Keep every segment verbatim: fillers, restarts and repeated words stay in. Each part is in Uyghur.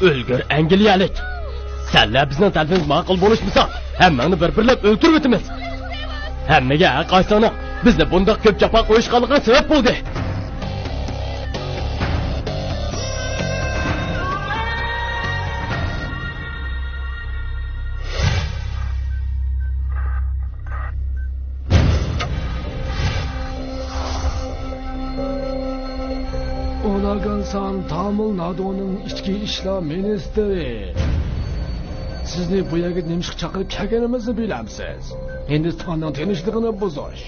ئۆلگۈر، ئەنگلىيەلىك! سەنلەر بىزنىڭ تەلىپىمىز ماقۇل بولۇشمىسا، ھەممەڭنى بىر-بىرلەپ ئۆلتۈرۈۋېتىمىز. ھەممىگە ھەر قايسىڭنىڭ بىزنى بۇنداق كۆپ جاپا قويۇشقانلىقىڭ سەۋەب بولدى. ئۇناگانسان تامىل نادونىڭ ئىچكى ئىشلار مىنىستىرى. سىزنى بۇ يەرگە نېمىشقا چاقىرىپ كەلگىنىمىزنى بىلەمسىز؟ ھىندىستاننىڭ تىنچلىقىنى بۇزۇش.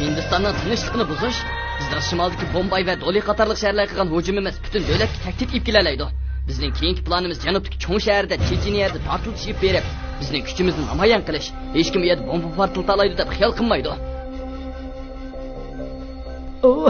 ھىندىستاننىڭ تىنچلىقىنى بۇزۇش؟ بىزنىڭ شىمالدىكى بومباي ۋە دولى قاتارلىق شەھەرلەرگە قىلغان ھۇجۇمىمىز پۈتۈن دۆلەتكە تەھدىت ئېلىپ كېلەلەيدۇ. بىزنىڭ كېيىنكى پىلانىمىز جەنۇبتىكى چوڭ شەھەردە چېچىنىيەدە پارتلىتىش ئېلىپ بېرىپ، بىزنىڭ كۈچىمىزنى نامايان قىلىش. ھېچكىم ئۇ يەردە بومبا پارتلىتالايدۇ دەپ خىيال قىلمايدۇ. ئۇ،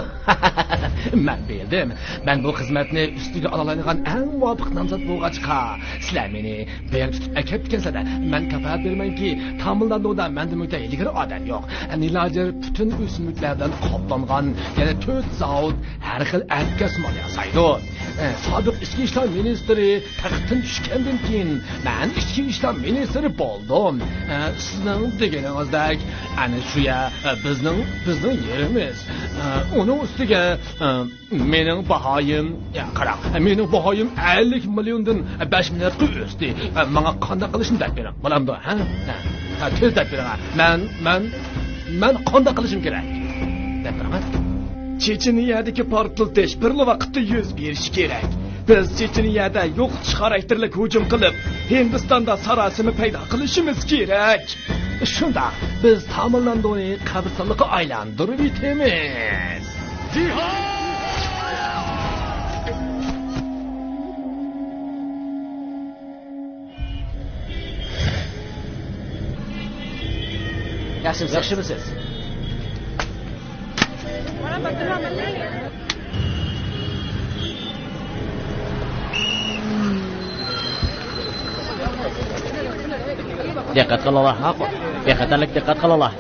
مەن بىلدىم. مەن بۇ خىزمەتنى ئۈستىگە ئالالايدىغان ئەڭ مۇۋاپىق نامزات بولغاچقا، سىلەر مېنى بۇ يەرگە تۇتۇپ ئەكەپتىكەنسىلەر. مەن كاپالەت بېرىمەنكى، تامىلنادۇدا مەندىن مۇتەئەللىگىرى ئادەم يوق. نىلاجىر پۈتۈن ئۆسۈملۈكلەر بىلەن قاپلانغان يەنە تۆت زاۋۇت ھەر خىل ئەتكەس مال ياسايدۇ. ئە، سابىق ئىچكى ئىشلار مىنىستىرى تەختتىن چۈشكەندىن كېيىن، مەن ئىچكى ئىشلار مىنىستىرى بولدۇم. ئە، سىزنىڭ دېگىنىڭىزدەك، ئەنە شۇ يەر، ئە، بىزنىڭ، بىزنىڭ يېرىمىز. ئە، ئۇنىڭ ئۈستىگە، ئە، مېنىڭ باھايىم، يا، قاراڭ، مېنىڭ باھايىم ئەللىك مىليوندىن بەش مىلياردقا ئۆستى. ئە، ماڭا قانداق قىلىشنى دەپ بېرىڭ، بولامدۇ، ھە؟ ھە، ھە، تېز دەپ بېرىڭ، ھە. مەن، مەن، مەن قانداق قىلىشىم كېرەك؟ دەپ بېرىڭ، ھە. چېچىنىيەدىكى پارتلىتىش بىرلا ۋاقىتتا يۈز بېرىشى كېرەك. بىز چېچىنىيەدە يوقىتىش خاراكتېرلىك ھۇجۇم قىلىپ، ھىندىستاندا ساراسىمە پەيدا قىلىشىمىز كېرەك. شۇنداق، بىز تامىلنادونى قەبرىستانلىققا ئايلاندۇرۇۋېتىمىز. جىھاد! ياخشىمۇسىز؟ ياخشىمۇسىز؟ دىققەت قىلىڭلار. ماقۇل. بىخەتەرلىك، دىققەت قىلىڭلار.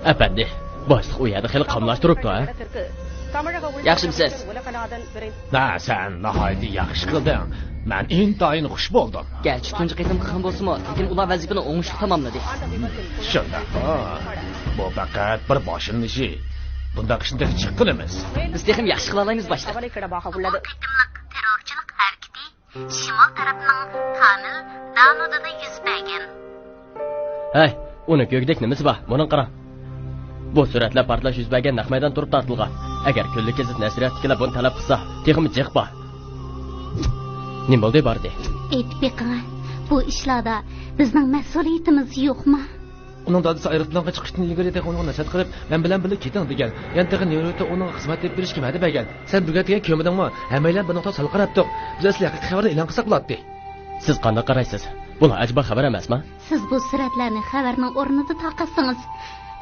ئەپەندى، باشلىق ئۇ يەردە خېلى قاملاشتۇرۇپتۇ، ھە؟ ياخشىمۇسىز؟ ھە، سەن ناھايىتى ياخشى قىلدىڭ. مەن ئىنتايىن خۇش بولدۇم. گەرچە تۇنجى قېتىم قىلغان بولسىمۇ، لېكىن ئۇلار ۋەزىپىنى ئوڭۇشلۇق تاماملىدى. شۇنداقمۇ؟ بۇ پەقەت بىر باشلىنىشى. بۇنداق ئىشنى تېخى جىق قىلىمىز. بىز تېخىمۇ ياخشى قىلالايمىز، باشلىق. بۇ قېتىملىق تېررورچىلىق ھەرىكىتى شىمال تەرەپنىڭ تامىل دانۇدىدا يۈز بەرگەن. ھەي، ئۇنىڭ كۆگدەك نېمىسى بار؟ مۇنىڭ قاراڭ. بۇ سۈرەتلەر پارتلاش يۈز بەرگەن نەق مەيدان تۇرۇپ تارتىلغان. ئەگەر كۈنلۈك گېزىت نەشرىياتتىكىلەر بۇنى تەلەپ قىلسا، تېخىمۇ جىق بار. نېمە بولدى، باردى؟ ئېيتىپ بېقىڭە، بۇ ئىشلاردا بىزنىڭ مەسئۇلىيىتىمىز يوقمۇ؟ ئۇنىڭ دادىسى ئايروپىلانغا چىقىشتىن ئىلگىرى تېخى ئۇنىڭغا نەسىھەت قىلىپ، مەن بىلەن بىللە كېتىڭ دېگەن. يەنە تېخى نيۇ يوركتا ئۇنىڭغا خىزمەت تېپىپ بېرىشكە ۋەدە بەرگەن. سەن بۈگۈن دېگەن كۆرمىدىڭمۇ؟ ھەممەيلەن بىر نۇقتىغا سەل قاراپتۇق. بىز ئەسلى ھەقىقىي خەۋەرنى ئېلان قىلساق بولاتتى. سىز قانداق قارايسىز؟ بۇلار ئەجەبا خەۋەر ئەمەسما؟ سىز بۇ سۈرەتلەرنى خەۋەرنىڭ ئورنىدا تارقاتسىڭىز،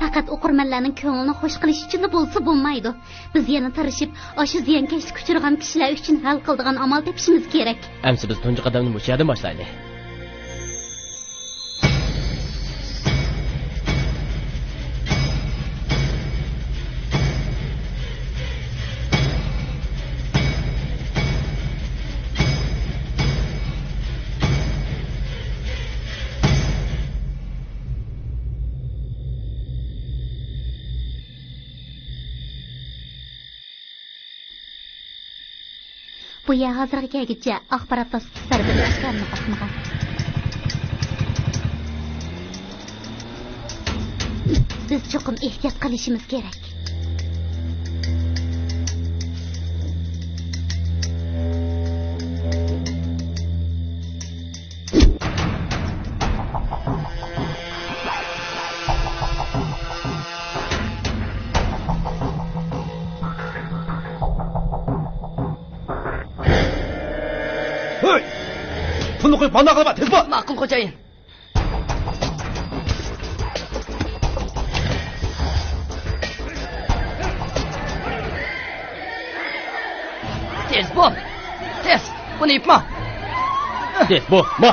پەقەت ئوقۇرمەنلەرنىڭ كۆڭلىنى خۇش قىلىش ئۈچۈنلا بولسا بولمايدۇ. بىز يەنە تىرىشىپ، ئاشۇ زىيانكەشلىككە ئۇچرىغان كىشىلەر ئۈچۈن ھەل قىلىدىغان ئامال تېپىشىمىز كېرەك. ئەمسە بىز تۇنجى قەدەمنى مۇشۇ يەردىن باشلايلى. بۇ يەر ھازىرغا كەلگۈچە ئاخبارات ۋاسىتىسى تەرىپىدىن ئاشكارىلىنىپ باقمىغان. بىز چوقۇم ئېھتىيات قىلىشىمىز كېرەك. ھەي! پۇلنى قويۇپ، مانا قىلما، تېز بول! ماقۇل، خوجايىن. تېز بول! تېز! بۇنى يېپما! تېز بول! ما!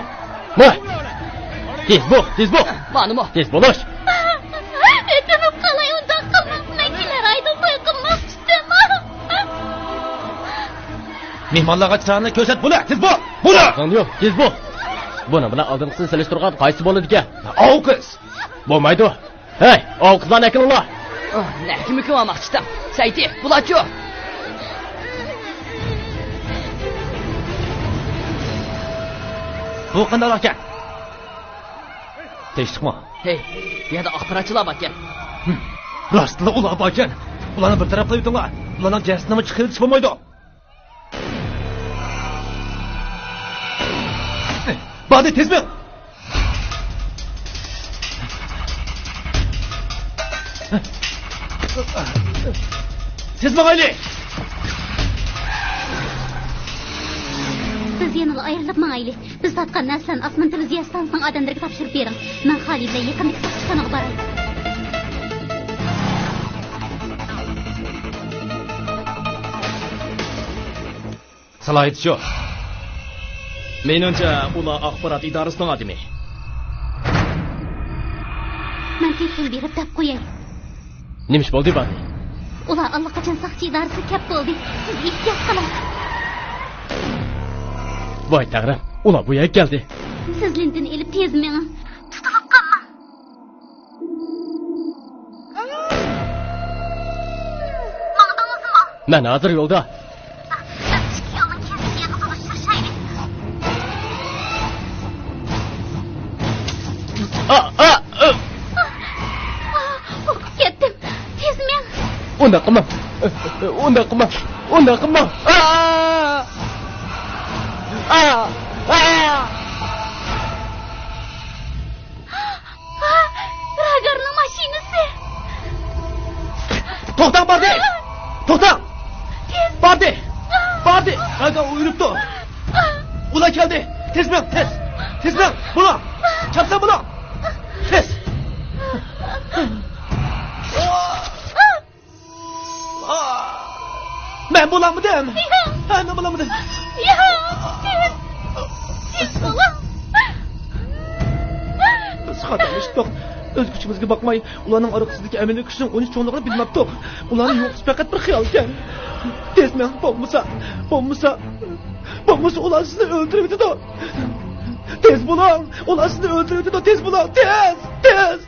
ما! تېز بول! تېز بول! مانىمۇ! تېز بولۇش! ئۆتۈنۈپ قالاي، ئۇنداق قىلماڭ! مەن كېلەر ئايدىڭ توي قىلماقچىدىم! مېھمانلارغا چىرايىڭنى كۆرسەت، بۇنى! تېز بول! بۇنى! ئاغزىڭنى يۇم، تېز بول! بۇنىڭ بىلەن ئالدىنقىسىنى سېلىشتۇرغان قايسى بولىدىكەن؟ ئاۋۇ قىز! بولمايدۇ! ھەي، ئاۋۇ قىزلارنى ئەكىلىڭلار! ئاھ، نەگە مۆكۈپ ئالماقچىتىڭ؟ سەيتى، بۇلارچۇ؟ بۇ قانداقلاركەن؟ تىنچلىقمۇ؟ ھەي، بۇ يەردە ئاخباراتچىلار باركەن. ھىم، راستلا ئۇلار باركەن. ئۇلارنى بىر تەرەپ قىلىۋېتىڭلار. ئۇلارنىڭ جەسىتىنىمۇ چىقىرىۋېتىش بولمايدۇ. باردى، تېز مېڭ! تېز ماڭايلى! بىز يەنىلا ئايرىلىپ ماڭايلى. بىز تارتقان نەرسىلەرنى ئاسمان تېلېۋىزىيە ئىستانسىسىنىڭ ئادەملىرىگە تاپشۇرۇپ بېرىڭ. مەن خالى بىلەن يېقىندىكى ساقچىخانىغا باراي. سالاھىيىتى شۇ. مېنىڭچە، ئۇلار ئاخبارات ئىدارىسىنىڭ ئادىمى. مەن تېلېفون بېرىپ دەپ قوياي. نېمە ئىش بولدى، باردى؟ ئۇلار ئاللىقاچان ساقچى ئىدارىسىگە كەپ بولدى. سىز ئېھتىيات قىلىڭ. ۋاي تەڭرىم، ئۇلار بۇ يەرگە كەلدى. سىز لېنتىنى ئېلىپ تېز مېڭىڭ. تۇتۇلۇپ قالماڭ. ماڭدىڭىزمۇ؟ مەن ھازىر يولدا. بىز ئىككى يولنىڭ كېسىشى يېرىنى تونۇشتۇرۇشايلى. ئا، ئا، ئا! قورقۇپ كەتتىم. تېز مېڭ. ئۇنداق قىلماڭ. ئۇنداق قىلماڭ. ئۇنداق قىلماڭ. ئا! ئا! ئا! راگارنىڭ ماشىنىسى! توختاڭ، باردى! توختاڭ! تېز! باردى! باردى! راگار ئۆلۈپتۇ! ئۇلار كەلدى! تېز مېڭ، تېز! تېز مېڭ! بۇلۇڭ! چاپسان بۇلۇڭ! تېز! مەن بولالمىدىم. ياق. ھە، مەن بولالمىدىم. ياق، تېز، تېز بولۇڭ. بىز خاتالىشتۇق. ئۆز كۈچىمىزگە باقماي، ئۇلارنىڭ ئارقىسىدىكى ئەمەلىي كۈچنىڭ قانچە چوڭلۇقىنى بىلمەپتۇق. ئۇلارنى يوقىتىش پەقەت بىر خىيالكەن. تېز مېڭ، بولمىسا، بولمىسا، بولمىسا ئۇلار سىزنى ئۆلتۈرۈۋېتىدۇ. تېز بولۇڭ، ئۇلار سىزنى ئۆلتۈرۈۋېتىدۇ. تېز بولۇڭ، تېز، تېز.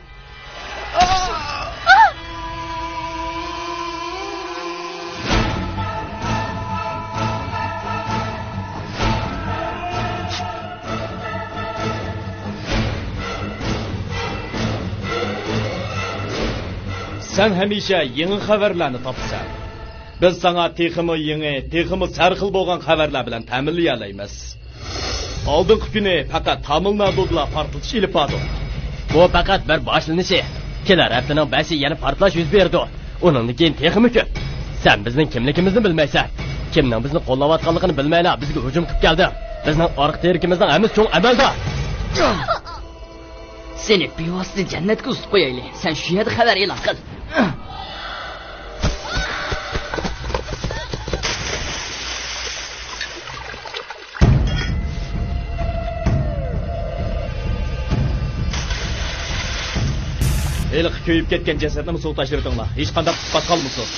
سەن ھەمىشە يېڭى خەۋەرلەرنى تاپىسەن. بىز ساڭا تېخىمۇ يېڭى، تېخىمۇ سەرخىل بولغان خەۋەرلەر بىلەن تەمىنلىيەلەيمىز. ئالدىنقى كۈنى پەقەت تامىلنادۇدا پارتلىتىش ئېلىپ باردۇق. بۇ پەقەت بىر باشلىنىشى. كېلەر ھەپتىنىڭ بەشى يەنە پارتلاش يۈز بېرىدۇ. ئۇنىڭدىن كېيىن تېخىمۇ كۆپ. سەن بىزنىڭ كىملىكىمىزنى بىلمەيسەن. كىمنىڭ بىزنى قوللاۋاتقانلىقىنى بىلمەيلا بىزگە ھۇجۇم قىلىپ كەلدىڭ. بىزنىڭ ئارقا تىرىكىمىزنىڭ ھەممىسى چوڭ ئەمەلدار. سېنى بىۋاسىتە جەننەتكە ئۇزىتىپ قويايلى. سەن شۇ يەردە خەۋەر ئېلان قىل. ھېلىقى كۆيۈپ كەتكەن جەسەتنىمۇ سۇغا تاشلىۋېتىڭلار. ھېچقانداق ئىسپات قالمىسۇن.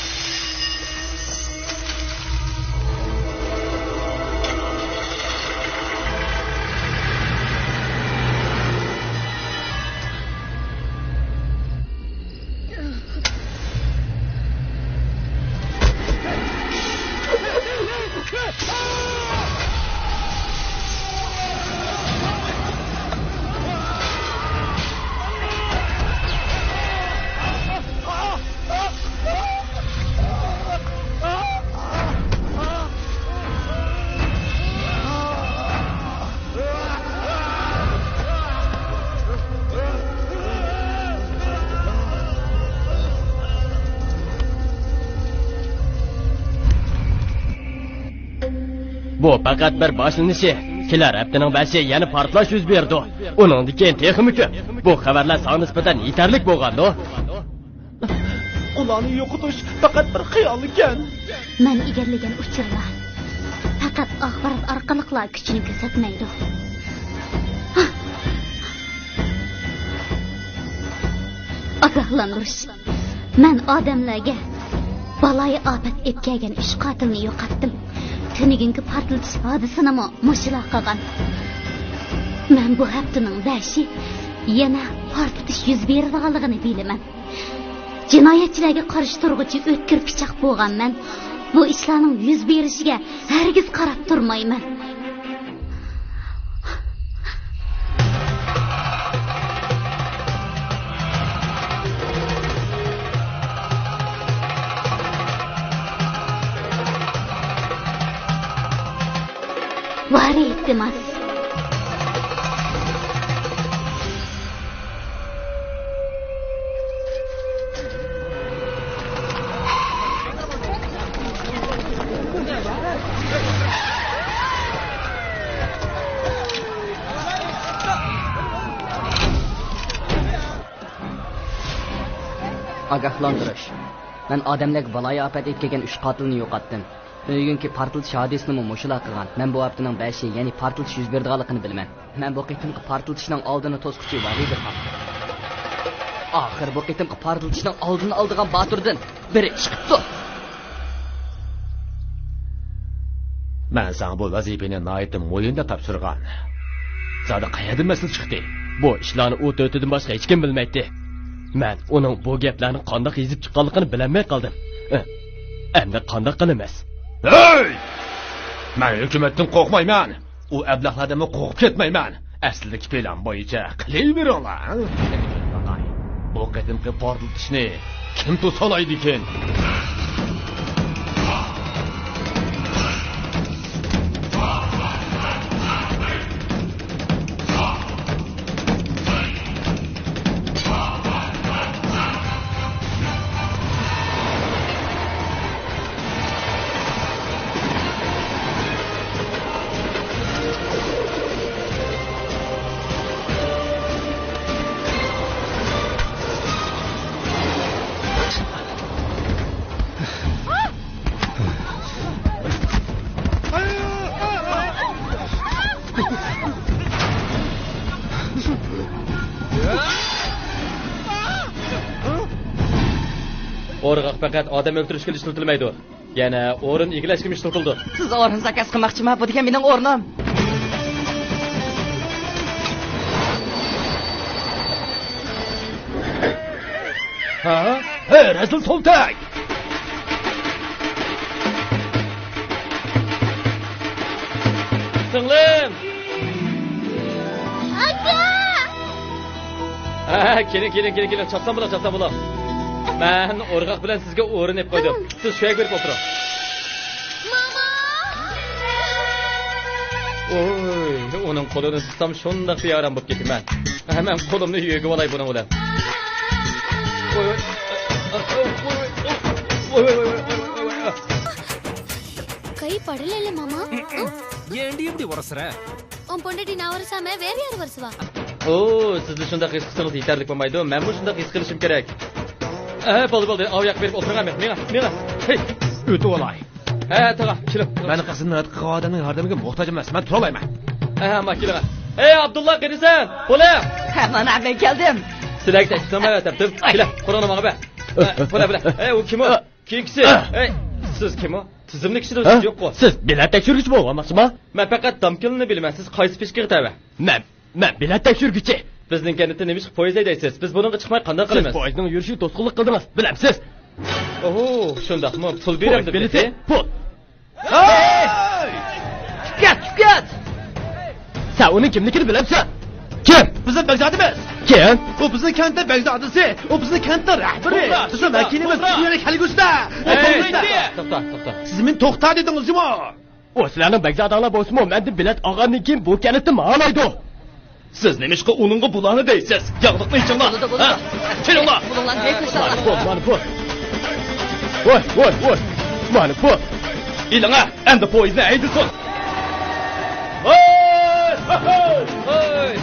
بۇ پەقەت بىر باشلىنىشى. كېلەر ھەپتىنىڭ بېشى يەنە پارتلاش يۈز بېرىدۇ. ئۇنىڭدىن كېيىن تېخىمۇ كۆپ. بۇ خەۋەرلەر ساڭا نىسبەتەن يېتەرلىك بولغاندۇ؟ ئۇلارنى يوقىتىش پەقەت بىر خىيال ئىكەن. مەن ئىگىلىگەن ئۇچۇرلار پەقەت ئاخبارات ئارقىلىقلا كۈچىنى كۆرسەتمەيدۇ. ئاگاھلاندۇرۇش. مەن ئادەملەرگە بالايىئاپەت ئېلىپ كەلگەن ئۈچ قاتىلنى يوقاتتىم. تۈنۈگۈنكى پارتلىتىش ھادىسىنىمۇ مۇشۇلار قىلغان. مەن بۇ ھەپتىنىڭ بېشى يەنە پارتلىتىش يۈز بېرىدىغانلىقىنى بىلىمەن. جىنايەتچىلەرگە قارشى تۇرغۇچى ئۆتكۈر پىچاق بولغان مەن بۇ ئىشلارنىڭ يۈز بېرىشىگە ھەرگىز قاراپ تۇرمايمەن. ۋارى ئىلتىماس. ئاگاھلاندۇرۇش. مەن ئادەملەرگە بالايىئاپەت ئېلىپ كەلگەن ئۈچ قاتىلنى يوقاتتىم. بۈگۈنكى پارتلىتىش ھادىسىنىمۇ مۇشۇلار قىلغان. مەن بۇ ھەپتىنىڭ بېشى، يەنى پارتلىتىش يۈز بېرىدىغانلىقىنى بىلىمەن. مەن بۇ قېتىمقى پارتلىتىشنىڭ ئالدىنى توسقۇچى ۋەلىدىرمەن. ئاخىر بۇ قېتىمقى پارتلىتىشنىڭ ئالدىنى ئالىدىغان باتۇردىن بىرى چىقىپتۇ. مەن ساڭا بۇ ۋەزىپىنى ناھايىتى مۇھىم دەپ تاپشۇرغان. زادى قەيەردىن مەسىلە چىقتى؟ بۇ ئىشلارنى ئۇ تۆتىدىن باشقا ھېچكىم بىلمەيتتى. مەن ئۇنىڭ بۇ گەپلەرنى قانداق يېزىپ چىققانلىقىنى بىلەلمەي قالدىم. ئە، ئەمدى قانداق قىلىمىز؟ ھەي! مەن ھۆكۈمەتتىن قورقمايمەن. ئۇ ئەبلەخلەردىنمۇ قورقۇپ كەتمەيمەن. ئەسلىدىكى پىلان بويىچە قىلىۋېرىڭلار. قېنى كۆرۈپ باقاي، بۇ قېتىمقى پارتلىتىشنى كىم توسالايدىكىن؟ ئورغاق پەقەت ئادەم ئۆلتۈرۈشكىلا ئىشلىتىلمەيدۇ. يەنە ئورۇن ئىگىلەشكىمۇ ئىشلىتىلىدۇ. سىز ئورۇن زاكاز قىلماقچىما؟ بۇ دېگەن مېنىڭ ئورنۇم. ھا؟ ھەي، رەزىل سومتەك! سىڭلىم! ئاكا! ھە، كېلىڭ، كېلىڭ، كېلىڭ، كېلىڭ، چاپسان بولۇڭ، چاپسان بولۇڭ. مەن ئورغاق بىلەن سىزگە ئورۇن ئېلىپ قويدۇم. سىز شۇ يەرگە بېرىپ ئولتۇرۇڭ. ماما! ئوي، ئۇنىڭ قولىنى تۇتسام شۇنداق بىئارام بولۇپ كېتىمەن. ھە، مەن قولۇمنى يۆگىۋالاي بۇنىڭ بىلەن. ئوي، ئوي. ئوي، ئوي، ئوي. 可以 پاڑا لے لے ماما. ఏంటి ఇప్పుడు వరసరా؟ كومپاونددا دىناۋۇرسام، ھە، ۋەر يارى بارسىۋا. ئو، سىزلا شۇنداق ھېس قىلسىڭىز يېتەرلىك بولمايدۇ. مەنمۇ شۇنداق ھېس قىلىشىم كېرەك. ھە، بولدى، بولدى. ئاۋۇ ياققا بېرىپ ئولتۇرۇڭ، مېڭە، مېڭە، مېڭە. ھەي. ئۆتۈۋالاي. ھە، تاغا، كېلىڭ. مەن قىزىمنى رەت قىلغان ئادەمنىڭ ياردىمىگە موھتاج ئەمەس. مەن تۇرالايمەن. ھە، ھە، ما كېلىڭ. ھەي، ئابدۇللا، قېنى سەن؟ بولە. ھە، مانا مەن كەلدىم. سىلەرگە تەكلىپ قىلماي ئەتەپتىم. كېلە، قورۇنى ماڭا بەر. ھە، بولە، بولە. ھەي، ئۇ كىم ئۇ؟ كېيىنكىسى. ھەي، سىز كىم ئۇ؟ تىزىملىك ئىچىدە ھە؟ سىز يوققۇ. سىز بېلەت تەكشۈرگۈچى بولغانماقچىما؟ مەن پەقەت دامكىلىنى بىلىمەن. سىز قايسى پىشكىغا تەۋە؟ مەن، مەن بېلەت تەكشۈرگۈچى. بىزنىڭ كەنتتە نېمىشقا پويىز ھەيدەيسىز؟ بىز بۇنىڭغا چىقماي قانداق قىلىمىز؟ سىز پويىزنىڭ يۈرۈشىگە توسقۇنلۇق قىلدىڭىز، بىلەمسىز؟ ئوھو، شۇنداقمۇ؟ پۇل بېرەمدۇ بېلىتى؟ پۇل. ھەي! چۈشۈپ كەت، چۈشۈپ كەت! سەن ئۇنىڭ كىملىكىنى بىلەمسەن؟ كىم؟ بىزنىڭ بەگزادىمىز. كىم؟ ئۇ بىزنىڭ كەنتتە بەگزادىسى. ئۇ بىزنىڭ كەنتنىڭ رەھبىرى. توغرا، بىزنىڭ توغرا، ۋەكىلىمىز. توغرا. يەنە كەلگۈسىدە. ئۇ ھەي، توغرا. توختا، توختا، توختا. سىز مېنى توختا دېدىڭىزمۇ؟ ئۇ سىلەرنىڭ بەگزادىڭلار بولسىمۇ، مەندىن بېلەت ئالغاندىن كېيىن بۇ كەنتتىن ماڭالايدۇ. سىز نېمىشقا ئۇنىڭغا بۇلارنى دەيسىز؟ ياغلىقنى ئىچىڭلار. بولىدۇ، بولىدۇ. ھە؟ كېلىڭلار. بۇلۇڭلارنى ھەي قىلساڭلار. مانا پۇل، مانا پۇل. ۋاي، ۋاي، ۋاي. مانا پۇل. ئېلىڭە، ئەمدى پويىزنى ھەيدىسۇن. ۋاي، ۋاي، ۋاي.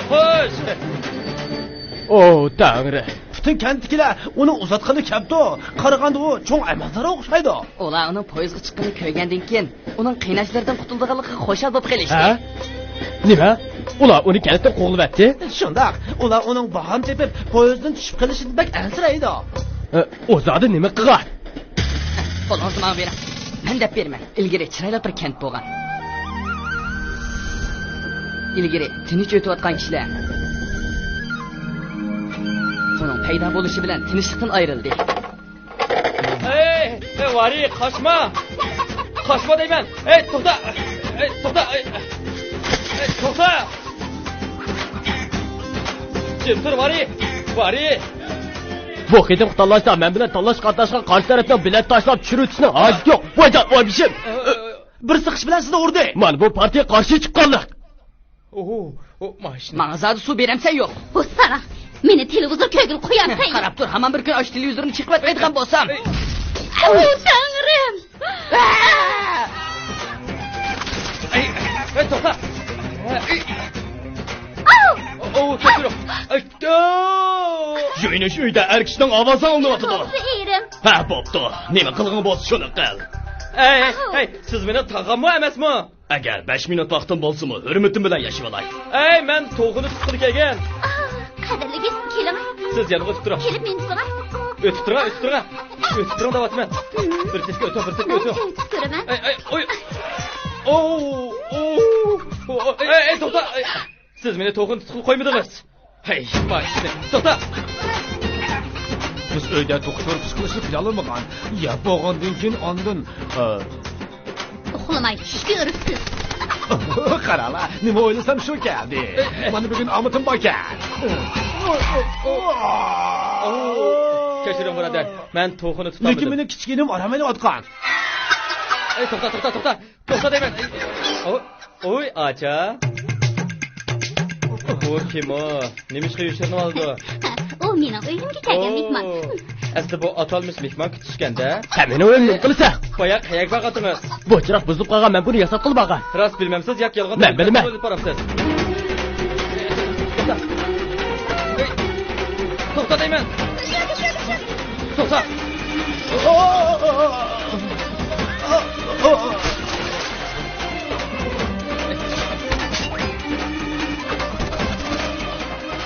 خوش. ئو، تەڭرى. پۈتۈن كەنتتىكىلەر ئۇنىڭ ئۇزاتقىلى كەپتۇ. قارىغاندا ئۇ چوڭ ئەمەلدارغا ئوخشايدۇ. ئۇلار ئۇنىڭ پويىزغا چىققىنىنى كۆرگەندىن كېيىن، ئۇنىڭ قىيناشلىرىدىن قۇتۇلىدىغانلىقىغا خۇشال بولۇپ قېلىشتى. ھە؟ نېمە؟ ئۇلار ئۇنى كەنتتىن قوغلىۋەتتى؟ شۇنداق. ئۇلار ئۇنىڭ باھانە تېپىپ، پويىزدىن چۈشۈپ قېلىشىدىن بەك ئەنسىرەيدۇ. ئە، ئۇ زادى نېمە قىلغان؟ قولىڭىزنى ماڭا بېرىڭ. مەن دەپ بېرىمەن. ئىلگىرى چىرايلىق بىر كەنت بولغان. ئىلگىرى تىنچ ئۆتۈۋاتقان كىشىلەر ئۇنىڭ پەيدا بولۇشى بىلەن تىنچلىقتىن ئايرىلدى. ئەي، ئەي، ۋارى، قاچما! قاچما دەيمەن! ئەي، توختا! ئەي، توختا! ئەي، ئەي، توختا! جىم تۇر، ۋارى! ۋارى! بۇ قېتىمقى تاللاشتا مەن بىلەن تاللاش قاتناشقان قارشى تەرەپنىڭ بېلەت تاشلاپ چۈشۈرۈۋېتىشىنىڭ ھاجىتى يوق. ۋايجان، ۋاي بېشىم! ئەي، ئەي، ئەي. بىر سىقىش بىلەن سىزنى ئۇردى. مانا بۇ پارتىيە قارشى چىققانلىق. ئوھو، ئو، ماشىنا. ماڭا زادى سۇ بېرەمسەن يوق؟ بوسسانا، مېنى تېلېۋىزور كۆرگىلى قويامسەن؟ قاراپ تۇر، ھامان بىر كۈنى ئاشۇ تېلېۋىزورنى چېقىۋەتمەيدىغان بولسام. ئەي. ئەۋ، تەڭرىم! ئەي، ئەي، توختا! ئەي. ئاۋ! ئوۋ، كەچۈرۈڭ. ئەي، ئوۋ! يۇيۇنۇش ئۆيدە ئەر كىشىنىڭ ئاۋازى ئاڭلىنىۋاتىدۇ. توغرىسى ئېرىم. ھە، بوپتۇ. نېمە قىلغىڭ بولسا شۇنى قىل. ئەي، ئاۋ! ئەي، سىز مېنىڭ تاغاممۇ ئەمەسمۇ؟ ئەگەر بەش مىنۇت ۋاقتىم بولسىمۇ، ھۆرمىتىم بىلەن ياشىۋالاي. ئەي، مەن توخۇنى تۇتقىلى كەلگەن. ئاھ، قەدىرلىگۈچ، كېلىڭە. سىز يانغا ئۆتۈپ تۇرۇڭ. كېلىپ مېنى تۇتۇڭە. ئۆتۈپ تۇرۇڭ، ئۆتۈپ تۇرۇڭ. ئۆتۈپ تۇرۇڭ دەۋاتىمەن. مم. بىر چەتكە ئۆتۈڭ، بىر چەتكە مەن ئۆتۈڭ. ئۆتۈپ تۇرىمەن. ئەي، ئەي، ئوي. ئوو، ئوو، ئوو، ئەي، ئەي، توختا. ئەي. سىز مېنى توخۇنى تۇتقىلى قويمىدىڭىز. ھەي، باي، توختا! بىز ئۆيدە توخۇ شورپىسى قىلىشنى پىلانلىمىغان. يەپ بولغاندىن كېيىن ئاندىن، ئە، ئۇخلىماي چۈشكە ئۇرۇپسىز. قارالا، نېمە ئويلىسام شۇ كەلدى. مانا بۈگۈن ئامىتىم باركەن. كەچۈرۈڭ، بۇرادەر. مەن توخۇنى تۇتالمىدىم. لېكىن مېنىڭ كىچىك ئىنىم ئارام ئېلىۋاتقان. ئەي، توختا، توختا، توختا! توختا دەيمەن. ئەي، ئەي. ئوي، ئاچا. بۇ كىم ئۇ؟ نېمىشقا يوشۇرۇنۇۋالىدۇ؟ ئۇ مېنىڭ ئۆيۈمگە كەلگەن مېھمان. ئەسلى بۇ ئاتالمىش مېھمان كۈتۈشكەندە. سەن مېنىڭ ئۆيۈمنى نېمە قىلىسەن؟ بايا قەيەرگە بارغانتىڭىز؟ بۇ چىراغ بۇزۇلۇپ قالغان، مەن بۇنى ياساتقىلى بارغان. راست بىلمەمسىز ياكى يالغان؟ مەن بىلىمەن. ئېلىپ بارامسىز؟ توختا دەيمەن. توختا.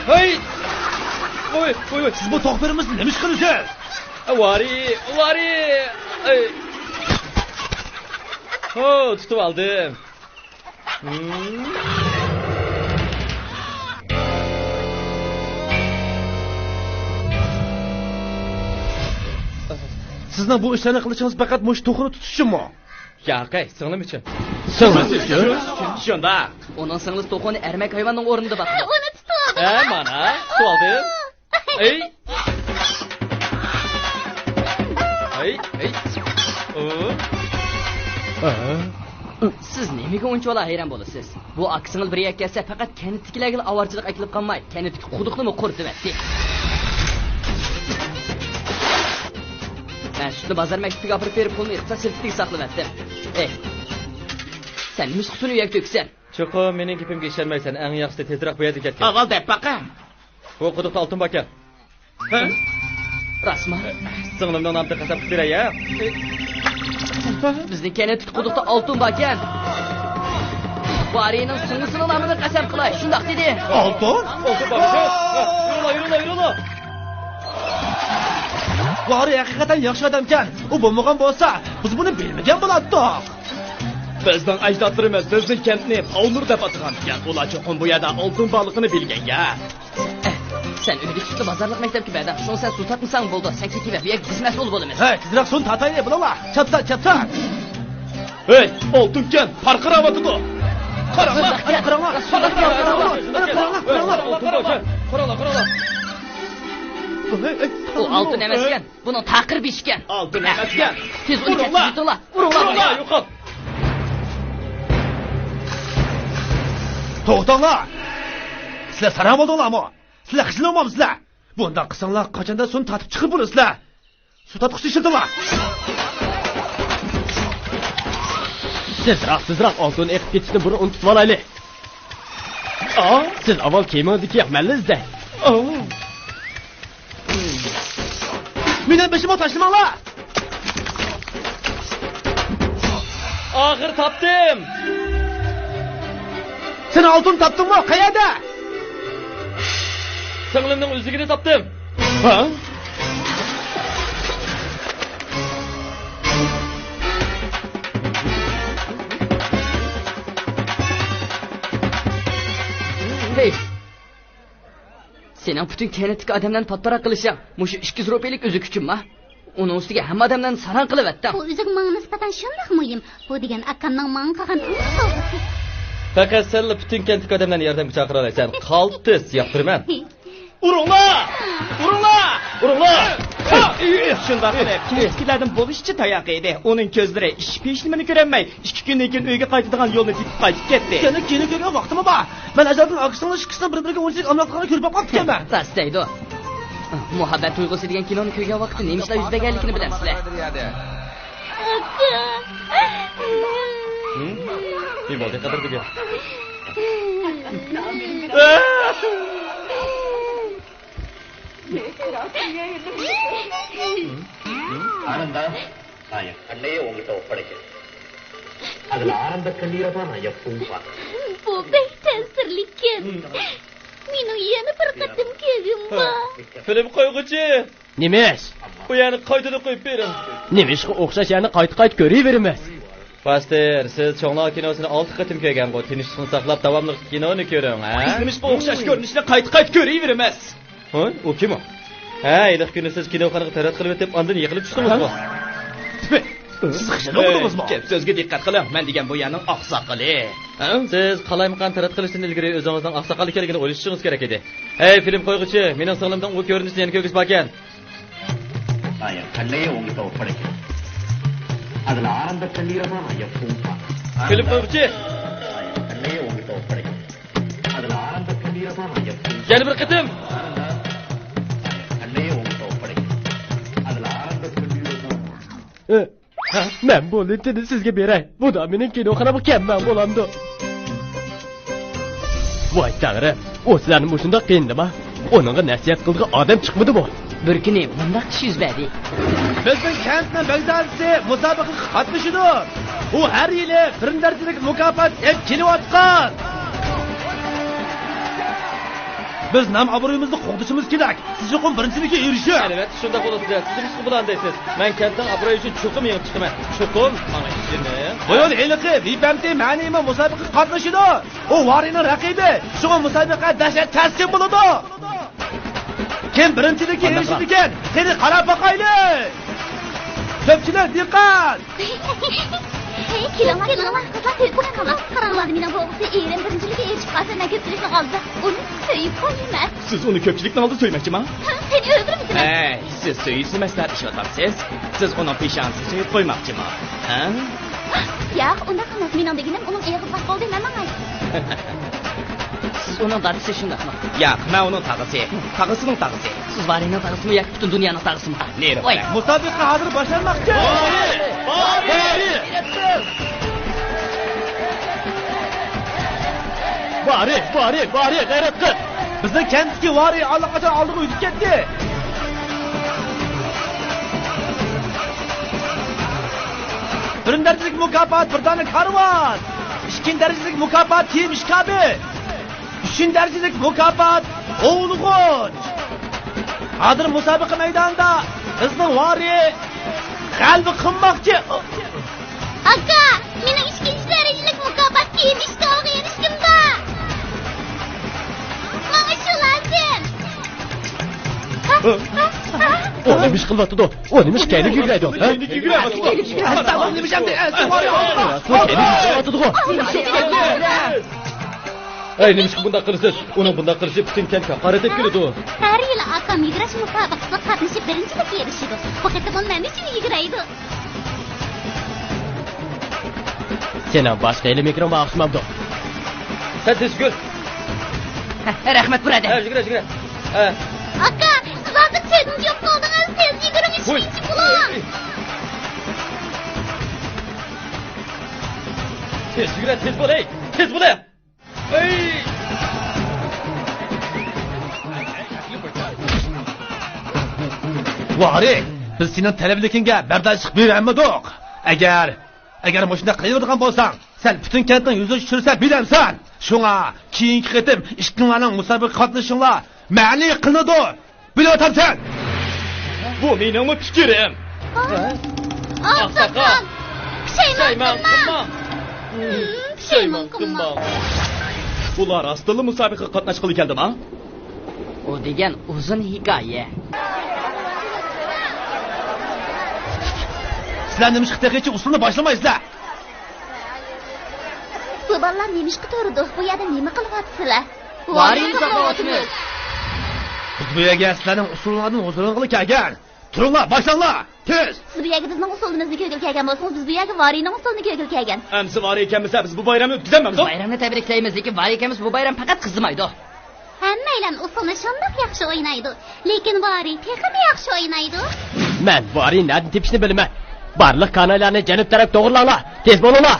ھەي! ۋوي، ۋوي، ۋوي. سىز بۇ توخۇ فېرمىسىنى نېمە ئىش قىلىسىز؟ ۋارى، ۋارى. ئەي. ھو، تۇتۇپ ئالدىم. ھىم. سىزنىڭ بۇ ئىشلارنى قىلىشىڭىز پەقەت مۇشۇ توخۇنى تۇتۇش ئۈچۈنمۇ؟ ياقەي، سىڭلىم ئۈچۈن. سىڭلىم ئۈچۈن؟ شۇنداق. ئۇنىڭ سىڭلىسى توخۇنى ئەرمەك ھايۋاننىڭ ئورنىدا باقىدۇ. ئۇنى تۇتۇۋالدىم. ھە، مانا، تۇتۇۋالدىم. ئەي. ئەي، ئەي. ئۇ. ئە. سىز نېمىگە ئۇنچىۋالا ھەيران بولىسىز؟ بۇ ئاكا-سىڭىل بىر يەرگە كەلسە، پەقەت كەنتتىكىلەرگىلا ئاۋارىچىلىك ئەكېلىپ قالماي، كەنتتىكى قۇدۇقنىمۇ قۇرۇتۇۋەتتى. مەن سۈتنى بازار مەكتىپىگە ئاپىرىپ بېرىپ، پۇلنى ئىقتىساد شىركىتىگە ساقلىۋەتتىم. ئېھ. سەن نېمىشقا سۇنى يەرگە تۆكىسەن؟ چوقۇم مېنىڭ گېپىمگە ئىشەنمەيسەن. ئەڭ ياخشىسى تېزرەك بۇ يەردىن كەتكىن. ئاۋۋال دەپ باقە. بۇ قۇدۇقتا ئالتۇن باركەن. ھە؟ راستمۇ؟ سىڭلىمنىڭ نامىدىن قەسەم قىلىپ بېرەي، ھە؟ بىزنىڭ كەنتتىكى قۇدۇقتا ئالتۇن باركەن. ۋارىنىڭ سىڭلىسىنىڭ نامىدىن قەسەم قىلاي، شۇنداق دېدى. ئالتۇن؟ ئالتۇن باركەن. يۈرۈڭلار، يۈرۈڭلار، يۈرۈڭلار. ۋارى ھەقىقەتەن ياخشى ئادەمكەن. ئۇ بولمىغان بولسا، بىز بۇنى بىلمىگەن بولاتتۇق. بىزنىڭ ئەجدادلىرىمىز بىزنىڭ كەنتنى پاۋنۇر دەپ ئاتىغانىكەن. ئۇلار چوقۇم بۇ يەردە ئالتۇن بارلىقىنى بىلگەن يا. سەن ئۆيدە چىقىپ بازارلىق مەكتەپكە بەردىڭ. شۇڭا سەن سۇ تارتمىساڭ بولىدۇ. سەن كېتىۋەر، بۇ يەرگە بىز مەسئۇل بولىمىز. ھەي، تېزرەك سۇنى تارتايلى، بۇلىڭلار. چاپسان، چاپسان. ھەي، ئالتۇنكەن، پارقىراۋاتىدۇ. قاراڭلار، قاراڭلار، قاراڭلار، قاراڭلار، قاراڭلار، قاراڭلار. قاراڭلار، قاراڭلار. ئۇ ئالتۇن ئەمەسكەن. بۇنىڭ تاقىر بېشىكەن. ئالتۇن ئەمەسكەن. تېز ئۇنى كەتكۈزۈۋېتىڭلار. ئۇرۇڭلار، ئۇرۇڭلار. يوقال. توختاڭلار. سىلەر ساراڭ بولدۇڭلارمۇ؟ سىلەر خىجىل بولمامسىلەر؟ بۇنداق قىلساڭلار قاچاندا سۇنى تارتىپ چىقىپ بولىسىلەر. سۇ تارتقۇچنى ئىشلىتىڭلار. تېزراق، تېزراق، ئالتۇن ئېقىپ كېتىشتىن بۇرۇن ئۇنى تۇتۇۋالايلى. ئا؟ سىز ئاۋۋال كېمىڭىزدىكى ياق مەنلا ئىزدەي. ئا. مېنىڭ بېشىمغا تاشلىماڭلار! ئاخىر تاپتىم! سەن ئالتۇن تاپتىڭمۇ؟ قەيەردە؟ سىڭلىمنىڭ ئۈزۈكىنى تاپتىم. ھە؟ ھېي! سېنىڭ پۈتۈن كەنتتىكى ئادەملەرنى پاتپاراق قىلىشىڭ مۇشۇ ئىككى يۈز رۇپىيىلىك ئۈزۈك ئۈچۈنما؟ ئۇنىڭ ئۈستىگە ھەممە ئادەملەرنى ساراڭ قىلىۋەتتىڭ. بۇ ئۈزۈك ماڭا نىسبەتەن شۇنداق مۇھىم. بۇ دېگەن ئاكامنىڭ ماڭا قىلغان تۇنجى سوۋغىسى. پەقەت سەنلا پۈتۈن كەنتتىكى ئادەملەرنى ياردەمگە چاقىرالايسەن. قالتىس، ياقتۇرىمەن. ئۇرۇڭلار! ئۇرۇڭلار! ئۇرۇڭلار! شۇنداق قىلىپ، كېيىنكىلەردىن بولۇشىچە تاياق يېدى. ئۇنىڭ كۆزلىرى ئىششىپ ھېچنېمىنى كۆرەلمەي، ئىككى كۈندىن كېيىن ئۆيگە قايتىدىغان يولنى تېپىپ قايتىپ كەتتى. يەنە كىنو كۆرگەن ۋاقتىمۇ بار. مەن ئەجەلدىن ئاكىسىنىڭ ئىككىسىنىڭ بىر-بىرىگە ئۇنچىلىك ئامراقلىقىنى كۆرۈپ باقماپتىكەنمەن. راست دەيدۇ. مۇھەببەت تۇيغۇسى دېگەن كىنونى كۆرگەن ۋاقىتتا نېمە ئىشلار يۈز بەرگەنلىكىنى بىلەمسىلەر؟ نېمە بولدى، قەدىردىگە؟ ئاناندا، ناياق كاللىنى ئوڭغا توغرا قىلىش. ئادىل ئارامدا كاللىرا ناياق پۇڭپا. بۇ بەك تەسىرلىككەن. مېنىڭ يەنە بىر قېتىم كۆرگۈم بار. فىلىم قويغۇچى! نېمە ئىش؟ بۇ يەرنى قايتىدىن قويۇپ بېرىڭ. نېمە ئىشقا ئوخشاش يەرنى قايتا-قايتا كۆرۈۋېرىمىز؟ باستېر، سىز چوڭلار كىنوسىنى ئالتە قېتىم كۆرگەنغۇ، تىنچلىقنى ساقلاپ، داۋاملىق كىنونى كۆرۈڭ، ھە؟ بىز نېمە ئىشقا ئوخشاش كۆرۈنۈشنى قايتا-قايتا كۆرۈۋېرىمىز؟ ھوي، ئۇ كىم ئۇ؟ ھە، ھېلىقى كۈنى سىز كىنوخانىغا تەرەت قىلىۋېتىپ، ئاندىن يىقىلىپ چۈشتىڭىزغۇ؟ ھە؟ سىز خىجىل بولدىڭىزمۇ؟ گەپ سۆزگە دىققەت قىلىڭ، مەن دېگەن بۇ يەرنىڭ ئاقساقىلى. ھە؟ سىز قالايمىقان تەرەت قىلىشتىن ئىلگىرى ئۆزىڭىزنىڭ ئاقساقال ئىكەنلىكىنى ئويلىشىشىڭىز كېرەك ئىدى. ھەي، فىلىم قويغۇچى، مېنىڭ سىڭلىمنىڭ ئۇ كۆرۈنۈشنى يەنە كۆرگۈسى باركەن. فىلىم قويغۇچى! يەنە بىر قېتىم! ئە، مەن بۇ لېنتىنى سىزگە بېرەي. بۇدا مېنىڭ كىنوخانامغا كەلمەڭ بولامدۇ؟ ۋاي تەڭرىم، ئۇ سىلەرنى مۇشۇنداق قىينىدىما؟ ئۇنىڭغا نەسىھەت قىلىدىغان ئادەم چىقمىدىمۇ؟ بىر كۈنى مۇنداق ئىش يۈز بەردى. بىزنىڭ كەنتنىڭ بەگزادىسى مۇسابىقىگە قاتنىشىدۇ. ئۇ ھەر يىلى بىرىنچى دەرىجىلىك مۇكاپات ئېلىپ كېلىۋاتقان. بىز نام-ئابرۇيىمىزنى قوغدىشىمىز كېرەك. سىز چوقۇم بىرىنچىلىككە ئېرىشىڭ. ئەلۋەتتە، شۇنداق بولىدۇ. سىز نېمىشقا بۇلارنى دەيسىز؟ مەن كەنتنىڭ ئابرۇيى ئۈچۈن چوقۇم يېڭىپ چىقىمەن. چوقۇم ماڭا ئىشىنىڭ. بۇيان ھېلىقى ۋىپەمتى مەنىمۇ مۇسابىقىگە قاتنىشىدۇ. ئۇ ۋارىنىڭ رەقىبى. شۇڭا مۇسابىقە دەھشەت كەسكىن بولىدۇ. كىم بىرىنچىلىككە ئېرىشىدىكەن؟ قېنى قاراپ باقايلى. كۆپچىلىك دىققەت! كېلىڭلار، كېلىڭلار، قىزلار، تېز بولۇڭلار. قاراڭلار، مېنىڭ بوغۇزى ئېرىم بىرىنچىلىككە ئېرىشىپ قالسا، مەن كۆپچىلىكنىڭ ئالدىدا ئۇنى سۆيۈپ قويىمەن. سىز ئۇنى كۆپچىلىكنىڭ ئالدىدا سۆيمەكچىما؟ ھە، سېنى ئۆلتۈرمىسىمەن. ئەي، سىز سۆيۈشنى مەسلىھەت ئىشلىتىۋاتامسىز؟ سىز ئۇنىڭ پېشانىسىنى سۆيۈپ قويماقچىما؟ ھە؟ ياق، ئۇنداق ئەمەس. مېنىڭ دېگىنىم ئۇنىڭ ئېغىزى بار بولدى، مەن ماڭاي. سىز ئۇنىڭ دادىسى شۇنداقمۇ؟ ياق، مەن ئۇنىڭ تاغىسى. تاغىسىنىڭ تاغىسى. سىز ۋارىنىڭ تاغىسىمۇ ياكى پۈتۈن دۇنيانىڭ تاغىسىمۇ؟ نېرى ۋاي. مۇسابىقە ھازىر باشلانماقچى. ۋارى، ۋارى، ۋارى، غەيرەت قىل! بىزنىڭ كەنتتىكى ۋارى ئاللىقاچان ئالدىغا ئۆتۈپ كەتتى. بىرىنچى دەرىجىلىك مۇكاپات بىر دانە كارۋان. ئىككىنچى دەرىجىلىك مۇكاپات كىيىم ئىشكاپى. ئۈچىنچى دەرىجىلىك مۇكاپات ئوۋلىغۇچ. ھازىر مۇسابىقە مەيدانىدا بىزنىڭ ۋارى غەلىبە قىلماقچى. ئاكا، مېنىڭ ئىككىنچى دەرىجىلىك مۇكاپات كىيىم ئىشكاپىغا ئېرىشكۈم بار. ماڭا شۇ لازىم. ئۇ نېمە ئىش قىلىۋاتىدۇ؟ ئۇ نېمە ئىش كەينىگە يۈگۈرەيدۇ؟ ھە؟ ئۇ كەينىگە يۈگۈرۈۋاتىدىغۇ. ئەي، نېمىشقا بۇنداق قىلىسىز؟ ئۇنىڭ بۇنداق قىلىشى پۈتۈن كەنتكە ھاقارەت ئېلىپ كېلىدۇ. ھەر يىلى ئاكام يۈگۈرۈش مۇسابىقىسىگە قاتنىشىپ بىرىنچىلىككە ئېرىشىدۇ. بۇ قېتىممۇ مەن ئۈچۈن يۈگۈرەيدۇ. سېنىڭ باشقا ھېلى مىكروڭغا ئوخشىمامدۇ؟ سەن تېز يۈگۈر. ھە، رەھمەت، بۇرادەر. ھە، يۈگۈرە، يۈگۈرە. ھە. ئاكا، سىز ھازىر تۆتىنچى بولۇپ قالدىڭىز. تېز يۈگۈرۈڭ، ئۈچىنچى بولۇڭ. تېز يۈگۈرە، تېز بول، ھەي! تېز بول، ھەي! ۋارى، بىز سېنىڭ تەلەپلىكىڭگە بەرداشلىق بېرەلمىدۇق. ئەگەر، ئەگەر مۇشۇنداق قىلىۋېرىدىغان بولساڭ، سەن پۈتۈن كەنتنىڭ يۈزىنى چۈشۈرسەڭ بىلەمسەن؟ شۇڭا كېيىنكى قېتىم ئىككىڭلارنىڭ مۇسابىقىگە قاتنىشىشىڭلار مەنئى قىلىنىدۇ. بىلىۋاتامسەن؟ بۇ مېنىڭمۇ پىكرىم. ئاقساقال، پۇشايمان قىلماڭ. پۇشايمان قىلماڭ. ئۇلار راستتىنلا مۇسابىقىگە قاتناشقىلى كەلدىما؟ ئۇ دېگەن ئۇزۇن ھېكايە. سىلەر نېمىشقا تېخىچە ئۇسسۇلنى باشلىمايسىلەر؟ بۇ بالىلار نېمىشقا تۇرىدۇ؟ بۇ يەردە نېمە قىلىۋاتىسىلەر؟ ۋارىنى ساقلاۋاتىمىز. بىز بۇ يەرگە سىلەرنىڭ ئۇسسۇلۇڭلاردىن ھۇزۇرلىنىغىلى كەلگەن. تۇرۇڭلار، باشلاڭلار، تېز! سىز بۇ يەرگە بىزنىڭ ئۇسسۇلىمىزنى كۆرگىلى كەلگەن بولسىڭىز، بىز بۇ يەرگە ۋارىنىڭ ئۇسسۇلىنى كۆرگىلى كەلگەن. ئەمىسە ۋارى كەلمىسە، بىز بۇ بايرامنى ئۆتكۈزەلمەمدۇق؟ بايرامنى تەبرىكلەيمىز، لېكىن ۋارى كەلمىسە، بۇ بايرام پەقەت قىزىمايدۇ. ھەممەيلەن ئۇسسۇلنى شۇنداق ياخشى ئوينايدۇ. لېكىن ۋارى تېخىمۇ ياخشى ئوينايدۇ. مەن ۋارىنى نەدىن تېپىشنى بىلىمەن. بارلىق كانايلارنى جەنۇب تەرەپ توغرىلاڭلار. تېز بولۇڭلار.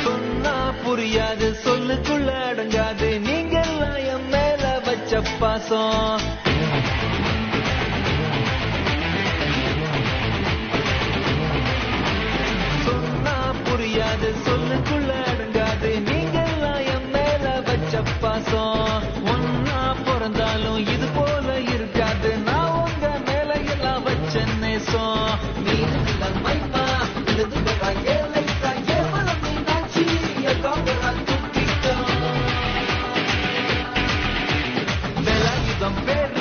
சொன்னா புரியாது, சொல்லுக்குள்ள அடங்காது, நீங்கெல்லாம் என் மேல வச்ச பாசம். சொன்னா புரியாது, சொல்லுக்குள்ள அடங்காது, நீங்கெல்லாம் என் மேல வச்ச பாசம். ஒன்னா பிறந்தாலும் இது போல இருக்காது, நான் உங்க மேல எல்லாம் வச்ச நேசம். நீ மைமா, இது ஏ லைசா, ஏ மலர் மீனாட்சி, ஏ காதலா தூக்கிட்டோம். வேலாயுதம் பேர்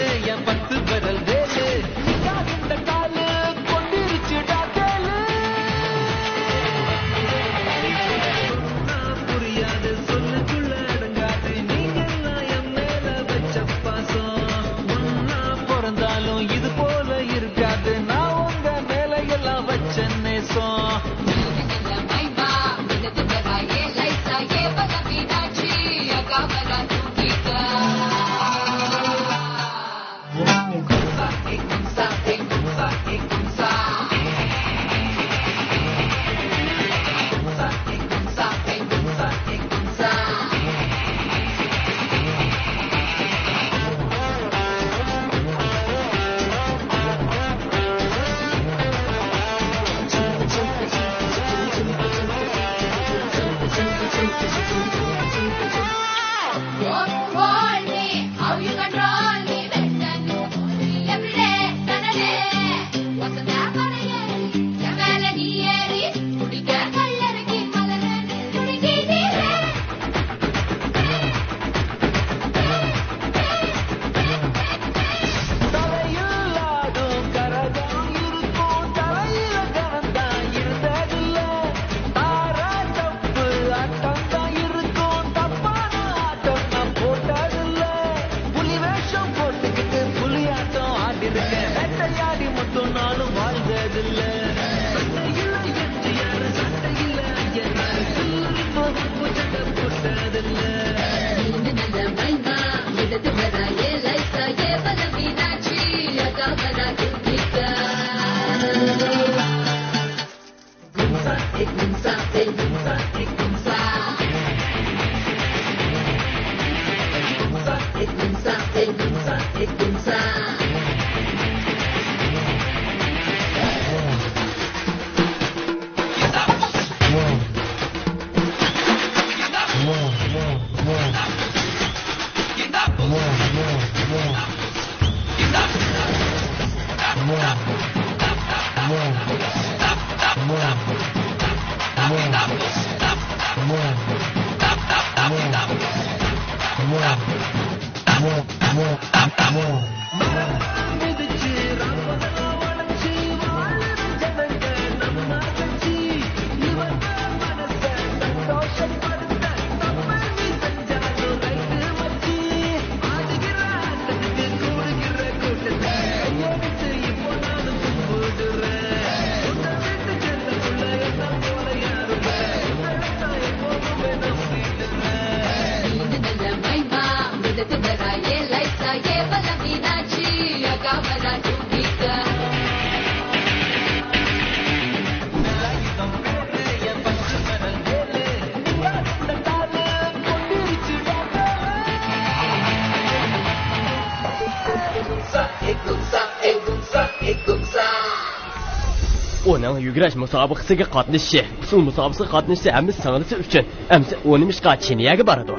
ئۇنىڭ يۈگۈرۈش مۇسابىقىسىگە قاتنىشىشى، ئۇسسۇل مۇسابىقىسىگە قاتنىشىشى ھەممىسى سىڭلىسى ئۈچۈن. ئەمسە ئۇ نېمىشقا چىنىيەگە بارىدۇ؟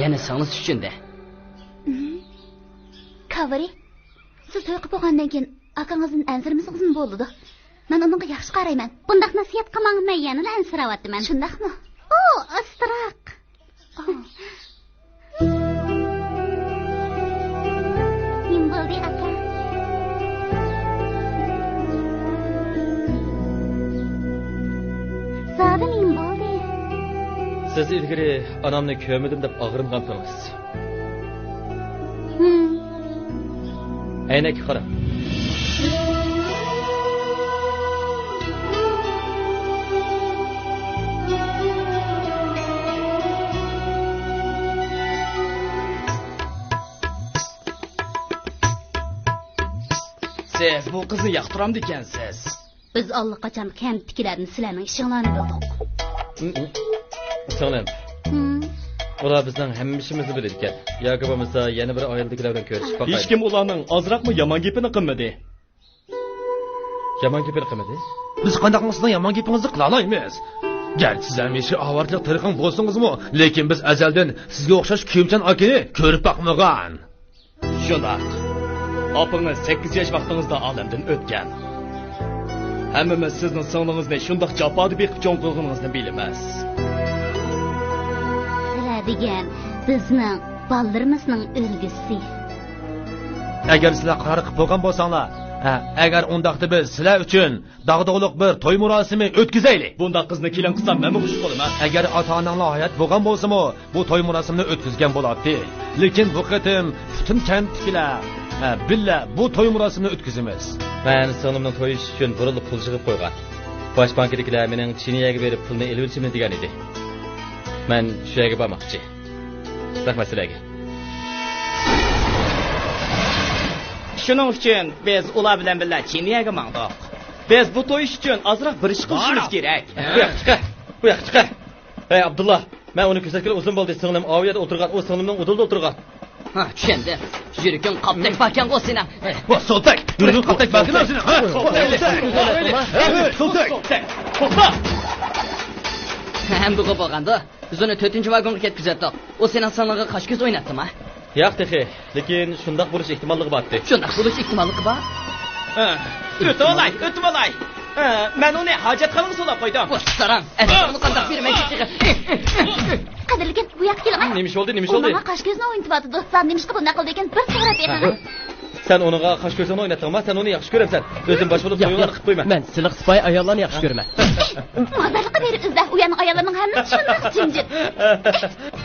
يەنە سىڭلىسى ئۈچۈن دە. كاۋىرى، سىز توي قىلىپ بولغاندىن كېيىن ئاكىڭىزدىن ئەنسىرىمىسىڭىزمۇ بولىدۇ. مەن ئۇنىڭغا ياخشى قارايمەن. بۇنداق نەسىھەت قىلماڭ، مەن يەنىلا ئەنسىرەۋاتىمەن. شۇنداقمۇ؟ ئۇ ئاستىراق. نېمە بولدى، ئاكا؟ زادى نېمە بولدى؟ سىز ئىلگىرى ئانامنى كۆرمىدىم دەپ ئاغرىنغانتىڭىز. ھىم. ئەينەككە قاراڭ. سىز بۇ قىزنى ياقتۇرامدىكەنسىز؟ بىز ئاللىقاچان كەنتتىكىلەردىن سىلەرنىڭ ئىشىڭلارنى بىلدۇق. سىڭلىم، ھىم. ئۇلار بىزنىڭ ھەممە ئىشىمىزنى بىلىدىكەن. ياكى بولمىسا يەنە بىر ئائىلىدىكىلەر بىلەن كۆرۈشۈپ باقايلى. ھېچكىم ئۇلارنىڭ ئازراقمۇ يامان گېپىنى قىلمىدى. يامان گېپىنى قىلمىدى؟ بىز قانداقمۇ سىزنىڭ يامان گېپىڭىزنى قىلالايمىز؟ گەرچە سىز ھەمىشە ئاۋارىچىلىك تېرىقىڭ بولسىڭىزمۇ، لېكىن بىز ئەزەلدىن سىزگە ئوخشاش كۆيۈمچان ئاكىنى كۆرۈپ باقمىغان. شۇنداق. ئاپىڭىز سەككىز ياش ۋاقتىڭىزدا ئالەمدىن ئۆتكەن. ھەممىمىز سىزنىڭ سىڭلىڭىزنى شۇنداق جاپادا بېقىپ چوڭ قىلغىنىڭىزنى بىلىمىز. سىلەر دېگەن بىزنىڭ بالىلىرىمىزنىڭ ئۈلگىسى. ئەگەر سىلەر قارار قىلىپ بولغان بولساڭلار، ھە، ئەگەر ئۇنداقتا بىز سىلەر ئۈچۈن داغدۇغىلىق بىر توي مۇراسىمى ئۆتكۈزەيلى. بۇنداق قىزنى كېلىن قىلسام مەنمۇ خۇش بولىمەن. ئەگەر ئاتا-ئاناڭلار ھايات بولغان بولسىمۇ، بۇ توي مۇراسىمىنى ئۆتكۈزگەن بولاتتى. لېكىن بۇ قېتىم پۈتۈن كەنتتىكىلەر، ھە، بىللە بۇ توي مۇراسىمىنى ئۆتكۈزىمىز. مەن سىڭلىمنىڭ تويى ئۈچۈن بۇرۇنلا پۇل يىغىپ قويغان. باش بانكىدىكىلەر مېنىڭ چىنىيەگە بېرىپ پۇلنى ئېلىۋېلىشىمنى دېگەن ئىدى. مەن شۇ يەرگە بارماقچى. رەھمەت سىلەرگە. شۇنىڭ ئۈچۈن بىز ئۇلار بىلەن بىللە چىنىيەگە ماڭدۇق. بىز بۇ توي ئۈچۈن ئازراق بىر ئىش قىلىشىمىز كېرەك. بۇ ياققا چىقە. بۇ ياققا چىقە. ھەي، ئابدۇللا، مەن ئۇنى كۆرسەتكىلى ئۇزۇن بولدى. سىڭلىم ئاۋۇ يەردە ئولتۇرغان، ئۇ سىڭلىمنىڭ ئۇدۇلىدا ئولتۇرغان. ھا، چۈشەندىم. يۈرىكىڭ قاپتەك باركەنغۇ سېنىڭ. ۋا، سولتەك! يۈرىكىڭ قاپتەك باركەن سېنىڭ. ھە، سولتەك! سولتەك! توختا! ھەمدىغۇ بولغاندۇ. بىز ئۇنى تۆتىنچى ۋاگونغا كەتكۈزەتتۇق. ئۇ سېنىڭ سىڭلىڭغا قاش-كۆز ئويناپتىما؟ ياق تېخى، لېكىن شۇنداق بولۇش ئېھتىماللىقى بارتتى. شۇنداق بولۇش ئېھتىماللىقى بار؟ ھە. ئۆتۈۋالاي، ئۆتۈۋالاي. ھە، مەن ئۇنى ھاجەتخانىغا سولاپ قويدۇم. ۋاي ساراڭ، ئەمدى ئۇنى قانداق بېرىمەن كېچىگە؟ قەدىرلىكىم، بۇ ياققا كېلىڭە. نېمە ئىش بولدى، نېمە ئىش بولدى؟ ئۇ ماڭا قاش-كۆزنى ئوينىتىۋاتىدۇ. زادى نېمىشقا بۇنداق قىلىدىكىن؟ بىر سورىساڭ. سەن ئۇنىڭغا قاش-كۆزۈڭنى ئويناتتىڭما؟ سەن ئۇنى ياخشى كۆرەمسەن؟ ئۆزۈم باش بولۇپ تويۇڭلارنى قىلىپ قويىمەن. مەن سىلىق سىپايى ئاياللارنى ياخشى كۆرىمەن. مازارلىققا بېرىپ ئىزدە، ئۇ يەرنىڭ ئاياللىرىنىڭ ھەممىسى شۇنداق جىمجىت.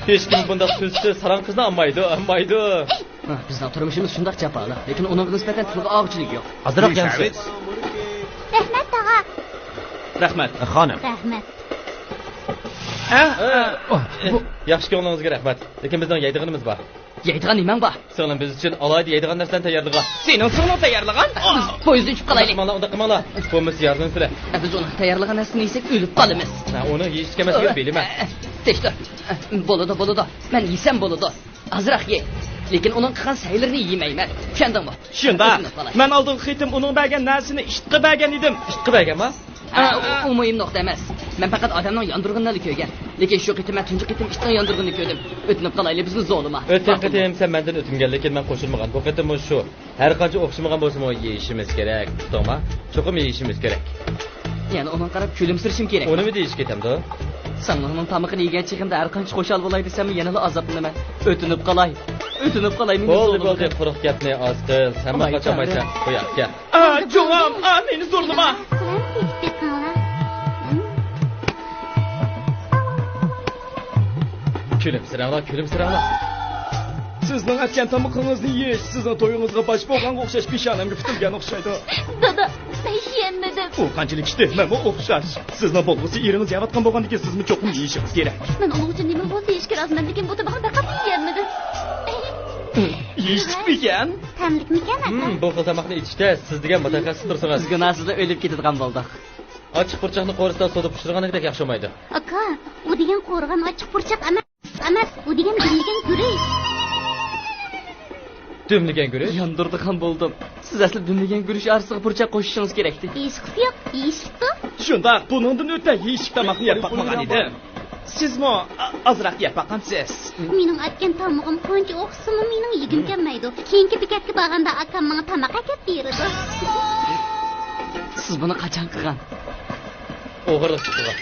ھېچكىم بۇنداق سۈزۈكسىز ساراڭ قىزنى ئالمايدۇ، ئالمايدۇ. ھە، بىزنىڭ تۇرمۇشىمىز شۇنداق جاپالىق، لېكىن ئۇنىڭغا نىسبەتەن تىلغا ئالغۇچىلىك يوق. ئازراق يانسىز. رەھمەت، تاغا. رەھمەت، خانىم. رەھمەت. ئە، ئە، ئە، ئوھ، بۇ ياخشى كۆڭلىڭىزگە رەھمەت. لېكىن بىزنىڭ يەيدىغىنىمىز بار. يەيدىغان نېمەڭ بار؟ سىڭلىم بىز ئۈچۈن ئالاھىدە يەيدىغان نەرسىلەرنى تەييارلىغان. سېنىڭ سىڭلىڭ تەييارلىغان؟ بىز پويىزدا ئۇچۇپ قالايلى. ئۇنداق قىلماڭلار، ئۇنداق قىلماڭلار. بولمىسا ياردىمىمىز بىلەن. بىز ئۇنىڭ تەييارلىغان نەرسىنى يېسەك ئۆلۈپ قالىمىز. ھە، ئۇنى يېيىش ئىچكەن ئەمەس، بىلىمەن. تېشتۇ. بولىدۇ، بولىدۇ. مەن يېسەم بولىدۇ. ئازراق يە. لېكىن ئۇنىڭ قىلغان سەيلىرىنى يېمەيمەن. چۈشەندىڭمۇ؟ شۇنداق. مەن ئالدىنقى قېتىم ئۇنىڭ بەرگەن نەرسىنى ئىتقا بەرگەن ئىدىم. ئىتقا بەرگەنما؟ ئە، ئۇ، ئۇ مۇھىم نۇقتا ئەمەس. مەن پەقەت ئادەمنىڭ ياندۇرغىنىنىلا كۆرگەن. لېكىن شۇ قېتىم مەن تۇنجى قېتىم ئىتنىڭ ياندۇرغىنىنى كۆردۈم. ئۆتۈنۈپ قالايلى، بىزنى زورلىما. ئۆتكەن قېتىم سەن مەندىن ئۆتۈنگەن، لېكىن مەن قوشۇلمىغان. بۇ قېتىممۇ شۇ. ھەر قانچە ئوخشىمىغان بولسىمۇ يېيىشىمىز كېرەك. ئۇقتۇڭما؟ چوقۇم يېيىشىمىز كېرەك. يەنە ئۇنىڭغا قاراپ كۈلۈمسىرىشىم كېرەك. ئۇ نېمە دېيىشكە كېتەمدۇ؟ سىڭلىڭنىڭ تامىقىنى يېگەن چېغىمدا ھەر قانچە خۇشال بولاي دېسەممۇ يەنىلا ئازابلىنىمەن. ئۆتۈنۈپ قالاي. ئۆتۈنۈپ قالاي، مېنى بولدى، زورلىما. بولدى، قۇرۇق گەپنى ئاز قىل. سەنمۇ ئاي، قاچالمايسەن. تەڭرىم. بۇ ياققا كەل. ئا، جۇڭام، ئا، مېنى زورلىما. سەن تېتىپ بېقىڭلار. كۈلۈمسىرەڭلار، كۈلۈمسىرەڭلار. سىزنىڭ ئەتكەن تامىقىڭىزنى يېيىش سىزنىڭ تويىڭىزغا باش بولغانغا ئوخشاش پېشانەمگە پۈتۈلگەن ئوخشايدۇ. دادا، مەن يېيەلمىدىم. ئۇ قانچىلىك ئىشتى، مەنمۇ ئوخشاش. سىزنىڭ بولغۇسى ئېرىڭىز يەۋاتقان بولغاندىكىن سىزمۇ چوقۇم يېيىشىڭىز كېرەك. مەن ئۇنىڭ ئۈچۈن نېمىلا بولسا يېيىشكە رازىمەن، لېكىن بۇ تاماقنى بەك قاتتىق يېيەلمىدىم. يېيىشلىكمىكەن؟ تەملىكمىكەن، ئاكا؟ ھىم، بۇ خىل تاماقنى ئېتىشتە سىز دېگەن مۇتەخەسسىس تۇرسىڭىز. بىز گۇناھسىزلا ئۆلۈپ كېتىدىغان بولدۇق. ئاچچىق پۇرچاقنى قورۇسا سودا پىشۇرغاندەك ياخشى بولمايدۇ. ئاكا، ئۇ دېگەن قورۇغان ئاچچىق پۇرچاق ئەمەس. ئەمەس، ئۇ دېگەن دۈملىگەن گۈرۈچ. دۈملىگەن گۈرۈچ؟ ياندۇرىدىغان بولدۇم. سىز ئەسلى دۈملىگەن گۈرۈچ ئارىسىغا پۇرچاق قوشۇشىڭىز كېرەكتى. ھېچقىسى يوق، يېيىشلىكتۇ. شۇنداق، بۇنىڭدىن ئۆتە يېيىشلىك تاماقنى يەپ باقمىغان ئىدىم. سىزمۇ ئا-، ئازراق يەپ باقامسىز؟ مېنىڭ ئەتكەن تامىقىم قانچە ئوخشىسىمۇ مېنىڭ يېگۈم كەلمەيدۇ. كېيىنكى بېكەتكە بارغاندا ئاكام ماڭا تاماق ئەكەپ بېرىدۇ. سىز بۇنى قاچان قىلغان؟ ئوغرىلىق چىقىدۇ.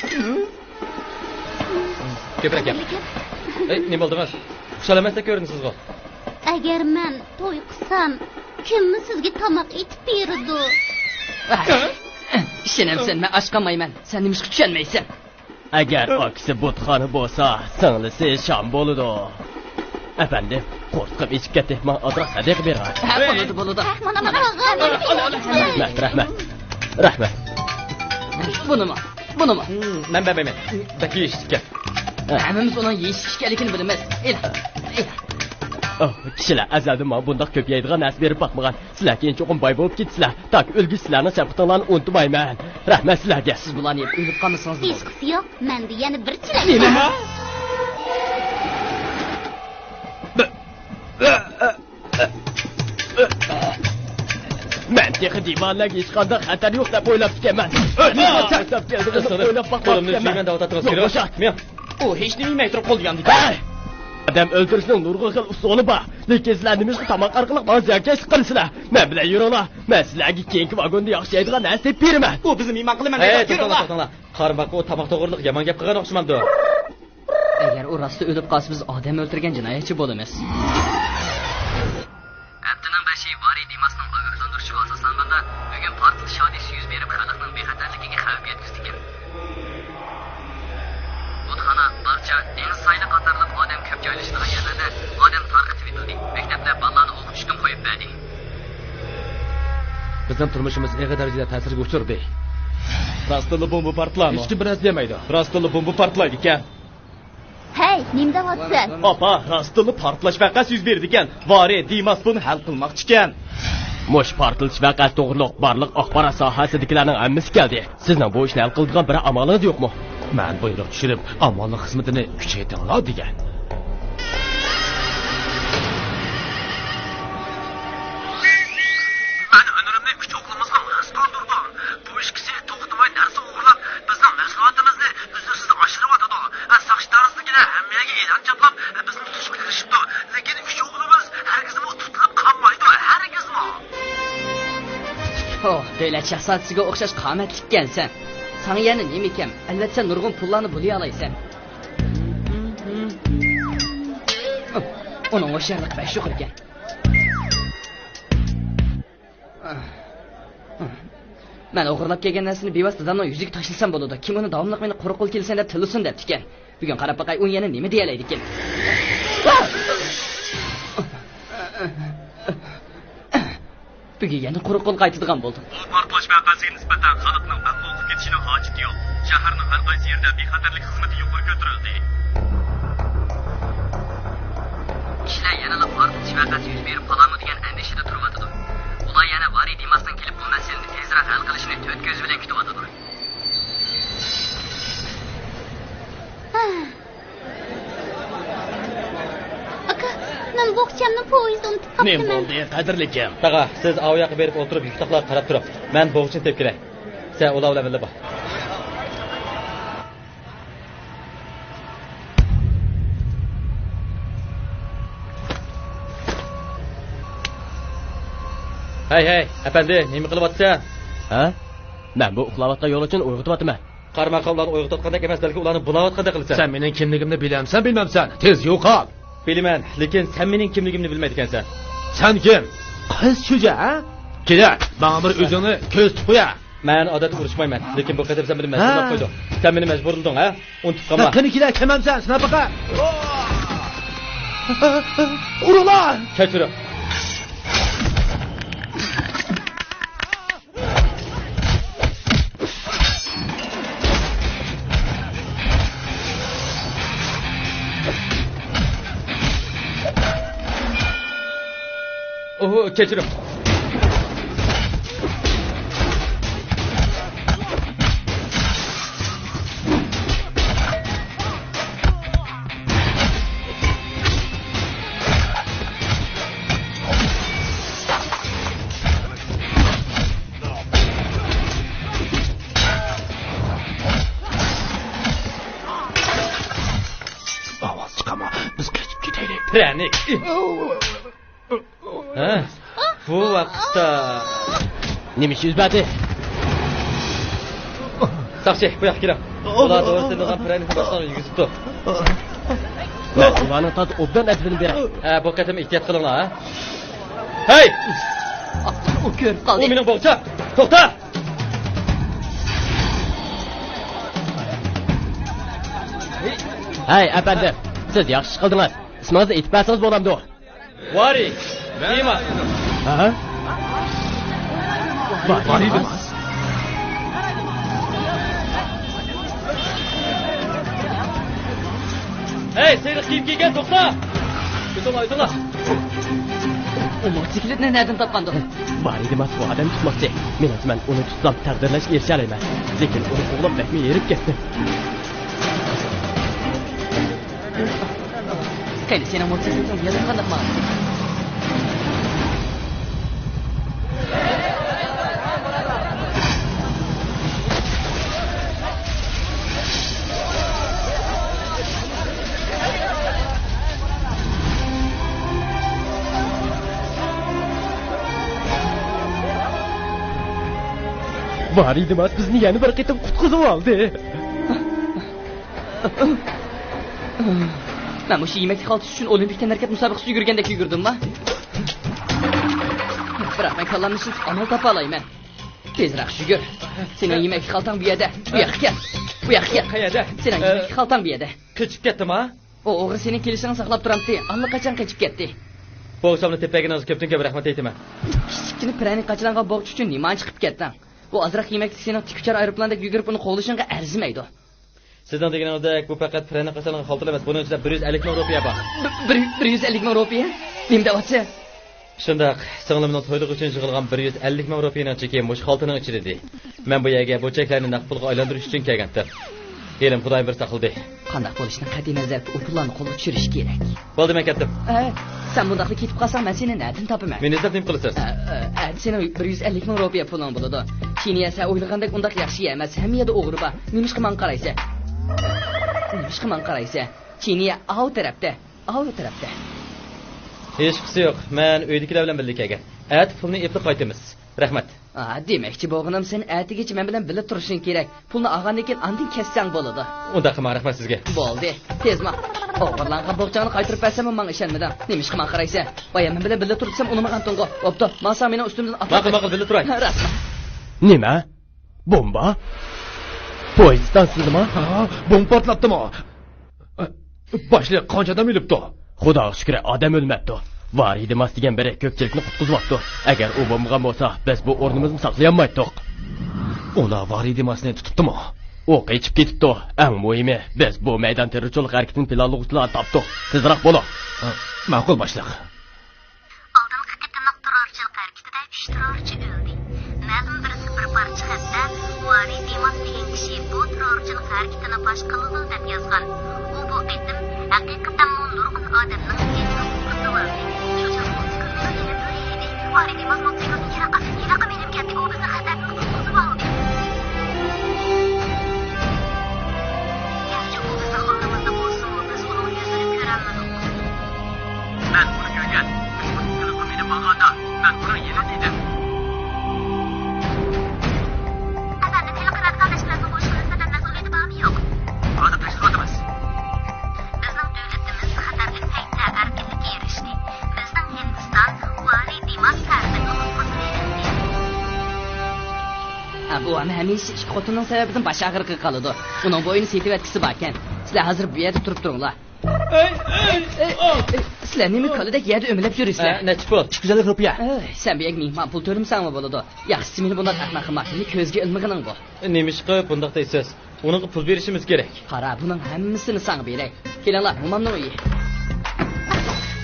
كۆپرەك گەپ. ئەي، نېمە بولدىڭىز؟ خۇشال ئەمەستەك كۆرۈنىسىزغۇ. ئەگەر مەن توي قىلسام، كىممۇ سىزگە تاماق ئېتىپ بېرىدۇ؟ ئىشىنەمسەن، مەن ئاچ قالمايمەن. سەن نېمىشقا چۈشەنمەيسەن؟ ئەگەر ئاكىسى بۇتخانا بولسا، سىڭلىسى شام بولىدۇ. ئەپەندىم، قورسىقىم ئېچىپ كەتتى، ماڭا ئازراق سەدىقە بېرىڭ. ھە، بولىدۇ، بولىدۇ. مانا، مانا، مانا. رەھمەت، رەھمەت. رەھمەت. بۇنىمۇ، بۇنىمۇ. مەن بەرمەيمەن. بەك يېيىشلىك ئىكەن. ھەممىمىز ئۇنىڭ يېيىشلىك ئىكەنلىكىنى بىلىمىز. ئېلىڭ، ئېلىڭ. ئوھ، كىشىلەر ئەزەلدىن ماڭا بۇنداق كۆپ يەيدىغان نەرسە بېرىپ باقمىغان. سىلەر كېيىن چوقۇم باي بولۇپ كېتىسىلەر. تاكى ئۆلگۈچە سىلەرنىڭ شەپقىتىڭلارنى ئۇنتۇمايمەن. رەھمەت سىلەرگە. سىز بۇلارنى يەپ ئۆلۈپ قالمىسىڭىز بولىدۇ. ھېچقىسى يوق، مەندە يەنە بىر چېلەك. نېمە؟ مەن تېخى دىۋانىلەرگە ھېچقانداق خەتەر يوق دەپ ئويلاپتىكەنمەن. ئۆلۈمگە تەڭ دەپ كەلدىڭىز دەپ ئويلاپ باقماپتىكەنمەن. ئۇ ھېچنېمە يېمەي تۇرۇپ قول يۇيامدىكەن. ئۇ ھېچنېمە يېمەي تۇرۇپ قول يۇيامدىكەن. ئادەم ئۆلتۈرۈشنىڭ نۇرغۇن خىل ئۇسۇلى بار. لېكىن سىلەر نېمىشقا تاماق ئارقىلىق ماڭا زىيانكەشلىك قىلىسىلەر؟ مەن بىلەن يۈرۈڭلار. مەن سىلەرگە كېيىنكى ۋاگوندا ياخشى يەيدىغان نەرسە تېپىپ بېرىمەن. ئۇ بىزنى مېھمان قىلىمەن. ھەي، دەيدۇ، توختاڭلار، يۈرۈڭلار. توختاڭلار. قارىماققا ئۇ تاماق توغرىلىق يامان گەپ قىلغان ئوخشىمامدۇ؟ ئەگەر ئۇ راستلا ئۆلۈپ قالسا، بىز ئادەم ئۆلتۈرگەن جىنايەتچى بولىمىز. ھەپتىنىڭ بەشى ۋارى دىماسنىڭ ئاگاھلاندۇرۇشىغا ئاساسلانغاندا، بۈگۈن پارتلىشىش ھادىسىسى يۈز بېرىپ، خەلقنىڭ بىخەتەرلىكىگە خەۋپ يەتكۈزىدىكەن. بۇتخانا، باغچە، دېڭىز ساھىلى قاتارلىق ئادەم كۆپ جايلىشىدىغان يەرلەردە ئادەم تارقىتىۋېتىلدى. مەكتەپلەر بالىلارنى ئوقۇتۇشتىن قويۇپ بەردى. بىزنىڭ تۇرمۇشىمىز ئېغىر دەرىجىدە تەسىرگە ئۇچرىدى. راستتىنلا بومبا پارتلارمۇ؟ ھېچكىم بىر نەرسە دېمەيدۇ. راستتىنلا بومبا پارتلايدىكەن. ھەي، نېمە دەۋاتىسەن؟ ئاپا، راستتىنلا پارتلاش ۋەقەسى يۈز بېرىدىكەن. ۋارى دىماس بۇنى ھەل قىلماقچىكەن. مۇشۇ پارتلىتىش ۋەقەسى توغرۇلۇق بارلىق ئاخبارات ساھەسىدىكىلەرنىڭ ھەممىسى كەلدى. سىزنىڭ بۇ ئىشنى ھەل قىلىدىغان بىر ئامالىڭىز يوقمۇ؟ مەن بۇيرۇق چۈشۈرۈپ، ئامانلىق خىزمىتىنى كۈچەيتىڭلار دېگەن. مەن ھۈنىرىمنى ئۈچ ئوغلىمىزغا مەرز قاندۇردۇم. بۇ ئىككىسى توختىماي نەرسە ئوغرىلاپ، بىزنىڭ مەھسۇلاتىمىزنى ئۈزلۈكسىز ئاشۇرۇۋاتىدۇ. ھە، ساقچى ئىدارىسىنىڭكىلەر مەگە ئېلان چاپلاپ، بىزنى تۇتۇشقا كىرىشىپتۇ. لېكىن ئۈچ ئوغلىمىز ھەرگىزمۇ تۇتۇلۇپ قالمايدۇ، ھەرگىزمۇ. ئوھ، دۆلەت شاھزادىسىگە ئوخشاش قامەتلىككەنسەن. ساڭا يەنە نېمە كەم؟ ئەلۋەتتە، سەن نۇرغۇن پۇللارنى بۇلىيالايسەن. ئۇنىڭ ھوشيارلىقى بەك يۇقىرىكەن. مەن ئوغرىلاپ كەلگەن نەرسىنى بىۋاسىتە دادامنىڭ يۈزىگە تاشلىسام بولىدۇ. كىم ئۇنى داۋاملىق مېنى قۇرۇق قول كېلىسەن دەپ تىللىسۇن دەپتىكەن. بۈگۈن قاراپ باقاي، ئۇ يەنە نېمە دېيەلەيدىكىن. بۈگۈن يەنە قۇرۇق قول قايتىدىغان بولدۇم. بۇ پارتلاش ۋەقەسىگە نىسبەتەن خەلقنىڭ بەك قورقۇپ كېتىشىنىڭ ھاجىتى يوق. شەھەرنىڭ ھەر قايسى يېرىدە بىخەتەرلىك خىزمىتى يۇقىرى كۆتۈرۈلدى. كىشىلەر يەنىلا پارتلىتىش ۋەقەسى يۈز بېرىپ قالارمۇ دېگەن ئەندىشىدە تۇرۇۋاتىدۇ. ئۇلار يەنە ۋارى دىماسنىڭ كېلىپ بۇ مەسىلىنى تېزرەك ھەل قىلىشىنى تۆت كۆزى بىلەن كۈتۈۋاتىدۇ. ئاكا، مەن بوغچامنى پويىزدا ئۇنتۇپ قاپتىمەن. نېمە بولدى، قەدىرلىكىم؟ تاغا، سىز ئاۋۇ ياققا بېرىپ ئولتۇرۇپ، يۈك تاقلارغا قاراپ تۇرۇڭ. مەن بوغچىنى تېپىپ كېلەي. سەن ئۇلار بىلەن بىللە بار. ھەي، ھەي، ئەپەندى، نېمە قىلىۋاتىسەن؟ ھە؟ مەن بۇ ئۇخلاۋاتقان يولۇچىنى ئويغىتىۋاتىمەن. قارىماققا ئۇلارنى ئويغىتىۋاتقاندەك ئەمەس، بەلكى ئۇلارنى بۇلاۋاتقاندەك قىلىسەن. سەن مېنىڭ كىملىكىمنى بىلەمسەن، بىلمەمسەن؟ تېز يوقال! بىلىمەن، لېكىن سەن مېنىڭ كىملىكىمنى بىلمەيدىكەنسەن. سەن كىم؟ قىز چۈجە، ھە؟ كېلە، ماڭا بىر ئۆزۈڭنى كۆرسىتىپ قويە. مەن ئادەتتە ئۇرۇشمايمەن، لېكىن بۇ قېتىم سەن مېنى مەجبۇرلاپ قويدۇڭ. سەن مېنى مەجبۇرلىدىڭ، ھە؟ ئۇنتۇپ قالما. قېنى كېلە، كەمەمسەن، سىناپ باقا. ئۇرۇڭلار! كەچۈرۈڭ. ئوھو، كەچۈرۈڭ. ئاۋاز چىقارما، بىز قېچىپ كېتەيلى. پىرەنىك. ھە؟ بۇ ۋاقىتتا. نېمە ئىش يۈز بەردى؟ ساقچى، بۇ ياققا كېلىڭ. ئۇلار توغرا سېلىنغان پىرەنىكنى باشقىلارغا يېگۈزۈپتۇ. مەن ئۇلارنىڭ تازا ئوبدان ئەدىپىنى بېرەي. ھە، بۇ قېتىم ئېھتىيات قىلىڭلار، ھە؟ ھەي! ئۇ كۆرۈپ قالدى. ئۇ مېنىڭ بوغچام. توختا! ھەي، ئەپەندىم، سىز ياخشى ئىش قىلدىڭىز. ئىسمىڭىزنى ئېيتىپ بەرسىڭىز بولامدۇ؟ ۋارى دىماس. ھە؟ ۋارى دىماس. ھەي، سېرىق كىيىم كىيگەن، توختا! ئۆتۈڭلار، ئۆتۈڭلار. ئۇ موتوسىكلىتنى نەدىن تاپقاندۇ؟ ۋارى دىماس بۇ ئادەمنى تۇتماقچى. مېنىڭچە، مەن ئۇنى تۇتسام، تەقدىرلەشكە ئېرىشەلەيمەن. لېكىن ئۇنى قوغلاپ بەكمۇ ھېرىپ كەتتىم. قېنى، سېنىڭ موتوسىكلىتىڭ بۇ يەردە قانداق ماڭىدۇ؟ ۋارى دىماس بىزنى يەنە بىر قېتىم قۇتقۇزۇۋالدى. مەن مۇشۇ يېمەكلىك خالتىسى ئۈچۈن ئولىمپىك تەنھەرىكەت مۇسابىقىسىگە يۈگۈرگەندەك يۈگۈردۈمما؟ بىراق مەن كاللامنى ئىشلىتىپ ئامال تاپالايمەن. تېزرەك يۈگۈر. سېنىڭ يېمەكلىك خالتاڭ بۇ يەردە. بۇ ياققا كەل. بۇ ياققا كەل. قەيەردە؟ سېنىڭ ئە، يېمەكلىك خالتاڭ بۇ يەردە. قېچىپ كەتتىما؟ ئۇ ئوغرى سېنىڭ كېلىشىڭنى ساقلاپ تۇرامتى. ئاللىقاچان قېچىپ كەتتى. بوغچامنى تېپىپ بەرگىنىڭىزگە كۆپتىن كۆپ رەھمەت ئېيتىمەن. كىچىككىنە پىرەنىك قاچىلانغان بوغچا ئۈچۈن نېمانچە قىلىپ كەتتىڭ؟ بۇ ئازراق يېمەكلىك سېنىڭ تىك ئۇچار ئايروپىلاندەك يۈگۈرۈپ ئۇنى قوغلىشىڭغا ئەرزىمەيدۇ. سىزنىڭ دېگىنىڭىزدەك، بۇ پەقەت پىرەنىك قاچىلانغان خالتا ئەمەس، بۇنىڭ ئىچىدە بىر يۈز ئەللىك مىڭ روپىيە بار. بىر، بىر، بىر يۈز ئەللىك مىڭ روپىيە؟ نېمە دەۋاتىسەن؟ شۇنداق، سىڭلىمنىڭ تويلۇقى ئۈچۈن يىغىلغان بىر يۈز ئەللىك مىڭ روپىيىنىڭ چېكى مۇشۇ خالتىنىڭ ئىچىدە ئىدى. مەن بۇ يەرگە بۇ چەكلەرنى نەق پۇلغا ئايلاندۇرۇش ئۈچۈن كەلگەنتىم. ھېلىم خۇدايىم بىر ساقلىدى. قانداق بولۇشىنىڭ قەتئىي نەزەرىدە ئۇ پۇللارنى قولغا چۈشۈرۈش كېرەك. بولدى، مەن كەتتىم. ئە، سەن بۇنداقلا كېتىپ قالساڭ، مەن سېنى نەدىن تاپىمەن؟ مېنى ئىزدەپ نېمە قىلىسىز؟ ئە، ئە، ئەتە سېنىڭ بىر يۈز ئەللىك مىڭ روپىيە پۇلۇڭ بولىدۇ. كېنىيە، سەن ئويلىغاندەك ئۇنداق ياخشى يەر ئەمەس. ھەممە يەردە ئوغرى بار. نېمىشقا ماڭا قارايسەن؟ نېمىشقا ماڭا قارايسەن؟ چىنىيە ئاۋۇ تەرەپتە، ئاۋۇ تەرەپتە. ھېچقىسى يوق، مەن ئۆيدىكىلەر بىلەن بىللە كەلگەن. ئەتە پۇلنى ئېلىپ قايتىمىز. رەھمەت. ئا، دېمەكچى بولغىنىم، سەن ئەتىگىچە مەن بىلەن بىللە تۇرۇشۇڭ كېرەك. پۇلنى ئالغاندىن كېيىن ئاندىن كەتسەڭ بولىدۇ. ئۇنداق قىلماڭ، رەھمەت سىزگە. بولدى، تېزما. ئوغرىلانغان بوغچاڭنى قايتۇرۇپ بەرسەممۇ ماڭا ئىشەنمىدىڭ. نېمىشقا ماڭا قارايسەن؟ بايا مەن بىلەن بىللە تۇرۇپ دېسەم ئۇنىمىغانتىڭغۇ. بوپتۇ، ماڭساڭ مېنىڭ ئۈستۈمدىن ئاتلاپ. ماقۇل، ماقۇل، بىللە تۇراي. راستما؟ نېمە؟ بومبا؟ پويىز ئىستانسىسىدىما؟ ھا، بومبا پارتلاپتىمۇ؟ باشلىق، قانچە ئادەم ئۆلۈپتۇ؟ خۇداغا شۈكرى، ئادەم ئۆلمەپتۇ. ۋارىي دېماس دېگەن بىرى كۆپچىلىكنى قۇتقۇزۇۋاپتۇ. ئەگەر ئۇ بولمىغان بولسا، بىز بۇ ئورنىمىزنى ساقلىيالمايتتۇق. ئۇلار ۋارىي دېماسنى تۇتۇپتۇمۇ؟ ئۇ قېچىپ كېتىپتۇ. ئەڭ مۇھىمى، بىز بۇ مەيدان تېررورچىلىق ھەرىكىتىنى پىلانلىغۇچىلارنى تاپتۇق. تېزراق بولۇڭ. ھە، ماقۇل، باشلىق. ئالدىنقى قېتىملىق تېررورچىلىق ھەرىكىتىدە ئۈچ تېررورچى ئۆلدى. مەلۇم بىرسى بىر پارچە خەتتە ۋارىي دېماس دېگەن كىشى بۇ تېررورچىلىق ھەرىكىتىنى باش قىلىدۇ دەپ يازغان. ئۇ بۇ قېتىم ھەقىقەتەنمۇ نۇرغۇن ئادەمنىڭ جېنىنى قۇتقۇزۇۋالدى. شۇ چاغدا ئۇ سۈكۈننىڭ يەنە دۈرىيىدى. ۋارىي دېماس موتوسىكلىنى يىراققا، يىراققا مېنىپ كەتتى. ئۇ بىزنى خەتەردىن قۇتقۇزۇۋالدى. گەرچە ئۇ بىزنىڭ ئارىمىزدا بولسىمۇ، بىز ئۇنىڭ يۈزىنى كۆرەلمىدۇق. مەن ئۇنى كۆرگەن. ئۇ تېلېفون مېنى باغلىغاندا، مەن ئۇنىڭ يېنىدا ئىدىم. ئەپەندىم، ھېلىقى رادىكال تەشكىلاتنىڭ بۇ ئىشقا نىسبەتەن مەسئۇلىيىتى بارمۇ يوق؟ ھازىر تەكشۈرۈۋاتىمىز. بىزنىڭ دۆلىتىمىز خەتەرلىك پەيتتە ئەركىنلىككە ئېرىشتى. بىزنىڭ ھىندىستان ۋارىي دېماس ھەربىي ئۇرۇشقا سېلىندى. ھە، بۇ ھەم ھەمىشە ئىككى خوتۇننىڭ سەۋەبىدىن باش ئاغرىقىغا قالىدۇ. ئۇنىڭ بوينى سېتىۋەتكۈسى باركەن. سىلەر ھازىر بۇ يەردە تۇرۇپ تۇرۇڭلار. ئەي، ئەي، ئەي، ئەي، سىلەر نېمە كالىدەك يەردە ئۆمىلەپ يۈرىسىلەر؟ ھە، نەچچە پۇل؟ ئىككى يۈز ئەللىك رۇپىيە. ئەي، سەن بۇ يەرگە مېھمان پۇل تۆلىمىسەڭمۇ بولىدۇ. ياخشىسى مېنى بۇنداق ئەخمەق قىلما، مېنى كۆزگە ئىلمىغىنىڭ بۇ. نېمىشقا بۇنداق دەيسىز؟ ئۇنىڭغا پۇل بېرىشىمىز كېرەك. قارا، بۇنىڭ ھەممىسىنى ساڭا بېرەي. كېلىڭلار، مومامنىڭ ئۆيى.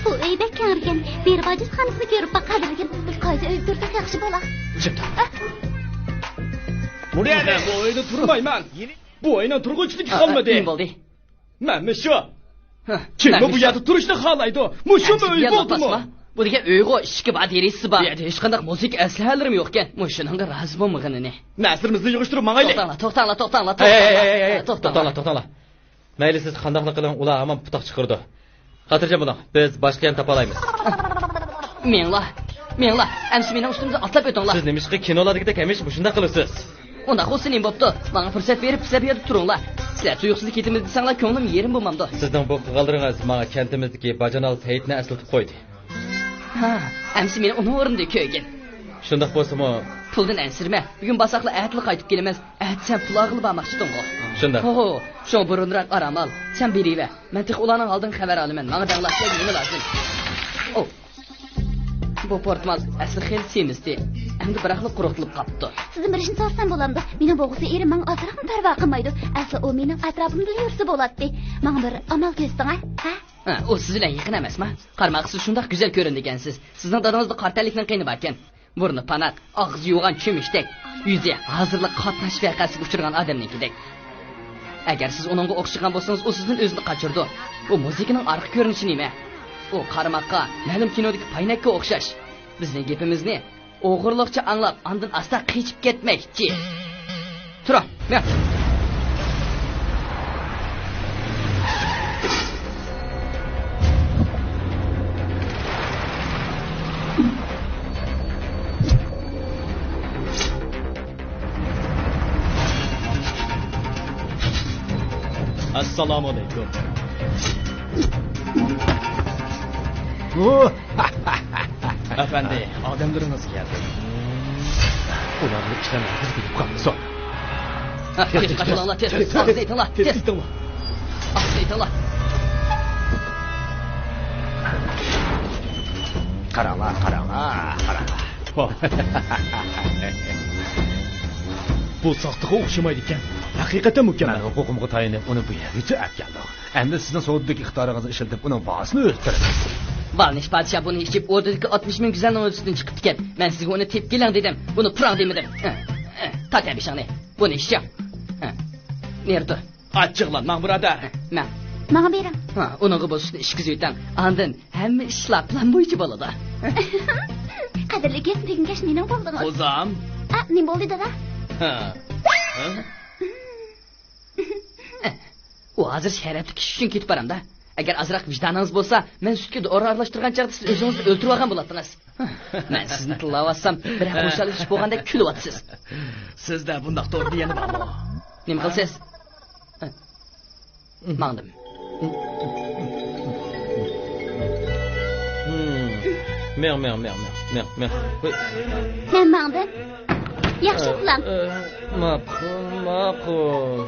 بۇ ئۆي بەك كەڭرىكەن. بېرىپ ھاجەتخانىسىنى كۆرۈپ باق، قەدىرلىكىم. بىر قايسى ئۆيدە تۇرساق ياخشى بولا؟ جىم تۇر. بۇ يەردە، بۇ ئۆيدە تۇرمايمەن. بۇ ئۆينىڭ تۇرغۇچىلىكى قالمىدى. نېمە بولدى؟ مەن مۇشۇ. ھە، كىممۇ بۇ يەردە تۇرۇشنى خالايدۇ؟ مۇشۇمۇ ئۆي بولدىمۇ؟ بۇ دېگەن ئۆيغۇ، ئىشىكى بار، دېرىزىسى بار. بۇ يەردە ھېچقانداق مۇزىكا ئەسلىھەلىرىمۇ يوقكەن. مۇشۇنىڭغا رازى بولمىغىنىنى. نەرسىلىرىمىزنى يىغىشتۇرۇپ ماڭايلى. توختاڭلار، توختاڭلار، توختاڭلار، ھەي، ھەي، ھەي، ھەي، ھەي. توختاڭلار. توختاڭلار، توختاڭلار. مەيلى، سىز قانداقلا قىلىڭ، ئۇلار ھامان پۇتاق چىقىرىدۇ. خاتىرجەم بولۇڭ، بىز باشقا يەرنى تاپالايمىز. مېڭىڭلار، مېڭىڭلار، ئەمىسە مېنىڭ ئۈستۈمدىن ئاتلاپ ئۆتۈڭلار. سىز نېمىشقا كىنولاردىكىدەك ھەمىشە مۇشۇنداق قىلىسىز؟ ئۇنداق بولسا نېمە بوپتۇ؟ ماڭا پۇرسەت بېرىپ، سىلەر بۇ يەردە تۇرۇڭلار. سىلەر تۇيۇقسىز كېتىمىز دېسەڭلار، كۆڭلۈم يېرىم بولمامدۇ؟ سىزنىڭ بۇ قىلغانلىرىڭىز ماڭا كەنتىمىزدىكى باجانال سەيىتنى ئەسلىتىپ قويدى. ھا، ئەمىسە مېنى ئۇنىڭ ئورنىدا كۆرگىن. شۇنداق بولسىمۇ؟ پۇلدىن ئەنسىرىمە، بۈگۈن بارساقلا ئەتىلا قايتىپ كېلىمىز. ئەتە سەن پۇل ئالغىلى بارماقچىدىڭغۇ؟ شۇنداق. ھو، شۇڭا بۇرۇنراق ئارام ئال. سەن بېرىۋەر. مەن تېخى ئۇلارنىڭ ھالىدىن خەۋەر ئالىمەن. ماڭا دەڭلار، سىلەرگە نېمە لازىم؟ ئو. بۇ پورتمال ئەسلى خېلى سېمىزتى. ئەمدى بىراقلا قۇرۇقلىنىپ قاپتۇ. سىزدىن بىر ئىشنى سورىسام بولامدۇ؟ مېنىڭ بولغۇسى ئېرىم ماڭا ئازراقمۇ پەرۋا قىلمايدۇ. ئەسلى ئۇ مېنىڭ ئەتراپىمدىلا يۈرسە بولاتتى. ماڭا بىر ئامال كۆرسىتىڭە، ھە؟ ھە، ئۇ سىز بىلەن يېقىن ئەمەسما؟ قارىماققا سىز شۇنداق گۈزەل كۆرۈنىدىكەنسىز. سىزنىڭ دادىڭىزدا قارا تەنلىكنىڭ قېنى باركەن. بۇرنى پاناق، ئاغزى يوغان چۆمۈچتەك، يۈزى ھازىرلا قاتناش ۋەقەسىگە ئۇچرىغان ئادەمنىڭكىدەك. ئەگەر سىز ئۇنىڭغا ئوخشىغان بولسىڭىز، ئۇ سىزدىن ئۆزىنى قاچۇرىدۇ. ئۇ مۇزىكىنىڭ ئارقا كۆرۈنۈشى نېمە؟ ئۇ قارىماققا مەلۇم كىنودىكى پاينەككە ئوخشاش. بىزنىڭ گېپىمىزنى ئوغرىلىقچە ئاڭلاپ، ئاندىن ئاستا قېچىپ كەتمەكچى. تۇرۇڭ، مېڭىڭ. ئەسسالامۇئەلەيكۇم. ئەپەندى، ئادەملىرىڭىز كەلدى. ئۇلارنى ئىشلەملەر بىز بىلىپ قالمىسۇن. ھە، تېز قاچىلاڭلار، تېز. تېز، تېز، ئاغزىنى ئېتىڭلار، تېز. ئاغزىنى ئېتىڭلار. قاراڭلار، قاراڭلار، قاراڭلار. بۇ ساختىغا ئوخشىمايدىكەن. ھەقىقەتەن مۇكەممەل. مەن ھوقۇقۇمغا تايىنىپ ئۇنى بۇ يەرگىچە ئەپ كەلدىم. ئەمدى سىزنىڭ سودىدىكى ئىقتىدارىڭىزنى ئىشلىتىپ، ئۇنىڭ باھاسىنى ئۆستۈرىمىز. بالنىش پادىشاھ بۇنى ئېچىپ، ئوردىدىكى ئاتمىش مىڭ گۈزەلنىڭ ھۆددىسىدىن چىقىپتىكەن. مەن سىزگە ئۇنى تېپىپ كېلىڭ دېدىم. بۇنى پۇراڭ دېمىدىم. تارت ھە بېشىڭنى. بۇنى ئىچىڭ. نېرى تۇر. ئاچچىقلانماڭ، بۇرادەر. مەن. ماڭا بېرىڭ. ھا، ئۇنىڭغا بولسىنى ئىچكۈزۈۋېتىڭ. ئاندىن ھەممە ئىشلار پىلان بويىچە بولىدۇ. قەدىرلىك يەسمى بۈگۈن كەچ نېمە بولدىڭىز؟ قوزام. ئا، نېمە بولدى، دادا؟ ھا. ھا؟ ئۇ ھازىر شەرەپلىك ئىش ئۈچۈن كېتىپ بارامدا. ئەگەر ئازراق ۋىجدانىڭىز بولسا، مەن سۈتكە دورا ئارىلاشتۇرغان چاغدا سىز ئۆزىڭىزنى ئۆلتۈرۈۋالغان بولاتتىڭىز. مەن سىزنى تىللاۋاتسام، بىرەر خۇشال ئىش بولغاندەك كۈلۈۋاتىسىز. سىزدە بۇنداق دورا دېگەن بارمۇ؟ نېمە قىلىسىز؟ ماڭدىم. مېڭ، مېڭ، مېڭ. ھوي. مەن ماڭدىم. ياخشى ئۇخلاڭ. ئە، ماقۇل، ماقۇل.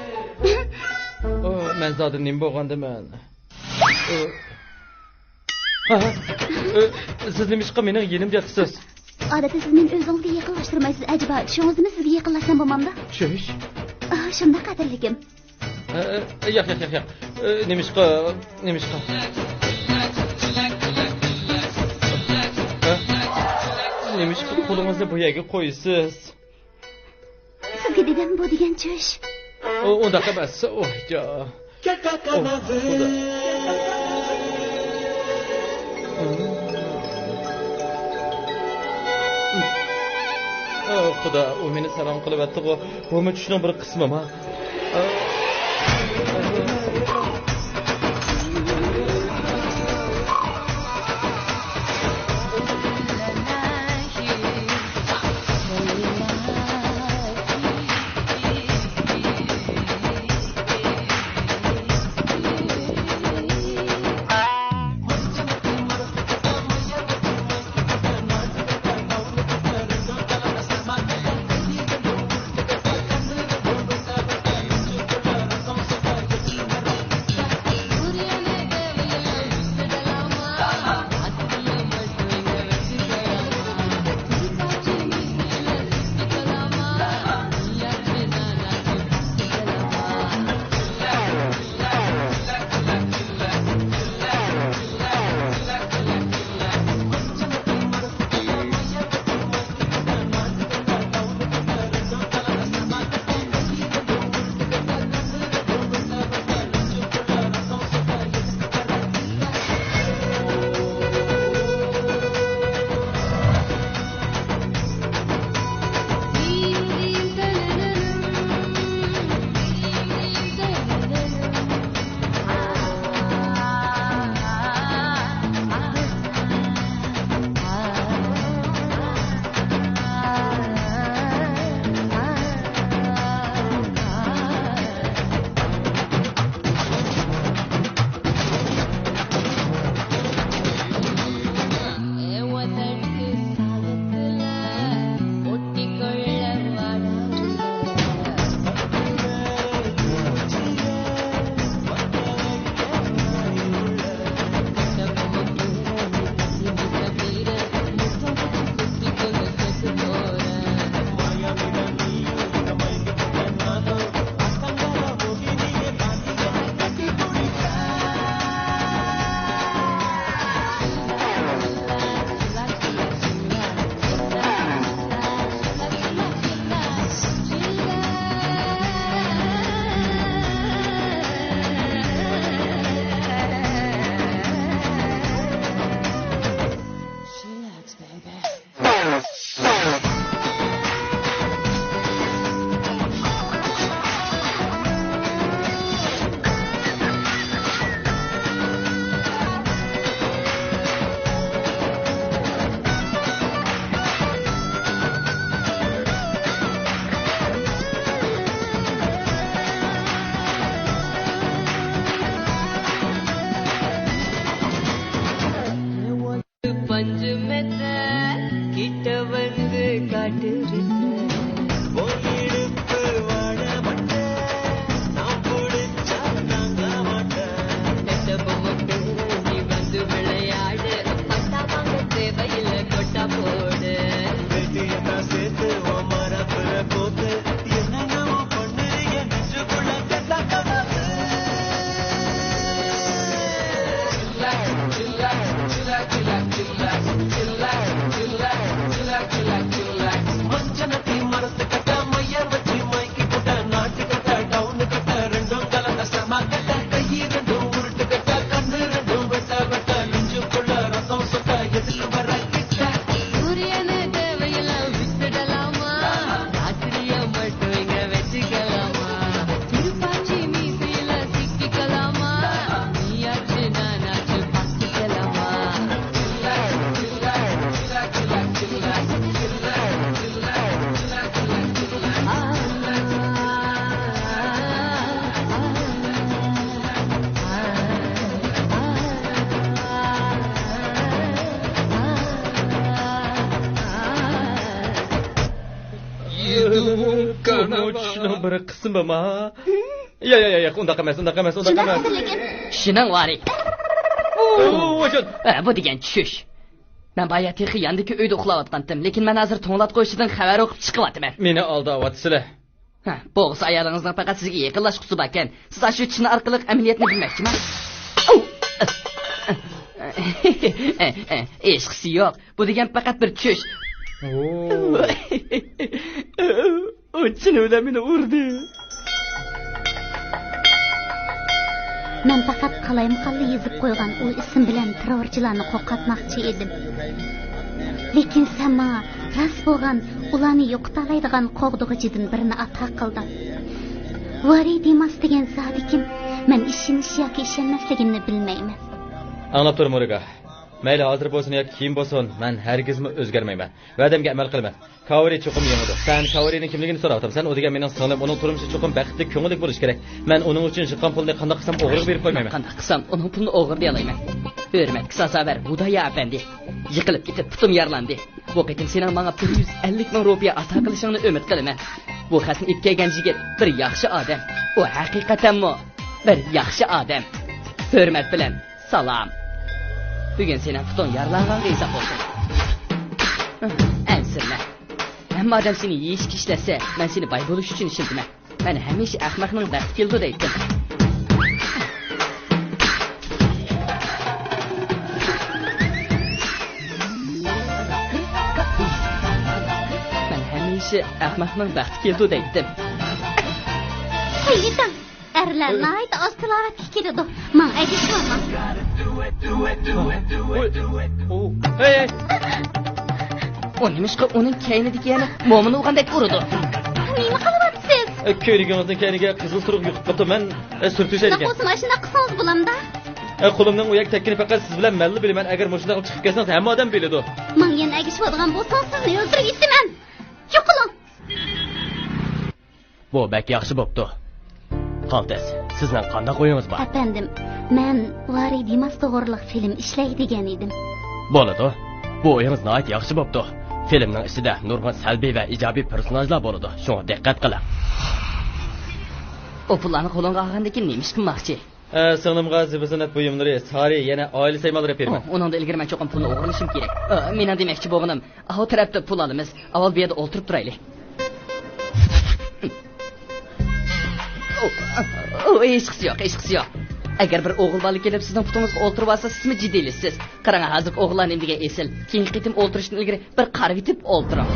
ئۇ، مەن زادى نېمە بولغاندىمەن؟ ئۇ. ھا، ھا. ئۇ، سىز نېمىشقا مېنىڭ يېنىمدا ياتىسىز؟ ئادەتتە سىز مېنى ئۆزىڭىزگە يېقىنلاشتۇرمايسىز. ئەجەبا، چۈشىڭىزدىمۇ سىزگە يېقىنلاشسام بولمامدۇ؟ چۈش؟ ئا، شۇنداق، قەدىرلىكىم. ئە، ئە، ياق، ياق، ياق، ياق. ئە، نېمىشقا، نېمىشقا؟ ئە، نېمىشقا قولىڭىزنى بۇ يەرگە قويىسىز؟ سىزگە دېدىم، بۇ دېگەن چۈش. ئۇ، ئۇنداق ئەمەس. ۋاي جا. ئوھ، خۇدا. ئوھ، خۇدا، ئۇ مېنى سالام قىلىۋەتتىغۇ. بۇمۇ چۈشنىڭ بىر قىسمىما؟ بۇ چۈشنىڭ بىر قىسمىما؟ يا، يا، يا، يا، ئۇنداق ئەمەس، ئۇنداق ئەمەس، ئۇنداق ئەمەس. شۇنىڭ ۋارى. ئۇ، ۋاجان. ئە، بۇ دېگەن چۈش. مەن بايا تېخى ياندىكى ئۆيدە ئۇخلاۋاتقانتىم، لېكىن مەن ھازىر توڭلاتقۇ ئىچىدىن خەۋەر ئوقۇپ چىقىۋاتىمەن. مېنى ئالداۋاتىسىلەر. ھە، بولغۇسا ئايالىڭىزنىڭ پەقەت سىزگە يېقىنلاشقۇسى باركەن. سىز ئاشۇ چىنە ئارقىلىق ئەمەلىيەتنى بىلمەكچىما؟ ئەي، ئەي، ئەي، ھېچقىسى يوق. بۇ دېگەن پەقەت بىر چۈش. ئۇ چىنە بىلەن مېنى ئۇردى. مەن پەقەت قالايمىقانلا يېزىپ قويغان ئۇ ئىسىم بىلەن تېررورچىلارنى قورقۇتماقچى ئىدىم. لېكىن سەن ماڭا راست بولغان، ئۇلارنى يوقىتالايدىغان قوغدىغۇچىدىن بىرنى ئاتا قىلدىڭ. ۋارى دىماس دېگەن زادى كىم؟ مەن ئىشىنىش ياكى ئىشەنمەسلىكىمنى بىلمەيمەن. ئاڭلاپ تۇر، مورىگا. مەيلى ھازىر بولسۇن ياكى كېيىن بولسۇن، مەن ھەرگىزمۇ ئۆزگەرمەيمەن. ۋەدەمگە ئەمەل قىلىمەن. كاۋىرى چوقۇم يېڭىدۇ. سەن كاۋىرىنىڭ كىملىكىنى سوراۋاتامسەن؟ ئۇ دېگەن مېنىڭ سىڭلىم، ئۇنىڭ تۇرمۇشى چوقۇم بەختلىك، كۆڭۈللۈك بولۇشى كېرەك. مەن ئۇنىڭ ئۈچۈن يىغقان پۇلنى قانداق قىلسام ئوغرىغا بېرىپ قويمايمەن. قانداق قىلسام ئۇنىڭ پۇلىنى ئوغرىلىيالايمەن؟ ھۆرمەتكە سازاۋەر، ھۇدايا ئەپەندى. يىقىلىپ كېتىپ پۇتۇم يارىلاندى. بۇ قېتىم سېنىڭ ماڭا بىر يۈز ئەللىك مىڭ روپىيە ئاتا قىلىشىڭنى ئۈمىد قىلىمەن. بۇ خەتنى ئېلىپ كەلگەن يىگىت بىر ياخشى ئادەم. ئۇ ھەقىقەتەنمۇ بىر ياخشى ئادەم. ھۆرمەت بىلەن. سالام. بۈگۈن سېنىڭ پۇتۇڭ يارىلانغانغا ھېساب بولسۇن. ئەنسىرىمە. ھەممە ئادەم سېنى يېيىشكە ئىشلەتسە، مەن سېنى باي بولۇش ئۈچۈن ئىشلىتىمەن. مەن ھەمىشە ئەخمەقنىڭ بەختى كېلىدۇ دەيتتىم. مەن ھەمىشە ئەخمەقنىڭ بەختى كېلىدۇ دەيتتىم. قويۇۋېتىڭ. ئەرلەر ناھايىتى ئاز تىلاۋەتكە كېلىدۇ. ماڭا ئەگىشىۋالماڭ. ھەي، ھەي. ئۇ نېمىشقا ئۇنىڭ كەينىدىكى يەنە مومىنى ئۇرغاندەك ئۇرىدۇ؟ نېمە قىلىۋاتىسىز؟ ئە، كۆينىكىڭىزنىڭ كەينىگە قىزىل سۇرۇق يۇقۇپ قاپتۇ. مەن، ئە، سۈرتۈش شۇنداق ئەيكەن. بولسىمۇ ئاشۇنداق قىلسىڭىز بولامدا؟ ئە، قولۇمنىڭ ئۇ يەرگە تەگكىنى پەقەت سىز بىلەن مەنلا بىلىمەن. ئەگەر مۇشۇنداق چىقىپ كەتسىڭىز، ھەممە ئادەم بىلىدۇ. ماڭا يەنە ئەگىشىۋالىدىغان بولسىڭىز، سىزنى ئۆلتۈرۈپ يېتىمەن. يوقىلىڭ! بۇ بەك ياخشى بوپتۇ. قالتىس، سىزنىڭ قانداق ئويىڭىز بار؟ ئەپەندىم، مەن ۋارى دىماس توغرىلىق فىلىم ئىشلەي دېگەن ئىدىم. بولىدۇ. بۇ ئويىڭىز ناھايىتى ياخشى بوپتۇ. فىلىمنىڭ ئىچىدە نۇرغۇن سەلبىي ۋە ئىجابىي پېرسوناژلار بولىدۇ. شۇڭا دىققەت قىلىڭ. ئۇ پۇللارنى قولۇڭغا ئالغاندىن كېيىن نېمە ئىش قىلماقچى؟ ئە، سىڭلىمغا زىبۇ-زىننەت بۇيۇملىرى، سارى، يەنە ئائىلە سايمانلىرى ئېلىپ بېرىمەن. ئۇ، ئۇنىڭدىن ئىلگىرى مەن چوقۇم پۇلنى ئوغرىلىشىم كېرەك. ئە، مېنىڭ دېمەكچى بولغىنىم، ئاۋۇ تەرەپتە پۇل ئالىمىز. ئاۋۋال بۇ يەردە ئولتۇرۇپ تۇرايلى. ئۇ، ئۇ، ھېچقىسى يوق، ھېچقىسى يوق. ئەگەر بىر ئوغۇل بالا كېلىپ سىزنىڭ پۇتىڭىزغا ئولتۇرۇۋالسا، سىزمۇ جىددىيلىشىسىز. قاراڭ، ھازىرقى ئوغۇللار نېمە دېگەن ئېسىل. كېيىنكى قېتىم ئولتۇرۇشتىن ئىلگىرى بىر قارىۋېتىپ ئولتۇرۇڭ.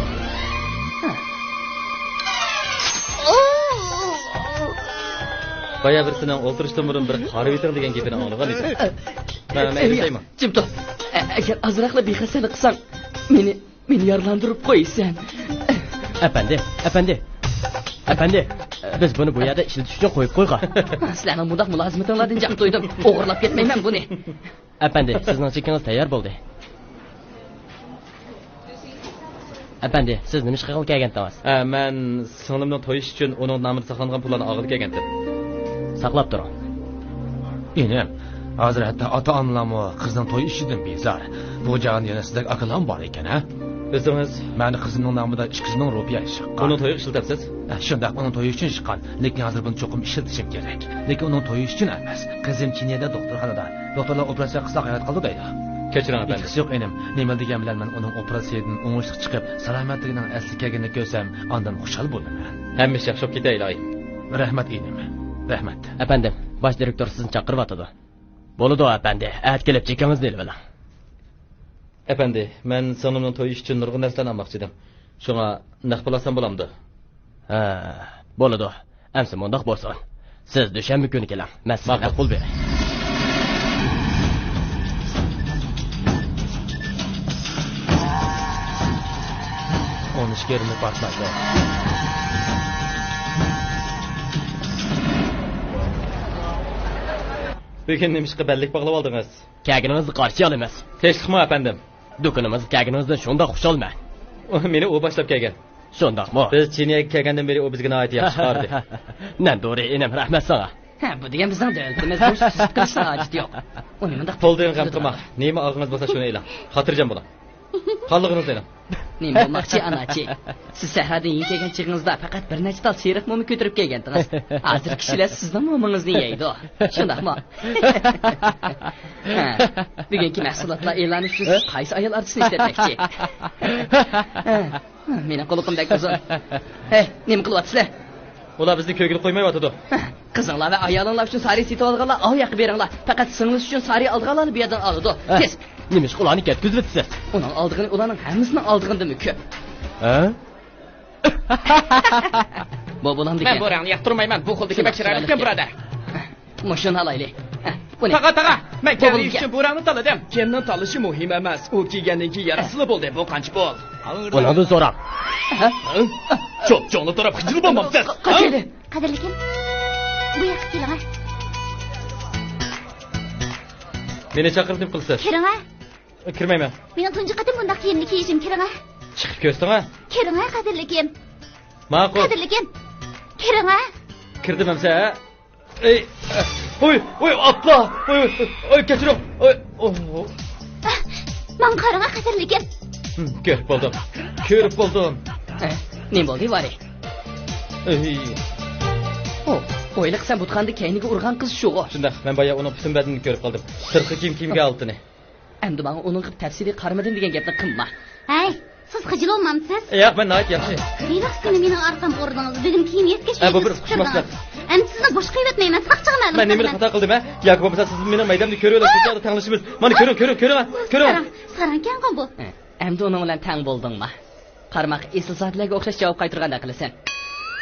بايا بىرسىنىڭ ئولتۇرۇشتىن بۇرۇن بىر قارىۋېتىڭ دېگەن گېپىنى ئاڭلىغان ئىدىم. مەن، مەن ئەيىبلەيمەن. جىم تۇر. ئە-، ئەگەر ئازراقلا بىخەستەلىك قىلساڭ، مېنى، مېنى يارىلاندۇرۇپ قويىسەن. ئەپەندى، ئەپەندى، ئەپەندى، بىز بۇنى بۇ يەردە ئىشلىتىش ئۈچۈن قويۇپ قويغان. سىلەرنىڭ مۇنداق مۇلازىمىتىڭلاردىن جىق تويدۇم. ئوغرىلاپ كەتمەيمەن بۇنى. ئەپەندى، سىزنىڭ چېكىڭىز تەييار بولدى. ئەپەندى، سىز نېمە ئىش قىلغىلى كەلگەنتىڭىز؟ ئە، مەن سىڭلىمنىڭ تويى ئۈچۈن ئۇنىڭ نامىدا ساقلانغان پۇللارنى ئالغىلى كەلگەنتىم. ساقلاپ تۇرۇڭ. ئىنىم، ھازىر ھەتتا ئاتا-ئانىلارمۇ قىزنىڭ تويى ئىشىدىن بىزار. بۇ جاھاندا يەنە سىزدەك ئاكىلارمۇ بار ئىكەن، ھە؟ بىزىڭىز؟ مەن قىزىمنىڭ نامىدا ئىككى يۈز مىڭ روپىيە ئىشقان. ئۇنىڭ تويىغا ئىشلىتەمسىز؟ ئە، شۇنداق، ئۇنىڭ تويى ئۈچۈن ئىشقان. لېكىن ھازىر بۇنى چوقۇم ئىشلىتىشىم كېرەك. لېكىن ئۇنىڭ تويى ئۈچۈن ئەمەس. قىزىم چىنيەدە دوختۇرخانىدا. دوختۇرلار ئوپېراتسىيە قىلسا ھايات قالىدۇ دەيدۇ. كەچۈرۈڭ، ئەپەندىم. ھېچقىسى يوق، ئىنىم. نېمىلا دېگەن بىلەن مەن ئۇنىڭ ئوپېراتسىيەدىن ئوڭۇشلۇق چىقىپ، سالامەتلىكىنىڭ ئەسلىگە كەلگىنىنى كۆرسەم، ئاندىن خۇشال بولىمەن. ھەممە ئىش ياخشى بولۇپ كېتە، ئىلاھىم. رەھمەت، ئىنىم. رەھمەت. ئەپەندىم، باش دىرېكتور سىزنى چاقىرىۋاتىدۇ. بولىدۇ، ئەپەندى. ئەتە كېلىپ چېكىڭىزنى ئېلىۋېلىڭ. ئەپەندى، مەن سىڭلىمنىڭ تويى ئۈچۈن نۇرغۇن نەرسىلەرنى ئالماقچى ئىدىم. شۇڭا نەق پۇل ئالسام بولامدۇ؟ ھە، بولىدۇ. ئەمسە مۇنداق بولسۇن. سىز دۈشەنبە كۈنى كېلىڭ. مەن سىزگە ماقۇل. نەق پۇل بېرەي. ئون ئىككى يېرىملىك پارتلايدۇ. بۈگۈن نېمىشقا بەللىك باغلاپ ئالدىڭىز؟ كەلگىنىڭىزنى قارشى ئالىمىز. تىنچلىقمۇ، ئەپەندىم؟ دۇكىنىمىزغا كەلگىنىڭىزدىن شۇنداق خۇشالمەن. ئۇ، مېنى ئۇ باشلاپ كەلگەن. شۇنداقمۇ؟ بىز چىنيەگە كەلگەندىن بېرى ئۇ بىزگە ناھايىتى ياخشى قارىدى. نەندۇرى ئىنىم، رەھمەت ساڭا. ھە، بۇ دېگەن بىزنىڭ دۆلىتىمىز مۇشۇ سۈزۈپ قىلىشنىڭ ھاجىتى يوق. ئۇنى مۇنداق پۇل دېگەن غەم قىلماڭ. نېمە ئالغىڭىز بولسا شۇنى ئېلىڭ. خاتىرجەم بولۇڭ. قانلىقىڭىزنى ئېلىڭ. نېمە بولماقچى، ئاناچى؟ سىز سەھەردىن يېڭى كەلگەن چېغىڭىزدا پەقەت بىر نەچچە تال تېرىق موما كۆتۈرۈپ كەلگەنتىڭىز. ھازىر كىشىلەر سىزنىڭ مومىڭىزنى يەيدۇ. شۇنداقمۇ؟ ھە، بۈگۈنكى مەھسۇلاتلار ئېلانى ئۈچۈن سىز قايسى ئايال ئارتىسىنى ئىشلەتمەكچى؟ ھە، مېنىڭ قۇلىقىم بەك ئۇزۇن. ھەي، نېمە قىلىۋاتىسىلەر؟ ئۇلار بىزنى كۆرگىلى قويمايۋاتىدۇ. قىزىڭلار ۋە ئايالىڭلار ئۈچۈن سارى سېتىۋالغانلار ئاۋۇ ياققا بېرىڭلار. پەقەت سىڭلىسى ئۈچۈن سارى ئالىدىغانلارنى بۇ يەردىن ئالىدۇ. ھە، تېز! نېمىشقا ئۇلارنى كەتكۈزۈۋېتىسىز؟ ئۇنىڭ ئالىدىغىنى ئۇلارنىڭ ھەممىسىنىڭ ئالىدىغىنىدىنمۇ كۆپ. ھە؟ بۇ بولامدىكەن؟ مەن بۇ رەڭنى ياقتۇرمايمەن. بۇ خىلدىكى بەك چىرايلىقكەن، بۇرادەر. مۇشۇنى ئالايلى. ھە، بۇنى. تاغا، تاغا، مەن بۇ كەلدى بولىدىكەن. ئۈچۈن بۇ رەڭنى تاللىدىم. كىمنىڭ تاللىشى مۇھىم ئەمەس. ئۇ كىيگەندىن كېيىن يارىسىلا بولدى. بۇ قانچە پۇل؟ ئۇنىڭدىن سوراڭ. ھە؟ چوپ-چوڭلا تۇرۇپ خىجىل بولمامسىز؟ ھە؟ قاچايلى. قەدىرلىكىم، بۇ ياققا كېلىڭە. مېنى چاقىرىپ نېمە قىلىسىز؟ كىرىڭە. كىرمەيمەن. مېنىڭ تۇنجى قېتىم بۇنداق كىيىمنى كىيىشىم، كىرىڭە. چىقىپ كۆرسىتىڭە. كىرىڭە، قەدىرلىكىم. ماقۇل. قەدىرلىكىم، كىرىڭە. كىردىم ئەمسە. ئەي، ئوي، ئوي، ئاپلا. ئوي، ئوي، ئوي، كەچۈرۈڭ. ئوي، ئوي. ماڭا قاراڭا، قەدىرلىكىم. ھىم، كۆرۈپ بولدۇم. كۆرۈپ بولدۇم. ئە، نېمە بولدى، ۋارى؟ ئەي. ئو، ھېلىقى سەن بۇتخانىدا كەينىگە ئۇرغان قىز شۇغۇ. شۇنداق، مەن بايا ئۇنىڭ پۈتۈن بەدىنىنى كۆرۈپ قالدىم. سىرتقى كىيىم كىيمىگەن ھالىتىنى. ئەمدى ماڭا ئۇنىڭغا تەپسىلىي قارىمىدىم دېگەن گەپنى قىلما. ھەي، سىز خىجىل بولمامسىز؟ ياق، مەن ناھايىتى ياخشى. ھېلىقى كۈنى مېنىڭ ئارقامغا ئۇردىڭىز، بۈگۈن كىيىم يەتكەچ ھە، بۇ بىر ئۇقۇشماسلىق. ئەمدى سىزنى بوشقا قويۇۋەتمەيمەن، ساقچىغا مەلۇم قىلىمەن. مەن نېمىنى خاتا قىلدىم، ھە؟ ياكى بولمىسا سىز مېنىڭ مەيدەمنى كۆرۈۋېلىڭ، شۇ چاغدا تەڭلىشىمىز. مانا كۆرۈڭ، كۆرۈڭ، كۆرۈڭ، كۆرۈڭ. ساراڭ، ساراڭكەنغۇ بۇ. ئەمدى ئۇنىڭ بىلەن تەڭ بولدۇڭما؟ قارىماق، ئېسىلزادىلەرگە ئوخشاش جاۋاب قايتۇرغاندەك قىلىسەن.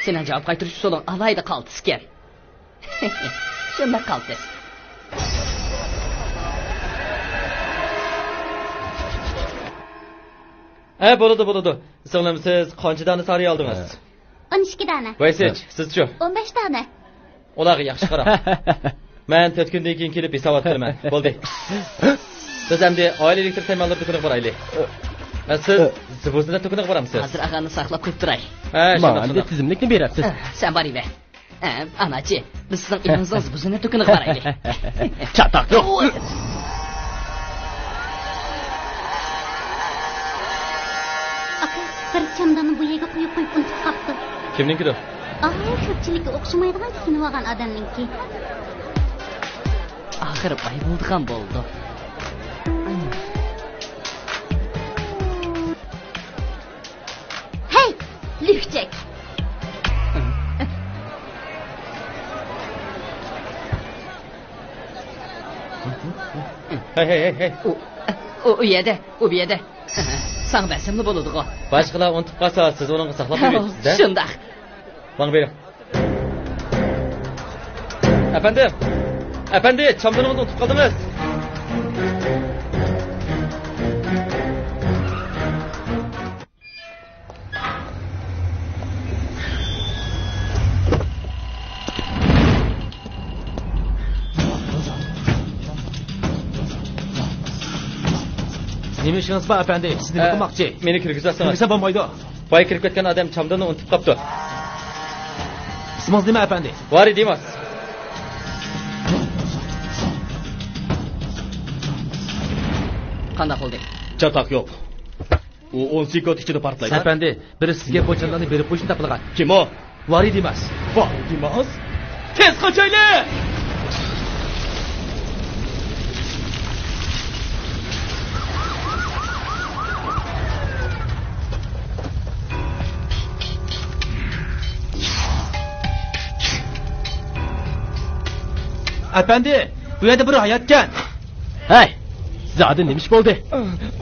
سېنىڭ جاۋاب قايتۇرۇش ئۇسۇلۇڭ ئالاھىدە قالتىسكەن. شۇنداق قالتىس. ھە، بولىدۇ، بولىدۇ. سىڭلىم، سىز قانچە دانە سارى ئالدىڭىز؟ ئون ئىككى دانە. ۋەيسىچ، سىزچۇ؟ ئون بەش دانە. ئۇلارغا ياخشى قاراڭ. مەن تۆت كۈندىن كېيىن كېلىپ ھېسابات قىلىمەن. بولدى. بىز ئەمدى ئائىلە ئېلېكتىر تەمىناتلىرى دۇكىنىغا بارايلى. ھە، سىز زىبۇزىنە دۇكىنىغا بارامسىز؟ ھازىر ئاغانى ساقلاپ قويۇپ تۇراي. ھە، ماڭا شۇنداق، ئەمدى شۇنداق. تىزىملىكنى بېرەمسىز؟ ھە، سەن بارىۋەر. ھە، ئاناچى، بىز سىزنىڭ ئېۋىڭىزنىڭ زىبۇزىنە دۇكىنىغا بارايلى. چاتاق يوق. ئاكا، بىر چامداننى بۇ يەرگە قويۇپ قويۇپ ئۇنتۇپ قاپتۇ. كىمنىڭكىدۇ؟ ئاي، كۆپچىلىككە ئوخشىمايدىغان كىيىنىۋالغان ئادەمنىڭكى. ئاخىرى باي بولىدىغان بولدۇق. ھەي، لۈكچەك! ھەي، ھەي، ھەي، ھەي. ئۇ، ئۇ، ئۇ يەردە، ئۇ بۇ يەردە. ساڭا بەرسەملا بولىدىغۇ. باشقىلار ئۇنتۇپ قالسا، سىز ئۇنىڭغا ساقلاپ قويۇۋېتىسىز-دە. شۇنداق. ماڭا بېرىڭ. ئەپەندىم! ئەپەندى، چامدىنىڭىزنى ئۇنتۇپ قالدىڭىز! نېمە ئىشىڭىز بار، ئەپەندى؟ سىز نېمە ئە، قىلماقچى؟ مېنى كىرگۈزۈۋەتسىڭىز. كىرگۈزسە بولمايدۇ. بايا كىرىپ كەتكەن ئادەم چامدىنى ئۇنتۇپ قاپتۇ. ئىسمىڭىز نېمە، ئەپەندى؟ ۋارى دېماس. قانداق بولدى؟ چاتاق يوق. ئۇ ئون سېكۇنت ئىچىدە پارتلايدۇ. ئەپەندى، بىرى سىزگە بۇ چامداننى بېرىپ قويۇشنى تەكلىپ قىلغان. كىم ئۇ؟ ۋارى دېماس. ۋارى دېماس؟ تېز قاچايلى! ئەپەندى، بۇ يەردە بىر ھاياتكەن. ھەي، زادى نېمە ئىش بولدى؟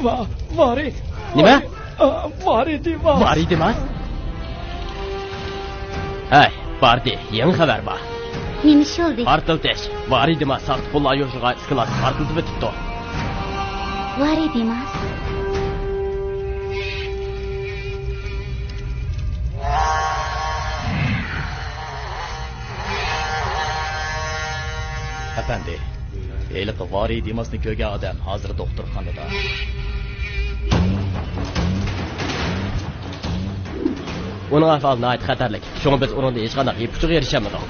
ۋا-، ۋارى. نېمە؟ ۋارى، ۋارى دېماس. ۋارى دېماس؟ ھەي، باردى، يېڭى خەۋەر بار. نېمە ئىش بولدى؟ پارتلىتىش. ۋارى دېماس ساختا پۇللار يوشۇرغان ئىككى كىلاسسىك پارتلىتىۋېتىپتۇ. ۋارى دېماس. ئەپەندى، ھېلىقى ۋارى دېماسنى كۆرگەن ئادەم ھازىر دوختۇرخانىدا. ئۇنىڭ ئەھۋالى ناھايىتى خەتەرلىك. شۇڭا بىز ئۇنىڭدىن ھېچقانداق يىپ ئۇچىغا ئېرىشەلمىدۇق.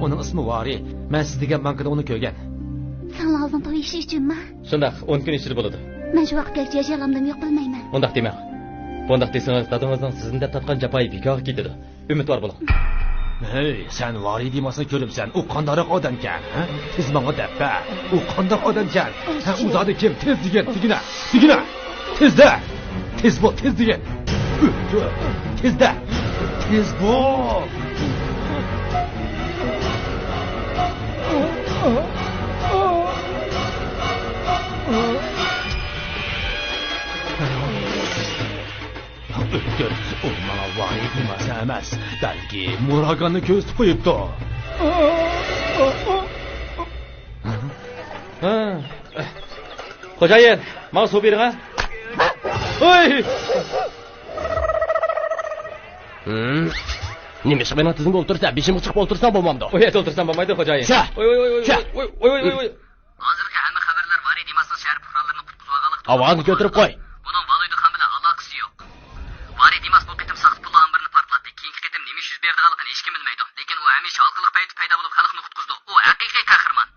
ئۇنىڭ ئىسمى ۋارى. مەن سىز دېگەن بانكىدا ئۇنى كۆرگەن. سىڭلىڭىزنىڭ توي ئىشى ئۈچۈنمۇ؟ شۇنداق، ئون كۈن ئىچىدە بولىدۇ. مەن شۇ ۋاقىتقىچە ياشىيالامدىم يوق بىلمەيمەن. ئۇنداق دېمەڭ. بۇنداق دېسىڭىز، دادىڭىزنىڭ سىزدىن دەپ تارتقان جاپايى بىكارغا كېتىدۇ. ئۈمىدۋار بولۇڭ. ھەي، سەن ۋارى دېماسنى كۆرۈپسەن، ئۇ قانداقراق ئادەمكەن، ھە؟ تېز ماڭا دەپ بەر. ئۇ قانداق ئادەمكەن؟ ھە، ئۇ زادى كىم؟ تېز دېگىن، دېگىنە. دېگىنە. تېزدە. تېز بول، تېز دېگىن. ئۆتۈر. تېزدە. تېز بول. ئۆتكۈر، ئۇ ماڭا ۋارى دېماس ئەمەس، بەلكى مۇراگاننى كۆرسىتىپ قويۇپتۇ. ھە. خوجايىن، ماڭا سۇ بېرىڭە. ھوي! ھىم. نېمىشقا مېنىڭ تىزىمدا ئولتۇرسا، بېشىمغا چىقىپ ئولتۇرساڭ بولمامدۇ؟ ئۇ يەردە ئولتۇرسام بولمايدۇ، خوجايىن. چە! ۋوي، ۋوي، ۋوي، چە! ۋوي، ۋوي، ۋوي، ۋوي. ھازىرقى ھەممە خەۋەرلەر ۋارى دېماسنىڭ شەھەر پۇقرالىرىنى قۇتقۇزۇۋالغانلىقى توغرىلىق. ئاۋازنى كۆتۈرۈپ قوي. بۇنىڭ ۋالۇيدۇ خان بىلەن ئالاقىسى يوق. ۋارى دېماس بۇ قېتىم ساختا پۇل ئامبىرىنى پارتلاتتى. كېيىنكى قېتىم نېمە يۈز بېرىدىغانلىقىنى ھېچكىم بىلمەيدۇ. لېكىن ئۇ ھەمىشە ھالقىلىق پەيتتە پەيدا بولۇپ خەلقنى قۇتقۇزىدۇ. ئۇ ھەقىقىي قەھرىمان.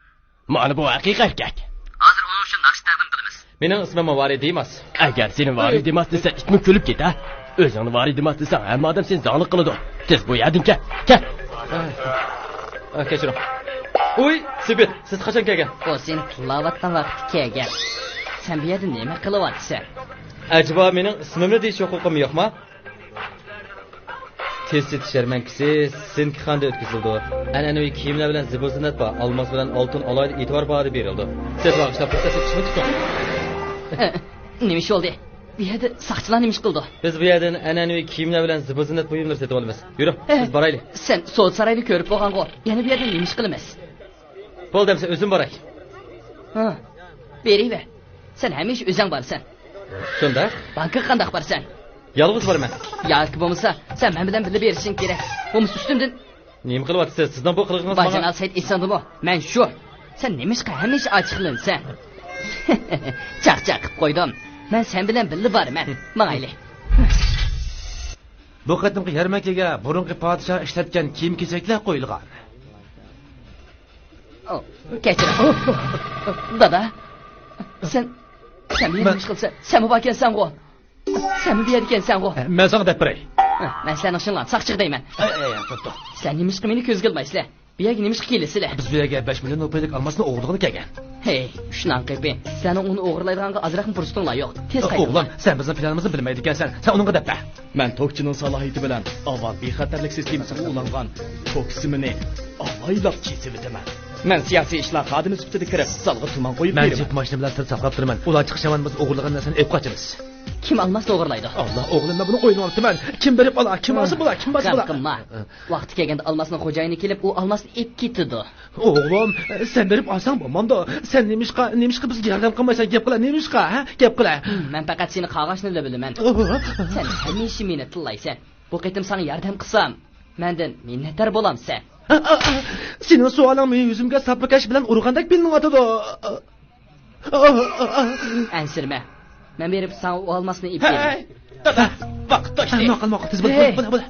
مانا بۇ ھەقىقىي ئەركەك. ھازىر ئۇنىڭ ئۈچۈن ناخشا تەقدىم قىلىمىز. مېنىڭ ئىسمىم ۋارى دېماس. ئەگەر سېنى ۋارى دېماس دېسە، ئىتمۇ كۈلۈپ كېتە. ئۆزۈڭنى ۋارى دېماس دېسەڭ، ھەممە ئادەم سېنى زاڭلىق قىلىدۇ. تېز بۇ يەردىن كەت، كەت. ئا، كەچۈرۈڭ. ئۇي، سېبىت، سىز قاچان كەلگەن؟ ئۇ سېنى تىللاۋاتقان ۋاقىتتا كەلگەن. سەن بۇ يەردە نېمە قىلىۋاتىسەن؟ ئەجەبا مېنىڭ ئىسمىمنى دېيىش ھوقۇقۇم يوقما؟ تېز سېتىش يەرمەنكىسى سىنكىخاندا ئۆتكۈزۈلىدۇ. ئەنئەنىۋى كىيىملەر بىلەن زىبۇ-زىننەت بار، ئالماس بىلەن ئالتۇن ئالاھىدە ئېتىبار باھادا بېرىلىدۇ. سېتىۋالغۇچىلار پۇرسەت تېپىشنى كۈتۈڭ. ئە، نېمە ئىش بولدى؟ بۇ يەردە ساقچىلار نېمە ئىش قىلىدۇ؟ بىز بۇ يەردىن ئەنئەنىۋى كىيىملەر بىلەن زىبۇ-زىننەت بۇيۇملىرى سېتىۋالىمىز. يۈرۈڭ، ئە، بىز بارايلى. سەن سودا ساراينى كۆرۈپ بولغانغۇ، يەنە بۇ يەردە نېمە ئىش قىلىمىز؟ بولدى ئەمسە، ئۆزۈم باراي. ھا، بېرىۋەر. سەن ھەمىشە ئۆزۈڭ بارىسەن. شۇنداق. بانكىغا قانداق بارىسەن؟ يالغۇز بارىمەن. ياكى بولمىسا، سەن مەن بىلەن بىللە بېرىشىڭ كېرەك. بولمىسا ئۈستۈمدىن. نېمە قىلىۋاتىسىز؟ سىزنىڭ بۇ قىلىقىڭىز ماڭا. بايجانال سەيد ئېسىڭدىمۇ؟ مەن شۇ. سەن نېمىشقا ھەمىشە ئاچچىقلىنىسەن؟ چاقچاق قىلىپ قويدۇم. مەن سەن بىلەن بىللە بارىمەن. ماڭايلى. بۇ قېتىمقى يەرمەنكىگە بۇرۇنقى پادىشاھ ئىشلەتكەن كىيىم-كېچەكلەر قويۇلغان. ئو، كەچۈرۈڭ. دادا، سەن، سەن مەن نېمە ئىش قىلىسەن؟ سەنمۇ باركەنسەنغۇ؟ سەنمۇ بۇ يەردىكەنسەنغۇ؟ مەن ساڭا دەپ بېرەي. ھە، مەن سىلەرنىڭ ئىشىڭلارنى ساقچىغا دەيمەن. ئەي، ئەي، توختا. سىلەر نېمىشقا مېنى كۆزگە ئىلمايسىلەر؟ بۇ يەرگە نېمىشقا كېلىسىلەر؟ بىز بۇ يەرگە بەش مىليون رۇپىيىلىك ئالماسنى ئوغرىلىغىلى كەلگەن. ھەي، ئۇششاق قېپى. سىلەرنىڭ ئۇنى ئوغرىلايدىغانغا ئازراقمۇ پۇرسىتىڭلار يوق. تېز قايتىڭلار. ئوغلۇم، سەن بىزنىڭ پىلانىمىزنى بىلمەيدىكەنسەن. سەن ئۇنىڭغا دەپ بەر. مەن توكچىنىڭ سالاھىيىتى بىلەن ئاۋۋال بىخەتەرلىك سىستېمىسىغا ئۇلانغان توك سىمىنى ئالايلاپ كېسىۋېتىمەن. مەن سىياسىي ئىشلار خادىمى سۈپىتىدە كىرىپ، زالغا تۇمان قويۇپ مەن بېرىمەن. جىپ ماشىنا بىلەن سىرت ساقلاپ تۇرىمەن. ئۇلار چىقىشىۋالمىسا ئوغرىلىغان نەرسىنى ئېلىپ قاچىمىز. كىم ئالماسنى ئوغرىلايدۇ؟ ئاللا، ئوغلۇم، مەن بۇنى ئويلىۋاپتىمەن. كىم بېرىپ ئالا، كىم ئالسا بولا، كىم ئالسا بولا. غەم قىلما. ۋاقتى كەلگەندە ئالماسنىڭ خوجايىنى كېلىپ، ئۇ ئالماسنى ئېلىپ كېتىدۇ. ئوغلۇم، سەن بېرىپ ئالساڭ بولمامدۇ؟ سەن نېمىشقا، نېمىشقا بىزگە ياردەم قىلمايسەن؟ گەپ قىلە، نېمىشقا، ھە؟ گەپ قىلە. ھىم، مەن پەقەت سېنى قاغاشنىلا بىلىمەن. سەن ھەمىشە مېنى تىللايسەن. بۇ قېتىم ساڭا ياردەم قىلسام، مەندىن مىننەتدار بولامسەن؟ سېنىڭ سوئالىڭ مېنى يۈزۈمگە ساپلىكاش بىلەن ئۇرغاندەك بىلىنىۋاتىدۇ. ئەنسىرىمە. مەن بېرىپ ساڭا ئۇ ئالماسنى ئېلىپ بېرىمەن. ھەي، دادا، ۋاقىت توشتى. ماقۇل، ماقۇل، تېز بول، ھەي. بول، بول، بول.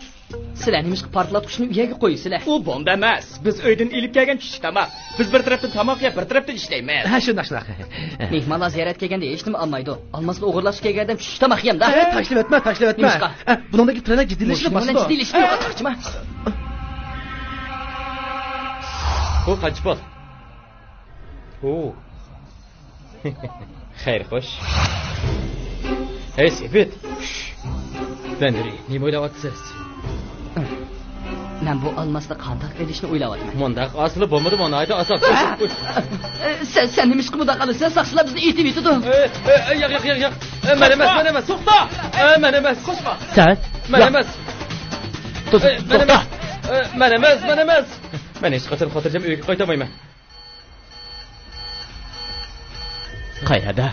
سىلەر نېمىشقا پارتلاتقۇچنى ئۆيگە قويىسىلەر؟ ئۇ بومبا ئەمەس. بىز ئۆيدىن ئېلىپ كەلگەن چۈشلۈك تاماق. بىز بىر تەرەپتىن تاماق يەپ، بىر تەرەپتىن ئىشلەيمىز. ھە، شۇنداق، شۇنداق. مېھمانلار زىيارەتكە كەلگەندە ھېچنېمە ئالمايدۇ. ئالماسنى ئوغرىلاشقا كەلگەن ئادەم چۈشلۈك تاماق يەمدۇ. ھە، تاشلىۋەتمە، تاشلىۋەتمە. نېمىشقا؟ ھە، بۇنىڭدىكى ترېنەك جىددىيلىشىپ باشلىدى. جىددىيلىشىپ بۇ قانچە پۇل؟ ئۇ. خەير خوش. ھەي، سېبىت. بەندىرى، نېمە ئويلاۋاتىسىز؟ مەن بۇ ئالماسنى قانداق ئېلىشنى ئويلاۋاتىمەن. مۇنداق ئاسىلا بولمىدىمۇ، ناھايىتى ئاسان. سەن، سەن نېمىشقا مۇنداق قىلىسەن؟ ساقچىلار بىزنى ئېتىۋېتىدۇ. ئە، ئە، ياق، ياق، ياق، ياق. ئە، مەن ئەمەس، مەن ئەمەس. توختا! ئە، مەن ئەمەس. قوشما. سەن؟ مەن ئەمەس. ئە، مەن ئەمەس. ئە، مەن ئەمەس، مەن ئەمەس. مەن ھېچقاچان خاتىرجەم ئۆيگە قايتالمايمەن. قەيەردە؟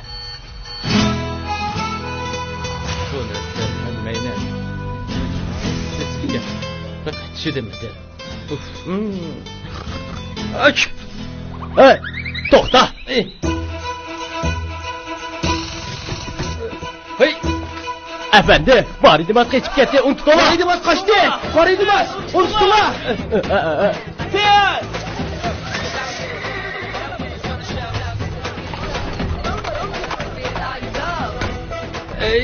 بۇ نەرسىلەر ھەممەيلەن. سىزگە بەك چىدىمىدى. ئۇف. ئاچ! ھەي، توختا! ئى. ھەي! ئەپەندى، ۋارىدىماس قېچىپ كەتتى، ئۇنتۇپ قويما. ۋارىدىماس قاچتى! ۋارىدىماس! ئۇنتۇپ قويما! تېز! ھەي.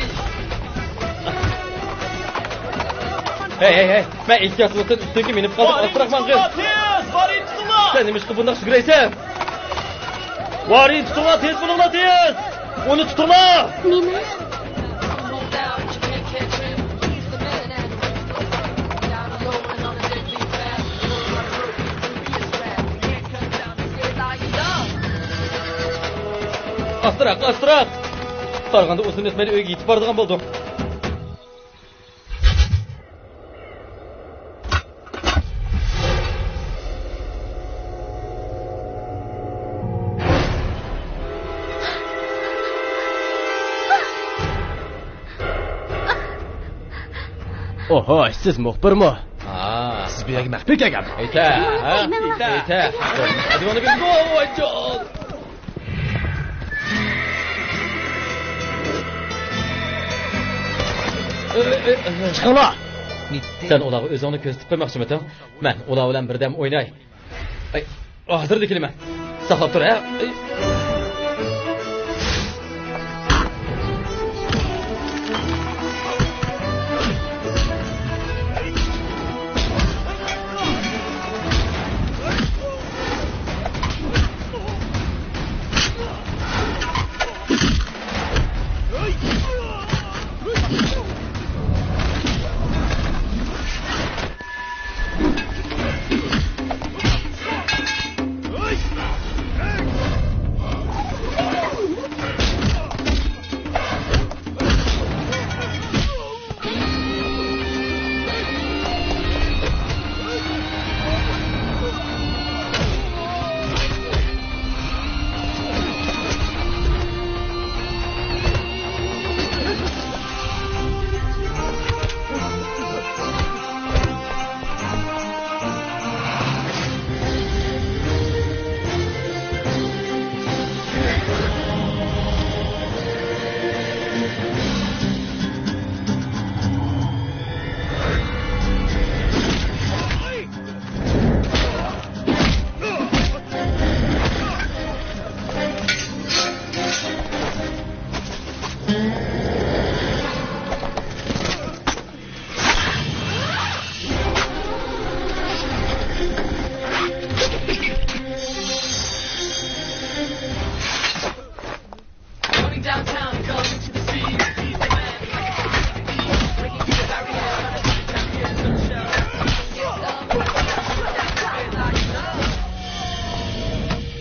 ھەي، ھەي، ھەي. مەن ئېھتىياتسىزلىقتىن ئۈستۈنكى مىنىپ قالدىم. ئاستىراق ماڭغىن. تېز، بارىن تۇتۇڭلار. سەن نېمىشقا بۇنداق سۈكۈرەيسەن؟ بارىن تۇتۇڭلار، تېز بولۇڭلار، تېز. ئۇنى تۇتۇڭلار. نېمە؟ ئاستىراق، ئاستىراق. قارىغاندا ئۇزۇن ئۆتمەيلا ئۆيگە يېتىپ بارىدىغان بولدۇق. ئوھو، سىز مۇخبىرمۇ؟ ھا. سىز بۇ يەرگە مەخپىي كەلگەنمۇ؟ ئېيتە، ھە؟ ئېيتە. ئېيتە. چىقىڭلار! سەن ئۇلارغا ئۆزۈڭنى كۆرسىتىپ قويماقچىمىدىڭ؟ مەن ئۇلار بىلەن بىردەم ئويناي. ئەي، ھازىرلا كېلىمەن. ساقلاپ تۇر، ھە؟ ئەي.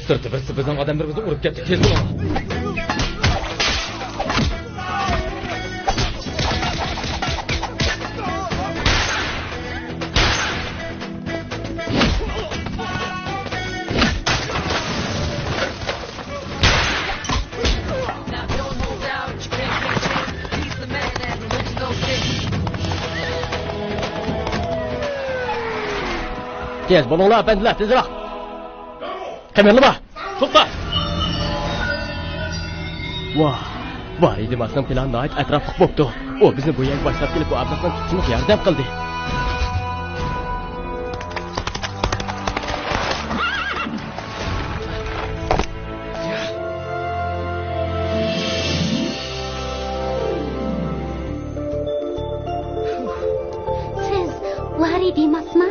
سىرتتا بىرسى بىزنىڭ ئادەملىرىمىزنى ئۇرۇپ كەتتى، تېز بولۇڭلار. تېز بولۇڭلار، ئەپەندىلەر، تېزرەك! قېمىرلىما! توختا! ۋاھ! ۋاھ، ئىدىماسنىڭ پىلانى ناھايىتى ئەتراپلىق بوپتۇ. ئۇ بىزنى بۇ يەرگە باشلاپ كېلىپ، بۇ ئابلىقنى تۇتۇشىمىزغا ياردەم قىلدى. سىز ۋارى دېمەسما؟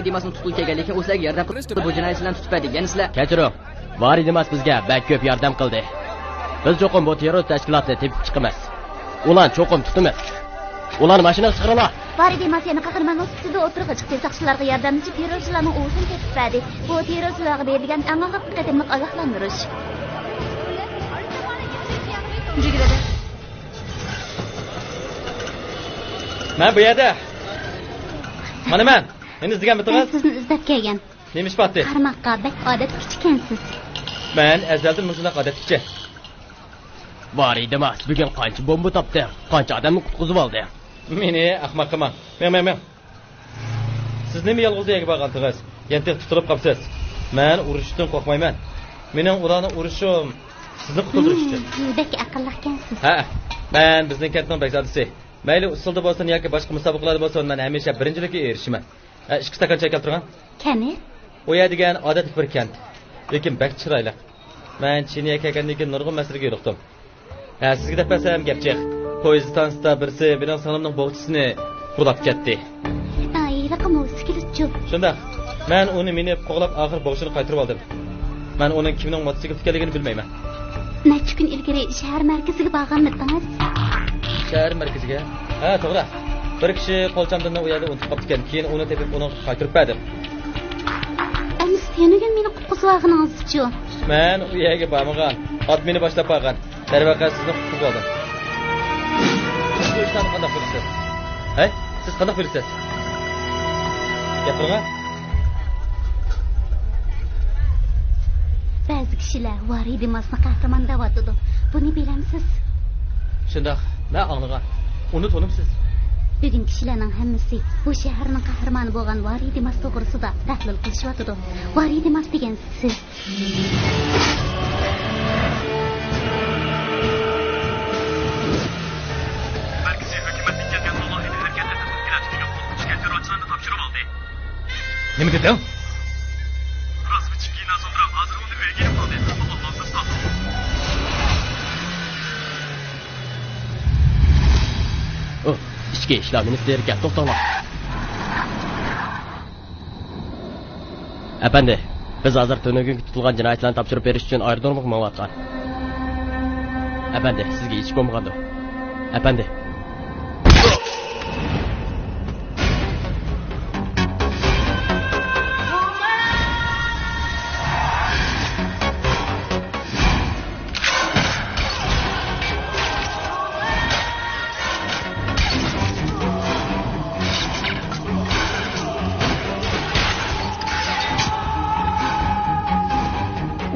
دىماسنىڭ تۇتقىلى كەلگەندىن كېيىن ئۇ سىلەرگە ياردەم قىلىپ، بۇ جىنايەتچىلەرنى تۇتۇپ بەردى. يەنە سىلەر. كەچۈرۈڭ. ۋارى دىماس بىزگە بەك كۆپ ياردەم قىلدى. بىز چوقۇم بۇ تېررور تەشكىلاتنى تېپىپ چىقىمىز. ئۇلارنى چوقۇم تۇتىمىز. ئۇلارنى ماشىنىغا چىقىرىڭلار. ۋارى دىماس يەنە قەھرىماننىڭ سۈپىتىدە ئوتتۇرىغا چىقتى. ساقچىلارغا ياردەملىشىپ، تېررورچىلارنىڭ ئوۋىسىنى تېپىپ بەردى. بۇ تېررورچىلارغا بېرىلگەن ئەڭ ئاخىرقى قېتىملىق ئاگاھلاندۇرۇش. مەن بۇ يەردە. مانا مەن. مېنى ئىزدىگەنمىدىڭىز؟ مەن سىزنى ئىزدەپ كەلگەن. نېمە ئىش بارتى؟ قارىماققا بەك ئادەتتىكىچىكەنسىز. مەن ئەزەلدىن مۇشۇنداق ئادەتتىكىچە. ۋارى دىماس، بۈگۈن قانچە بومبا تاپتىڭ؟ قانچە ئادەمنى قۇتقۇزۇۋالدىڭ؟ مېنى ئەخمەق قىلماڭ. مېڭ، مېڭ، مېڭ. سىز نېمە يالغۇز ئۇ يەرگە بارغانتىڭىز؟ يانتېق تۇتۇلۇپ قاپسىز. مەن ئۇرۇشۇشتىن قورقمايمەن. مېنىڭ ئۇلارنى ئۇرۇشۇم سىزنى قۇتۇلدۇرۇش ئۈچۈن. ھىم، بەك ئەقىللىقكەنسىز. ھە، مەن بىزنىڭ كەنتنىڭ بەگزادىسى. مەيلى ئۇسسۇلدا بولسۇن ياكى باشقا مۇسابىقىلەردە بولسۇن، مەن ھەمىشە بىرىنچىلىككە ئېرىشىمەن. ھە، ئىككى ئىستاكان چاي كەلتۈرۈڭ. كەنت؟ ئۇ يەر دېگەن ئادەتتىكى بىر كەنت. لېكىن بەك چىرايلىق. مەن چىنىيە كەلگەندىن كېيىن نۇرغۇن مەسىلىگە يولۇقتۇم. ھە، سىزگە دەپ بەرسەم گەپ جىق. پويىز ئىستانسىسىدا بىرسى مېنىڭ سىڭلىمنىڭ بوغچىسىنى ئۇرلاپ كەتتى. ھېلىقىمۇ سىكلىتچۇ؟ شۇنداق. مەن ئۇنى مىنىپ قوغلاپ، ئاخىرى بوغچىنى قايتۇرۇۋالدىم. مەن ئۇنىڭ كىمنىڭ موتوسىكلىتى ئىكەنلىكىنى بىلمەيمەن. نەچچە كۈن ئىلگىرى شەھەر مەركىزىگە بارغانمىدىڭىز؟ شەھەر مەركىزىگە؟ ھە، توغرا. بىر كىشى قول چامدىنى ئۇ يەردە ئۇنتۇپ قاپتىكەن. كېيىن ئۇنى تېپىپ، ئۇنىڭغا قايتۇرۇپ بەردىم. ئەمىسە تۈنۈگۈن مېنى قۇتقۇزۇۋالغىنىڭىزچۇ؟ مەن ئۇ يەرگە بارمىغان. ئات مېنى باشلاپ بارغان. دەرۋەقە، سىزنى قۇتقۇزۇۋالدىم. بۇ ئىشلارنى قانداق بىلىسىز؟ ھەي، سىز قانداق بىلىسىز؟ گەپ قىلىڭا. بەزى كىشىلەر ۋارى دىماسنى قەھرىمان دەۋاتىدۇ. بۇنى بىلەمسىز؟ شۇنداق، مەن ئاڭلىغان. ئۇنى تونۇمسىز؟ بۈگۈن كىشىلەرنىڭ ھەممىسى بۇ شەھەرنىڭ قەھرىمانى بولغان ۋارى دىماس توغرىسىدا تەھلىل قىلىشىۋاتىدۇ. ۋارى دىماس دېگەن سىز. مەركىزىي ھۆكۈمەتتىن كەلگەن ئالاھىدە ھەرىكەتلەرنىڭ ئىرادىسىگە قول تۇتۇشكەن تېررورچىلارنى تاپشۇرۇۋالدى. نېمە دېدىڭ؟ رازۋېدچىكى نازوبرام ھازىر ئۇنى ئۆيىگە ئېلىپ باردى. ئۇ، ئىچكى ئىشلار مىنىستىرى ئىكەن، توختاڭلار. ئەپەندى، بىز ھازىر تۈنۈگۈنكى تۇتۇلغان جىنايەتچىلەرنى تاپشۇرۇپ بېرىش ئۈچۈن ئايرودرومغا مېڭىۋاتقان. ئەپەندى، سىزگە ھېچ بولمىغاندۇ؟ ئەپەندى.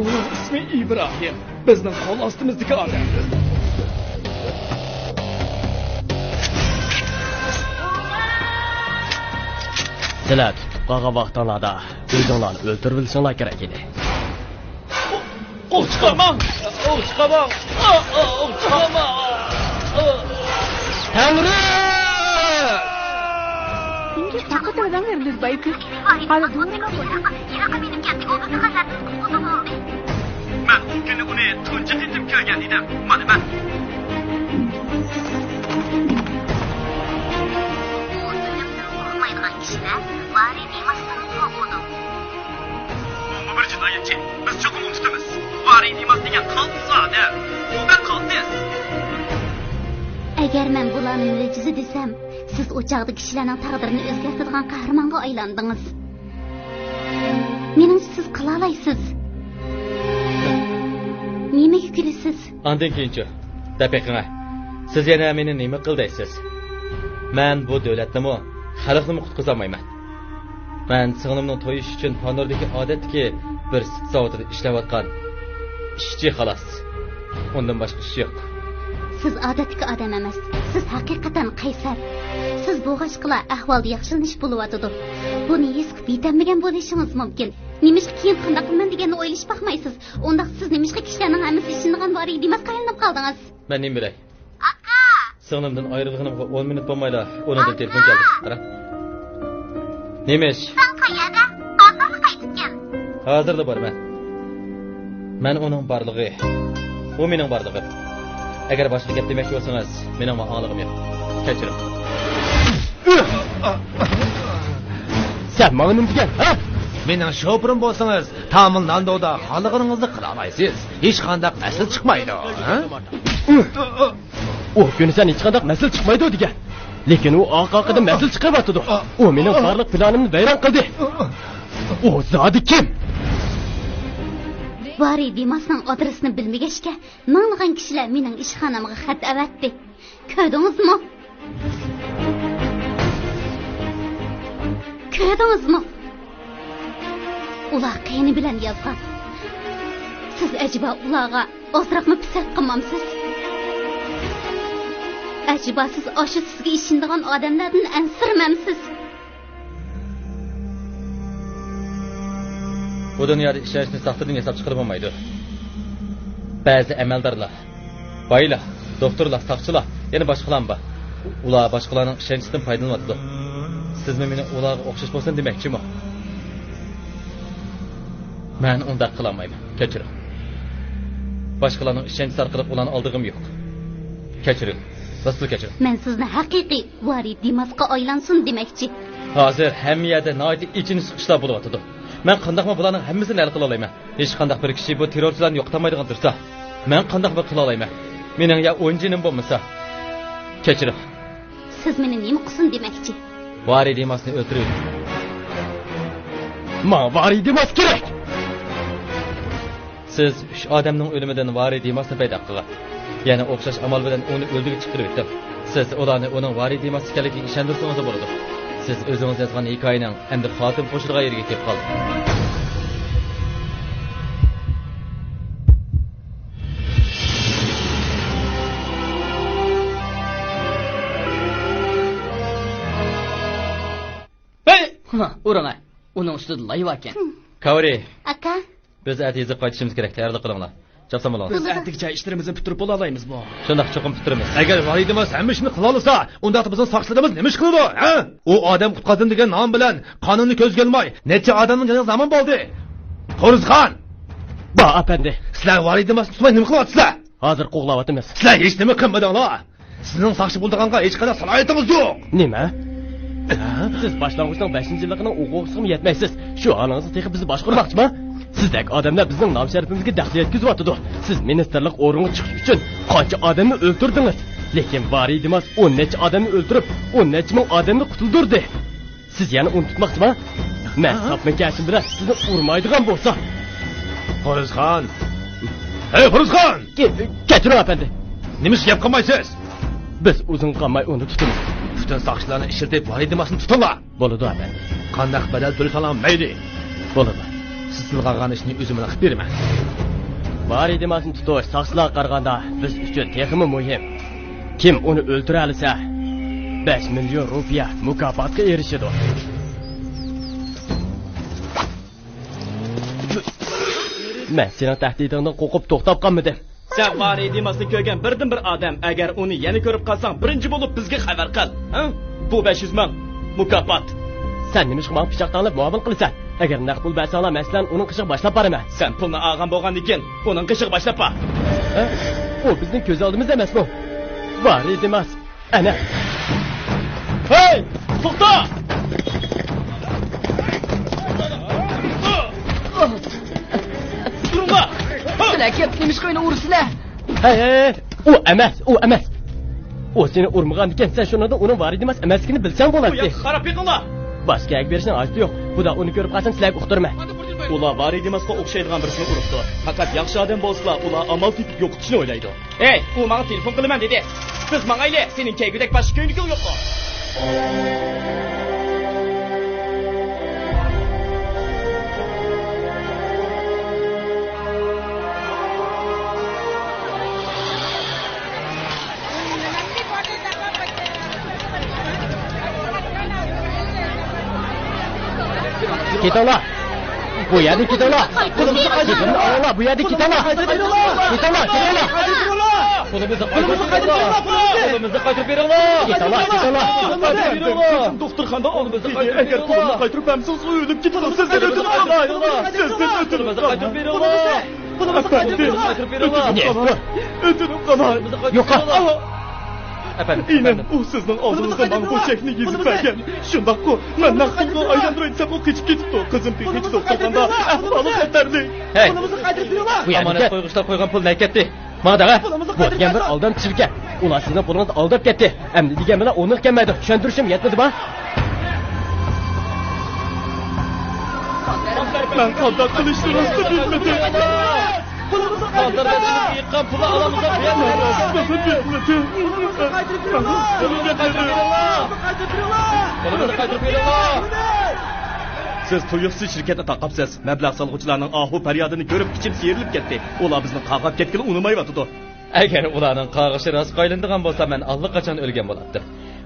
ئۇنىڭ ئىسمى ئىبراھىم. بىزنىڭ قول ئاستىمىزدىكى ئادەم. سىلەر تۇتۇپ قالغان ۋاقتىڭلاردا ئۆزۈڭلارنى ئۆلتۈرۈۋېلىشىڭلار كېرەك ئىدى. ئوۋ چىقارماڭ! ئوۋ چىقارماڭ! ئوۋ چىقارماڭ! تەڭرى! مەن ئۇ كۈنى ئۇنى تۇنجى قېتىم كۆرگەن ئىدىم. مانا مەن. ئۇ ئۆلۈمدىن قورقمايدىغان كىشىلەر ۋارى دېماسنىڭ قوغۇدۇ. ئۇ بىر جىنايەتچى. بىز چوقۇم ئۇنى تۇتىمىز. ۋارى دېماس دېگەن قالتىس ئادەم. ئۇ بەك قالتىس. ئەگەر مەن بۇلارنى مۆجىزە دېسەم، سىز ئۇ چاغدا كىشىلەرنىڭ تەقدىرىنى ئۆزگەرتىدىغان قەھرىمانغا ئايلاندىڭىز. مېنىڭچە سىز قىلالايسىز. نېمىگە كۈلىسىز؟ ئاندىن كېيىنچۇ؟ دەپ بېقىڭە. سىز يەنە مېنى نېمە قىل دەيسىز؟ مەن بۇ دۆلەتنىمۇ، خەلقنىمۇ قۇتقۇزالمايمەن. مەن سىڭلىمنىڭ تويى ئۈچۈن پانۇردىكى ئادەتتىكى بىر سۈت زاۋۇتىدا ئىشلەۋاتقان ئىشچى، خالاس. ئۇندىن باشقا ئىش يوق. سىز ئادەتتىكى ئادەم ئەمەس. سىز ھەقىقەتەن قەيسەر. سىز بولغاچقىلا ئەھۋالدا ياخشىلىنىش بولۇۋاتىدۇ. بۇنى ھېس قىلىپ يېتەلمىگەن بولۇشىڭىز مۇمكىن. نېمىشقا كېيىن قانداق قىلىمەن دېگەننى ئويلىشىپ باقمايسىز؟ ئۇنداق سىز نېمىشقا كىشىلەرنىڭ ھەممىسى ئىشىنىدىغان ۋارى دېماسقا ئايلىنىپ قالدىڭىز؟ مەن نېمە بىلەي؟ ئاكا! سىڭلىمدىن ئايرىلغىنىمغا ئون مىنۇت بولمايلا ئۇنىڭدىن تېلېفون كەلدى. قارا. نېمە ئىش؟ سەن قەيەردە؟ ھازىرلا قايتىپ كەل. ھازىرلا بارىمەن. مەن ئۇنىڭ بارلىقى. ئۇ مېنىڭ بارلىقىم. ئەگەر باشقا گەپ دېمەكچى بولسىڭىز، مېنىڭمۇ ئاڭلىغۇم يوق. كەچۈرۈڭ. سەن ماڭا نېمە دېگەن، ھە؟ مېنىڭ شوپۇرۇم بولسىڭىز، تامىل ناندودا خالىغىنىڭىزنى قىلالايسىز. ھېچقانداق ئەسلى چىقمايدۇ، ھە؟ ئۇ كۈنى سەن ھېچقانداق مەسىلە چىقمايدۇ دېگەن. لېكىن ئۇ ئارقا-ئارقىدىن مەسىلە چىقىرىۋاتىدۇ. ئۇ مېنىڭ بارلىق پىلانىمنى ۋەيران قىلدى. ئۇ زادى كىم؟ ۋارى دىماسنىڭ ئادرېسىنى بىلمىگەچكە، مىڭلىغان كىشىلەر مېنىڭ ئىشخانامغا خەت ئەۋەتتى. كۆردىڭىزمۇ؟ كۆردىڭىزمۇ؟ ئۇلار قېنى بىلەن يازغان. سىز ئەجەبا ئۇلارغا ئازراقمۇ پىسەنت قىلمامسىز؟ ئەجەبا سىز ئاشۇ سىزگە ئىشىنىدىغان ئادەملەردىن ئەنسىرىمەمسىز؟ بۇ دۇنيادا ئىشەنچنى ساختىدىن ياساپ چىقىرىپ بولمايدۇ. بەزى ئەمەلدارلار، بايلار، دوختۇرلار، ساقچىلار، يەنە باشقىلارمۇ بار. ئۇلار باشقىلارنىڭ ئىشەنچىدىن پايدىلىنىۋاتىدۇ. سىزمۇ مېنىڭ ئۇلارغا ئوخشاش بولسۇن دېمەكچىمۇ؟ مەن ئۇنداق قىلالمايمەن. كەچۈرۈڭ. باشقىلارنىڭ ئىشەنچىسى ئارقىلىق ئۇلارنى ئالدىغۇم يوق. كەچۈرۈڭ. راستلا كەچۈرۈڭ. مەن سىزنى ھەقىقىي ۋارى دىماسقا ئايلانسۇن دېمەكچى. ھازىر ھەممە يەردە ناھايىتى ئېچىنىشلىق ئىشلار بولۇۋاتىدۇ. مەن قانداقمۇ بۇلارنىڭ ھەممىسىنى ھەل قىلالايمەن؟ ھېچقانداق بىر كىشى بۇ تېررورچىلارنى يوقىتالمايدىغان تۇرسا، مەن قانداقمۇ قىلالايمەن؟ مېنىڭ يا ئون جېنىم بولمىسا. كەچۈرۈڭ. سىز مېنى نېمە قىلسۇن دېمەكچى؟ ۋارى دىماسنى ئۆلتۈرۈۋېتىڭ. ماڭا ۋارى دىماس كېرەك! سىز ئۈچ ئادەمنىڭ ئۆلۈمىدىن ۋارى دىماسنى پەيدا قىلغان. يەنە ئوخشاش ئامال بىلەن ئۇنى ئۆلتۈرۈپ چىقىرىۋېتىڭ. سىز ئۇلارنى ئۇنىڭ ۋارى دىماس ئىكەنلىكىگە ئىشەندۈرسىڭىزلا بولىدۇ. سىز ئۆزىڭىز يازغان ھېكايىنىڭ ئەمدى خاتىمە قوشىدىغان يېرىگە كېلىپ قالدى. ھەي! ھا، ئۇرۇڭە. ئۇنىڭ ئۈستىدە لايۋاكەن. كاۋرى. ئاكا. بىز ئەتە يېزىپ قايتىشىمىز كېرەك، تەييارلىق قىلىڭلار. چاپسان بولۇڭ. بىز بولىدۇ. ئەتىگىچە ئىشلىرىمىزنى پۈتتۈرۈپ بولالايمىزمۇ؟ شۇنداق، چوقۇم پۈتتۈرىمىز. ئەگەر ۋارى دىماس ھەممە ئىشنى قىلالىسا، ئۇنداقتا بىزنىڭ ساقچىلىرىمىز نېمە ئىش قىلىدۇ، ھە؟ ئۇ ئادەم قۇتقاردىم دېگەن نام بىلەن قانۇننى كۆزگە ئىلماي، نەچچە ئادەمنىڭ جېنىغا زامىن بولدى. قورۇسخان! بار، ئەپەندى. سىلەر ۋارى دىماسنى تۇتماي نېمە قىلىۋاتىسىلەر؟ ھازىر قوغلاۋاتىمىز. سىلەر ھېچ نېمە قىلمىدىڭلار. سىزنىڭ ساقچى بولىدىغانغا ھېچقانداق سالاھىيىتىڭىز يوق. نېمە؟ ھە؟ سىز باشلانغۇچنىڭ بەشىنچى يىللىقىنىڭ ئوقۇغۇچىسىغىمۇ يەتمەيسىز. شۇ ھالىڭىزغا تېخى بىزنى باشقۇرماقچىما؟ سىزدەك ئادەملەر بىزنىڭ نام-شەرىپىمىزگە دەخلى يەتكۈزۈۋاتىدۇ. سىز مىنىستىرلىق ئورنىغا چىقىش ئۈچۈن قانچە ئادەمنى ئۆلتۈردىڭىز. لېكىن ۋارى دىماس ئون نەچچە ئادەمنى ئۆلتۈرۈپ، ئون نەچچە مىڭ ئادەمنى قۇتۇلدۇردى. سىز يەنە ئۇنى تۇتماقچىما؟ مەن ھە؟ ساپما كەشىم بىلەن سىزنى ئۇرمايدىغان بولسام. قورۇسخان! ھەي، قورۇسخان! كە-، كەچۈرۈڭ، ئەپەندى. نېمىشقا گەپ قىلمايسىز؟ بىز ئۇزۇن قالماي ئۇنى تۇتىمىز. پۈتۈن ساقچىلارنى ئىشلىتىپ، ۋارى دىماسنى تۇتۇڭلار. بولىدۇ، ئەپەندى. قانداق بەدەل تۆلىسەڭلار مەيلى. بولىدۇ. سىز تىلغا ئالغان ئىشنى ئۆزۈملا قىلىپ بېرىمەن. ۋارى دىماسنى تۇتۇش ساقچىلارغا قارىغاندا بىز ئۈچۈن تېخىمۇ مۇھىم. كىم ئۇنى ئۆلتۈرەلىسە، بەش مىليون رۇپىيە مۇكاپاتقا ئېرىشىدۇ. مەن سېنىڭ تەھدىتىڭدىن قورقۇپ توختاپ قالمىدىم. سەن ۋارى دىماسنى كۆرگەن بىردىنبىر ئادەم. ئەگەر ئۇنى يەنە كۆرۈپ قالساڭ، بىرىنچى بولۇپ بىزگە خەۋەر قىل. ھە؟ بۇ بەش يۈز مىڭ مۇكاپات. سەن نېمىشقا ماڭا پىچاق تەڭلەپ مۇئامىلە قىلىسەن؟ ئەگەر نەق پۇل بەرسەڭلار، مەن سىلەرنى ئۇنىڭ قېشىغا باشلاپ بارىمەن. سەن پۇلنى ئالغان بولغاندىكىن، ئۇنىڭ قېشىغا باشلاپ بار. ھە؟ ئۇ بىزنىڭ كۆز ئالدىمىزدا ئەمەسمۇ؟ ۋارى دىماس. ئەنە. ھەي! توختا! تۇرۇڭلار! سىلەر كىم؟ نېمىشقا مېنى ئۇرىسىلەر؟ ھەي، ھەي، ھەي! ئۇ ئەمەس، ئۇ ئەمەس! ئۇ سېنى ئۇرمىغاندىكىن، سەن شۇنىڭدىن ئۇنىڭ ۋارى دىماس ئەمەسلىكىنى بىلسەڭ بۇ بولاتتى. ياققا قاراپ بېقىڭلار! باش كەيگە بېرىشنىڭ ھاجىتى يوق. خۇدا ئۇنى كۆرۈپ قالسام، سىلەرگە ئۇقتۇرىمەن. ئۇلار ۋارى دىماسقا ئوخشايدىغان بىرسىنى ئۇرۇپتۇ. پەقەت ياخشى ئادەم بولسىلا، ئۇلار ئامال تېپىپ يوقىتىشنى ئويلايدۇ. ئەي، ئۇ ماڭا تېلېفون قىلىمەن دېدى. بىز ماڭايلى، سېنىڭ كەيگۈدەك باشقا كۆينىكىڭ يوققۇ؟ كېتىڭلار! بۇ يەردىن كېتىڭلار! كېتىڭلار، بۇ يەردىن كېتىڭلار! كېتىڭلار، كېتىڭلار! كېتىڭلار، كېتىڭلار! دوختۇرخانىدا ئالىمىز دېدى، ئەگەر پۇلۇمنى قايتۇرۇپ بەرمىسىڭىز، ئۆلۈپ كېتىمەن. سىزدىن ئۆتۈنۈپ قالاي، سىزدىن ئۆتۈنۈپ قالاي. ئەپەندىم، ئۆتۈنۈپ قالاي. يوقال! ئەپەندىم، ئىنىم، ئەپەندىم. ئۇ سىزنىڭ ئالدىڭىزدا ماڭا بۇ چەكنى يېزىپ بەرگەن. شۇنداققۇ، مەن نەق پۇلغا ئايلاندۇراي دېسەم، ئۇ قېچىپ كېتىپتۇ. قىزىم تېخىچە توختىغاندا ئەھۋالى خەتەرلىك. ھەي، بۇ ئامانەت قويغۇچىلار قويغان پۇل نەگە كەتتى؟ ماڭا دەڭە. بۇ دېگەن بىر ئالدامچى ئىكەن. ئۇلار سىزنىڭ پۇلىڭىزنى ئالداپ كەتتى. ئەمدى دېگەن بىلەن ئورنىغا كەلمەيدۇ. چۈشەندۈرۈشۈم يەتمىدىما؟ مەن قانداق قىلىشنى راستلا بىلمىدىم. قانداق قىلىشنى يىغقان پۇلى ئالامىزغا بېرىلمىدى. پۇلىمىزنى قايتۇرۇپ بېرىڭلار! پۇلىمىزنى قايتۇرۇپ بېرىڭلار! سىز تۇيۇقسىز شىركەتنى تاقاپسىز. مەبلەغ سالغۇچىلارنىڭ ئاھۇ پەريادىنى كۆرۈپ ئىچىم سىيرىلىپ كەتتى. ئۇلار بىزنىڭ قاغاپ كەتكىلى ئۇنىمايۋاتىدۇ. ئەگەر ئۇلارنىڭ قاغىشى راستقا ئايلىنىدىغان بولسا، مەن ئاللىقاچان ئۆلگەن بولاتتىم.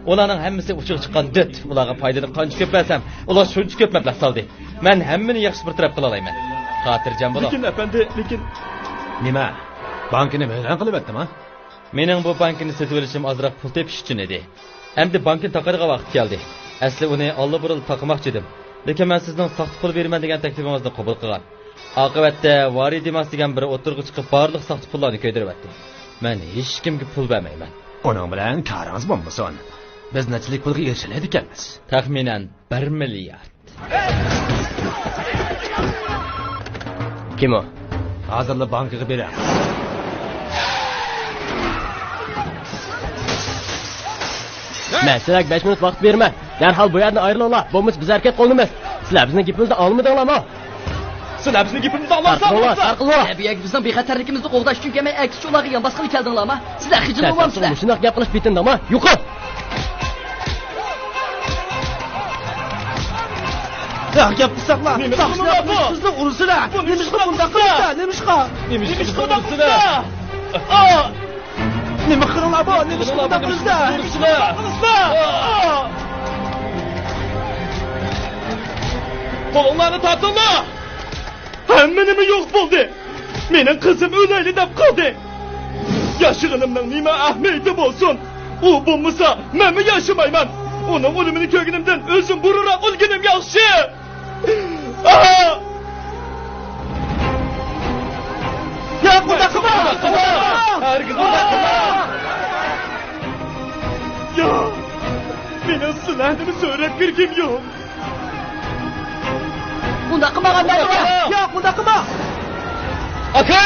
ئۇلارنىڭ ھەممىسى ئۇچىغا چىققان دۆت. ئۇلارغا پايدىنى قانچە كۆپ بەرسەم، ئۇلار شۇنچە كۆپ مەبلەغ سالدى. مەن ھەممىنى ياخشى بىر تەرەپ قىلالايمەن. خاتىرجەم بولۇڭ. لېكىن، ئەپەندى، لېكىن. نېمە؟ بانكىنى ۋەيران قىلىۋەتتىما؟ مېنىڭ بۇ بانكىنى سېتىۋېلىشىم ئازراق پۇل تېپىش ئۈچۈن ئىدى. ئەمدى بانكىنى تاقايدىغان ۋاقىت كەلدى. ئەسلى ئۇنى ئاللىبۇرۇن تاقىماقچى ئىدىم. لېكىن مەن سىزنىڭ ساختا پۇل بېرىمەن دېگەن تەكلىپىڭىزنى قوبۇل قىلغان. ئاقىۋەتتە ۋارى دىماس دېگەن بىرى ئوتتۇرىغا چىقىپ، بارلىق ساختا پۇللارنى كۆيدۈرۈۋەتتى. مەن ھېچكىمگە پۇل بەرمەيمەن. ئۇنىڭ بىلەن كارىڭىز بولمىسۇن. بىز نەچچىلىك پۇلغا ئېرىشەلەيدىكەنمىز؟ تەخمىنەن بىر مىليارد. كىم ئۇ؟ ھازىرلا بانكىغا بېرىڭ. مەن سىلەرگە بەش مىنۇت ۋاقىت بېرىمەن. دەرھال بۇ يەردىن ئايرىلىڭلار، بولمىسا بىز ھەرىكەت قوللىنىمىز. سىلەر بىزنىڭ گېپىمىزنى ئاڭلىمىدىڭلارمۇ؟ سىلەر بىزنىڭ گېپىمىزنى ئاڭلامسىلەر؟ تارقىلىڭلار، تارقىلىڭلار! بۇ يەرگە بىزنىڭ بىخەتەرلىكىمىزنى قوغداش ئۈچۈن كەلمەي، ئەكسىچە ئۇلارغا يانداشقىلى كەلدىڭلارمۇ؟ سىلەر خىجىللىنىۋالامسىلەر؟ مۇشۇنداق گەپ قىلىش پېتىندىڭمۇ؟ يۇقىرى! ياق، گەپ قىلساقلا، ساقچىلار بىزنى ئۇرىسىلە. نېمىشقا بۇنداق قىلىسىلە؟ نېمىشقا؟ نېمىشقا بۇنداق قىلىسىلە؟ نېمە قىلىڭلار بۇ؟ نېمىشقا بۇنداق قىلىسىلە؟ قولۇڭلارنى تارتىڭلار! ھەممە نېمە يوق بولدى. مېنىڭ قىزىم ئۆلەيلى دەپ قالدى. ياشىغىنىمنىڭ نېمە ئەھمىيىتى بولسۇن؟ ئۇ بولمىسا، مەنمۇ ياشىمايمەن. ئۇنىڭ ئۆلۈمىنى كۆرگىنىمدىن ئۆزۈم بۇرۇنراق ئۆلگىنىم ياخشى. ئاھ! ياق، ئۇنداق قىلما! ھەرگىز ئۇنداق قىلما! ياق! مېنىڭ سىلەرنىمۇ سۆرەپ كىرگۈم يوق. ئۇنداق قىلماڭ، ئاكا! ياق، ئۇنداق قىلما! ئاكا!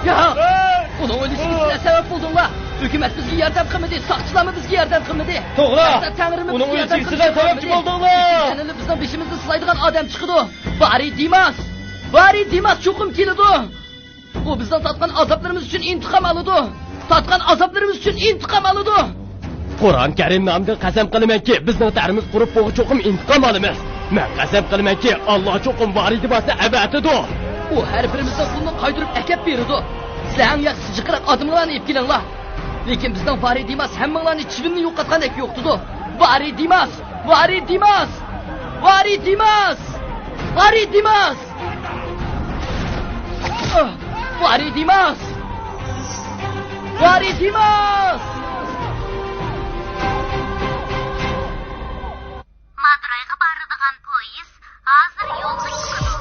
ياق! ئۇنىڭ ئۆلۈشىگە سىلەر سەۋەب بولدۇڭلار. ھۆكۈمەت بىزگە ياردەم قىلمىدى، ساقچىلارمۇ بىزگە ياردەم قىلمىدى. توغرا! ھەتتا تەڭرىمۇ بىزگە ياردەم قىلمىدى. سىلەر سەۋەبچى بولدۇڭلار! يەنىلا بىزنىڭ بېشىمىزنى سىلايدىغان ئادەم چىقىدۇ. ۋارى دىماس! ۋارى دىماس چوقۇم كېلىدۇ! ئۇ بىزنىڭ تارتقان ئازابلىرىمىز ئۈچۈن ئىنتىقام ئالىدۇ. تارتقان ئازابلىرىمىز ئۈچۈن ئىنتىقام ئالىدۇ. قۇرئان كەرىم نامىدىن قەسەم قىلىمەنكى، بىزنىڭ تەرىمىز قۇرۇپ بۇغا چوقۇم ئىنتىقام ئالىمىز. مەن قەسەم قىلىمەنكى، ئاللا چوقۇم ۋارى دىماسنى ئەۋەتىدۇ. ئۇ ھەر بىرىمىزنىڭ پۇلىنى قايتۇرۇپ ئەكەپ بېرىدۇ. سىلەر ئەڭ ياخشىسى جىقراق ئادەملەرنى ئېلىپ كېلىڭلار. لېكىن بىزنىڭ ۋارى دىماس ھەممىڭلارنى چىۋىننى يوقاتقاندەك يوقىتىدۇ. ۋارى دىماس! ۋارى دىماس! ۋارى دىماس! ۋارى دىماس! ۋارى دىماس! ۋارى دىماس! مادۇرايغا بارىدىغان پويىز ھازىر يولغا چىقىدۇ.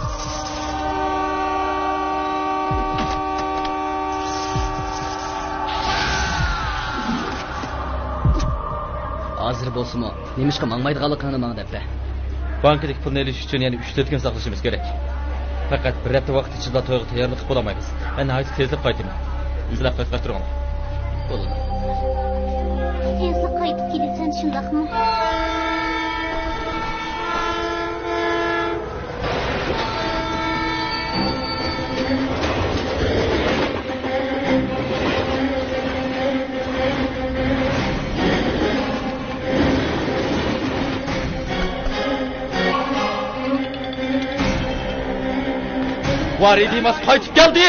ھازىر بولسىمۇ، نېمىشقا ماڭمايدىغانلىقىڭنى ماڭا دەپ بەر. بانكىدىكى پۇلنى ئېلىش ئۈچۈن يەنە ئۈچ تۆت كۈن ساقلىشىمىز كېرەك. پەقەت بىر ھەپتە ۋاقىت ئىچىدىلا تويغا تەييارلىق قىلىپ بولالمايمىز. مەن ناھايىتى تېزلا قايتىمەن. سىلەر قايتقاچ تۇرۇڭلار. بولىدۇ. تېزلا قايتىپ كېلىسەن، شۇنداقمۇ؟ ۋارى دىماس قايتىپ كەلدى!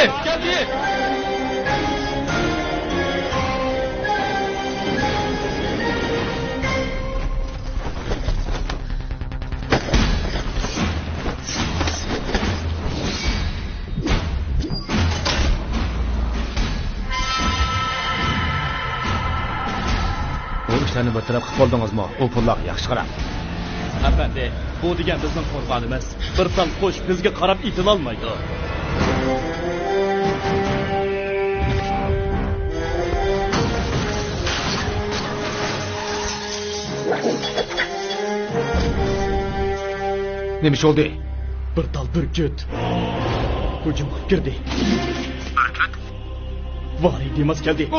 بۇ ئىشلارنى بىر تەرەپ قىلىپ بولدىڭىزمۇ؟ ئۇ پۇللارغا ياخشى قاراڭ. ئەپەندى، بۇ دېگەن بىزنىڭ قورغانىمىز. بىر تال قۇش بىزگە قاراپ ئېتىلالمايدۇ. نېمە ئىش بولدى؟ بىر تال بۈركۈت ھۇجۇمغا كىردى. بۈركۈت؟ ۋارى دېماس كەلدى.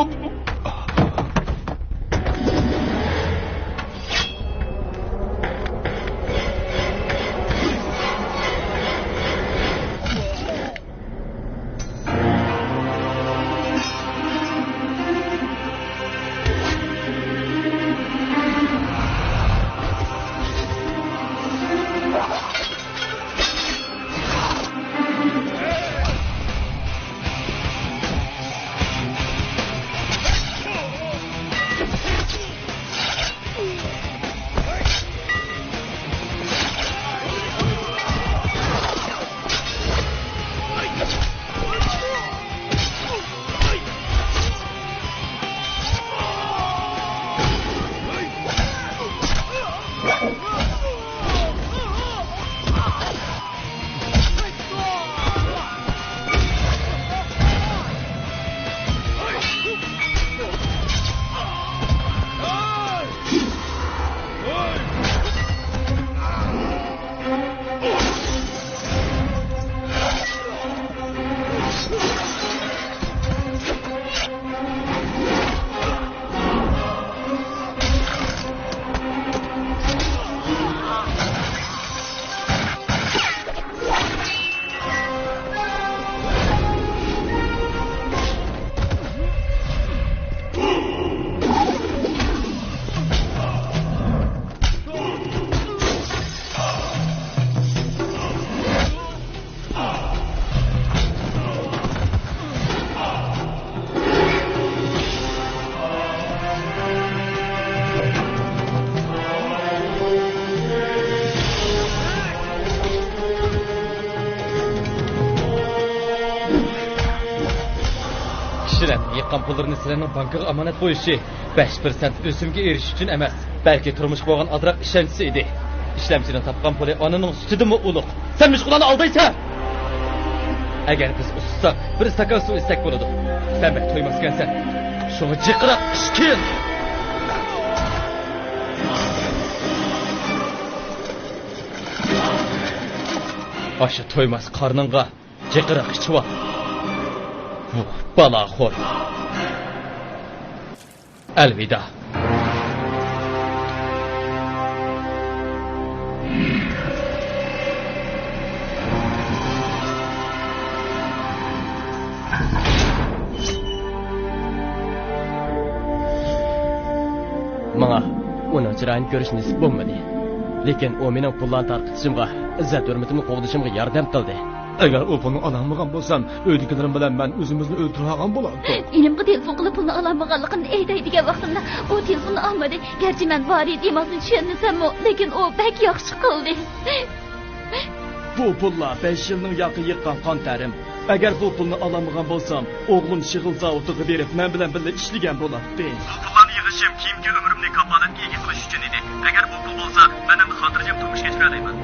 كىشىلەرنىڭ يىغقان پۇللىرىنى سىلەرنىڭ بانكىغا ئامانەت قويۇشى بەش پىرسەنت ئۆسۈمگە ئېرىشىش ئۈچۈن ئەمەس، بەلكى تۇرمۇشقا بولغان ئازراق ئىشەنچىسى ئىدى. ئىشلەمچىنىڭ تاپقان پۇلى ئانىنىڭ سۈتىدىنمۇ ئۇلۇغ. سەن مۇشۇ ئۇلارنى ئالدايسەن! ئەگەر بىز ئۇسسىساق، بىر ئىستاكان سۇ ئىچسەك بولىدۇ. سەن بەك تويماس ئىكەنسەن. شۇڭا جىقراق ئىچكىن! ئاشۇ تويماس قارنىڭغا جىقراق ئىچىۋال. ۋۇھ، بالاخور. ئەلۋىدا. ماڭا ئۇنىڭ چىرايىنى كۆرۈش نېسىپ بولمىدى. لېكىن ئۇ مېنىڭ پۇللارنى تارقىتىشىمغا، ئىززەت-ھۆرمىتىمنى قوغدىشىمغا ياردەم قىلدى. ئەگەر ئۇ پۇلنى ئالالمىغان بولسام، ئۆيدىكىلىرىم بىلەن مەن ئۆزىمىزنى ئۆلتۈرۈۋالغان بولاتتۇق. ئىنىمغا تېلېفون قىلىپ پۇلنى ئالالمىغانلىقىمنى ئېيتاي دېگەن ۋاقتىمدا، ئۇ تېلېفوننى ئالمىدى. گەرچە مەن ۋارى دېماسنى چۈشەنمىسەممۇ، لېكىن ئۇ بەك ياخشى قىلدى. بۇ پۇللار بەش يىلنىڭ ياقى يىغقان قان تەرىم. ئەگەر بۇ پۇلنى ئالالمىغان بولسام، ئوغلۇم شېغىل زاۋۇتىغا بېرىپ، مەن بىلەن بىللە ئىشلىگەن بولاتتى. بۇ پۇللارنى يىغىشىم كېيىنكى ئۆمرۈمنى كاپالەتكە ئىگە قىلىش ئۈچۈن ئىدى. ئەگەر بۇ پۇل بولسا، مەن ئەمدى خاتىرجەم تۇرمۇش كەچۈرەلەيمەن.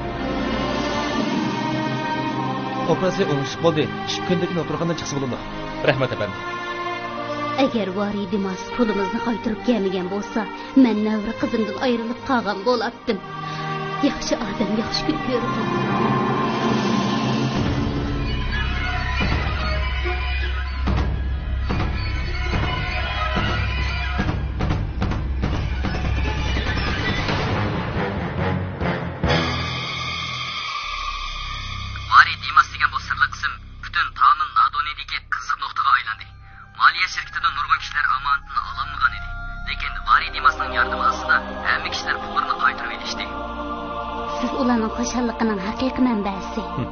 ئوپېراتسىيە ئوڭۇشلۇق بولدى. ئىككى كۈندىن كېيىن ئوتتۇرىخانىدىن چىقسا بولىدۇ. رەھمەت، ئەپەندىم. ئەگەر ۋارى دېماس پۇلىمىزنى قايتۇرۇپ كەلمىگەن بولسا، مەن نەۋرە قىزىمدىن ئايرىلىپ قالغان بولاتتىم. ياخشى ئادەم ياخشى كۈن كۆرىدۇ. ۋارى دېماس دېگەن بۇ سىرلىق ئىسىم پۈتۈن تانىن نادونىدىكى قىزىق نۇقتىغا ئايلاندى. مالىيە شىركىتىدە نۇرغۇن كىشىلەر ئامانىتىنى ئالالمىغان ئىدى. لېكىن ۋارى دېماسنىڭ ياردىمى ئاستىدا ھەممە كىشىلەر پۇللىرىنى قايتۇرۇۋېلىشتى. سىز ئۇلارنىڭ خۇشاللىقىنىڭ ھەقىقىي مەنبەسى. ھىم.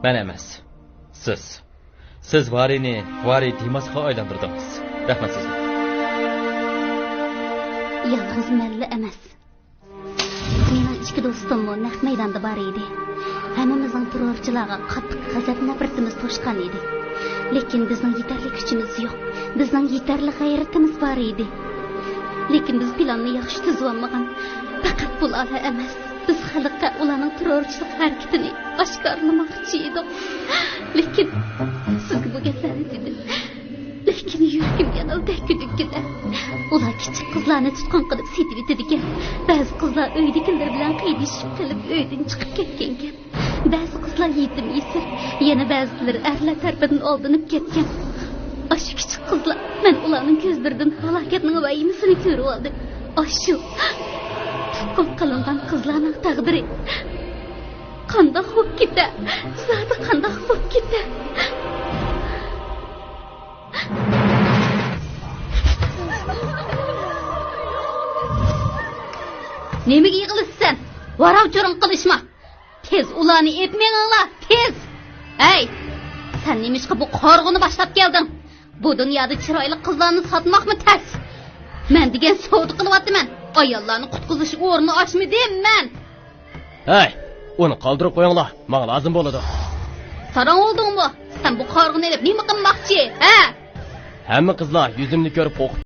مەن ئەمەس. سىز. سىز ۋارىنى ۋارى دېماسقا ئايلاندۇردىڭىز. رەھمەت سىزگە. يالغۇز مەنلا ئەمەس. مېنىڭ ئىككى دوستۇممۇ نەق مەيداندا بار ئىدى. ھەممىمىزنىڭ تېررورچىلارغا قاتتىق غەزەپ-نەپرىتىمىز توشقان ئىدى. لېكىن بىزنىڭ يېتەرلىك كۈچىمىز يوق. بىزنىڭ يېتەرلىك غەيرىتىمىز بار ئىدى. لېكىن بىز پىلاننى ياخشى تۈزۈۋالمىغان. پەقەت بۇلارلا ئەمەس. ئۇلارنىڭ تېررورچىلىق ھەرىكىتىنى ئاشكارىلىماقچى ئىدۇق. لېكىن سىزگە بۇ گەپلەرنى دېدىم. لېكىن يۈرىكىم يەنىلا دەككە-دۈككىدە. ئۇلار كىچىك قىزلارنى تۇتقۇن قىلىپ سېتىۋېتىدىكەن. بەزى قىزلار ئۆيدىكىلىرى بىلەن قىينىشىپ قېلىپ ئۆيدىن چىقىپ كەتكەنكەن. بەزى قىزلار يېتىم يېسىر، يەنە بەزىلىرى ئەرلەر تەرىپىدىن ئالدىنىپ كەتكەن. ئاشۇ كىچىك قىزلار، مەن ئۇلارنىڭ كۆزلىرىدىن ھالاكەتنىڭ ۋەھىمىسىنى كۆرۈۋالدىم. ئاشۇ تۇتقۇن قىلىنغان قىزلارنىڭ تەقدىرى قانداق بوپ كېتە؟ زادى قانداق بوپ كېتە؟ نېمىگە يىغلىسىسەن؟ ۋاراۋ-چۇرۇڭ قىلىشما. تېز ئۇلارنى ئېلىپ مېڭىڭلار، تېز! ھەي! سەن نېمىشقا بۇ قارىغۇنى باشلاپ كەلدىڭ؟ بۇ دۇنيادا چىرايلىق قىزلارنى ساتماقمۇ تەس؟ مەن دېگەن سودا قىلىۋاتىمەن. ئاياللارنى قۇتقۇزۇش ئورنى ئاچمىدىم مەن. ھەي! ئۇنى قالدۇرۇپ قويۇڭلار، ماڭا لازىم بولىدۇ. ساراڭ بولدۇڭمۇ؟ سەن بۇ قارىغۇنى ئېلىپ نېمە قىلماقچى، ھە؟ ھەممە قىزلار يۈزۈمنى كۆرۈپ قورقۇپ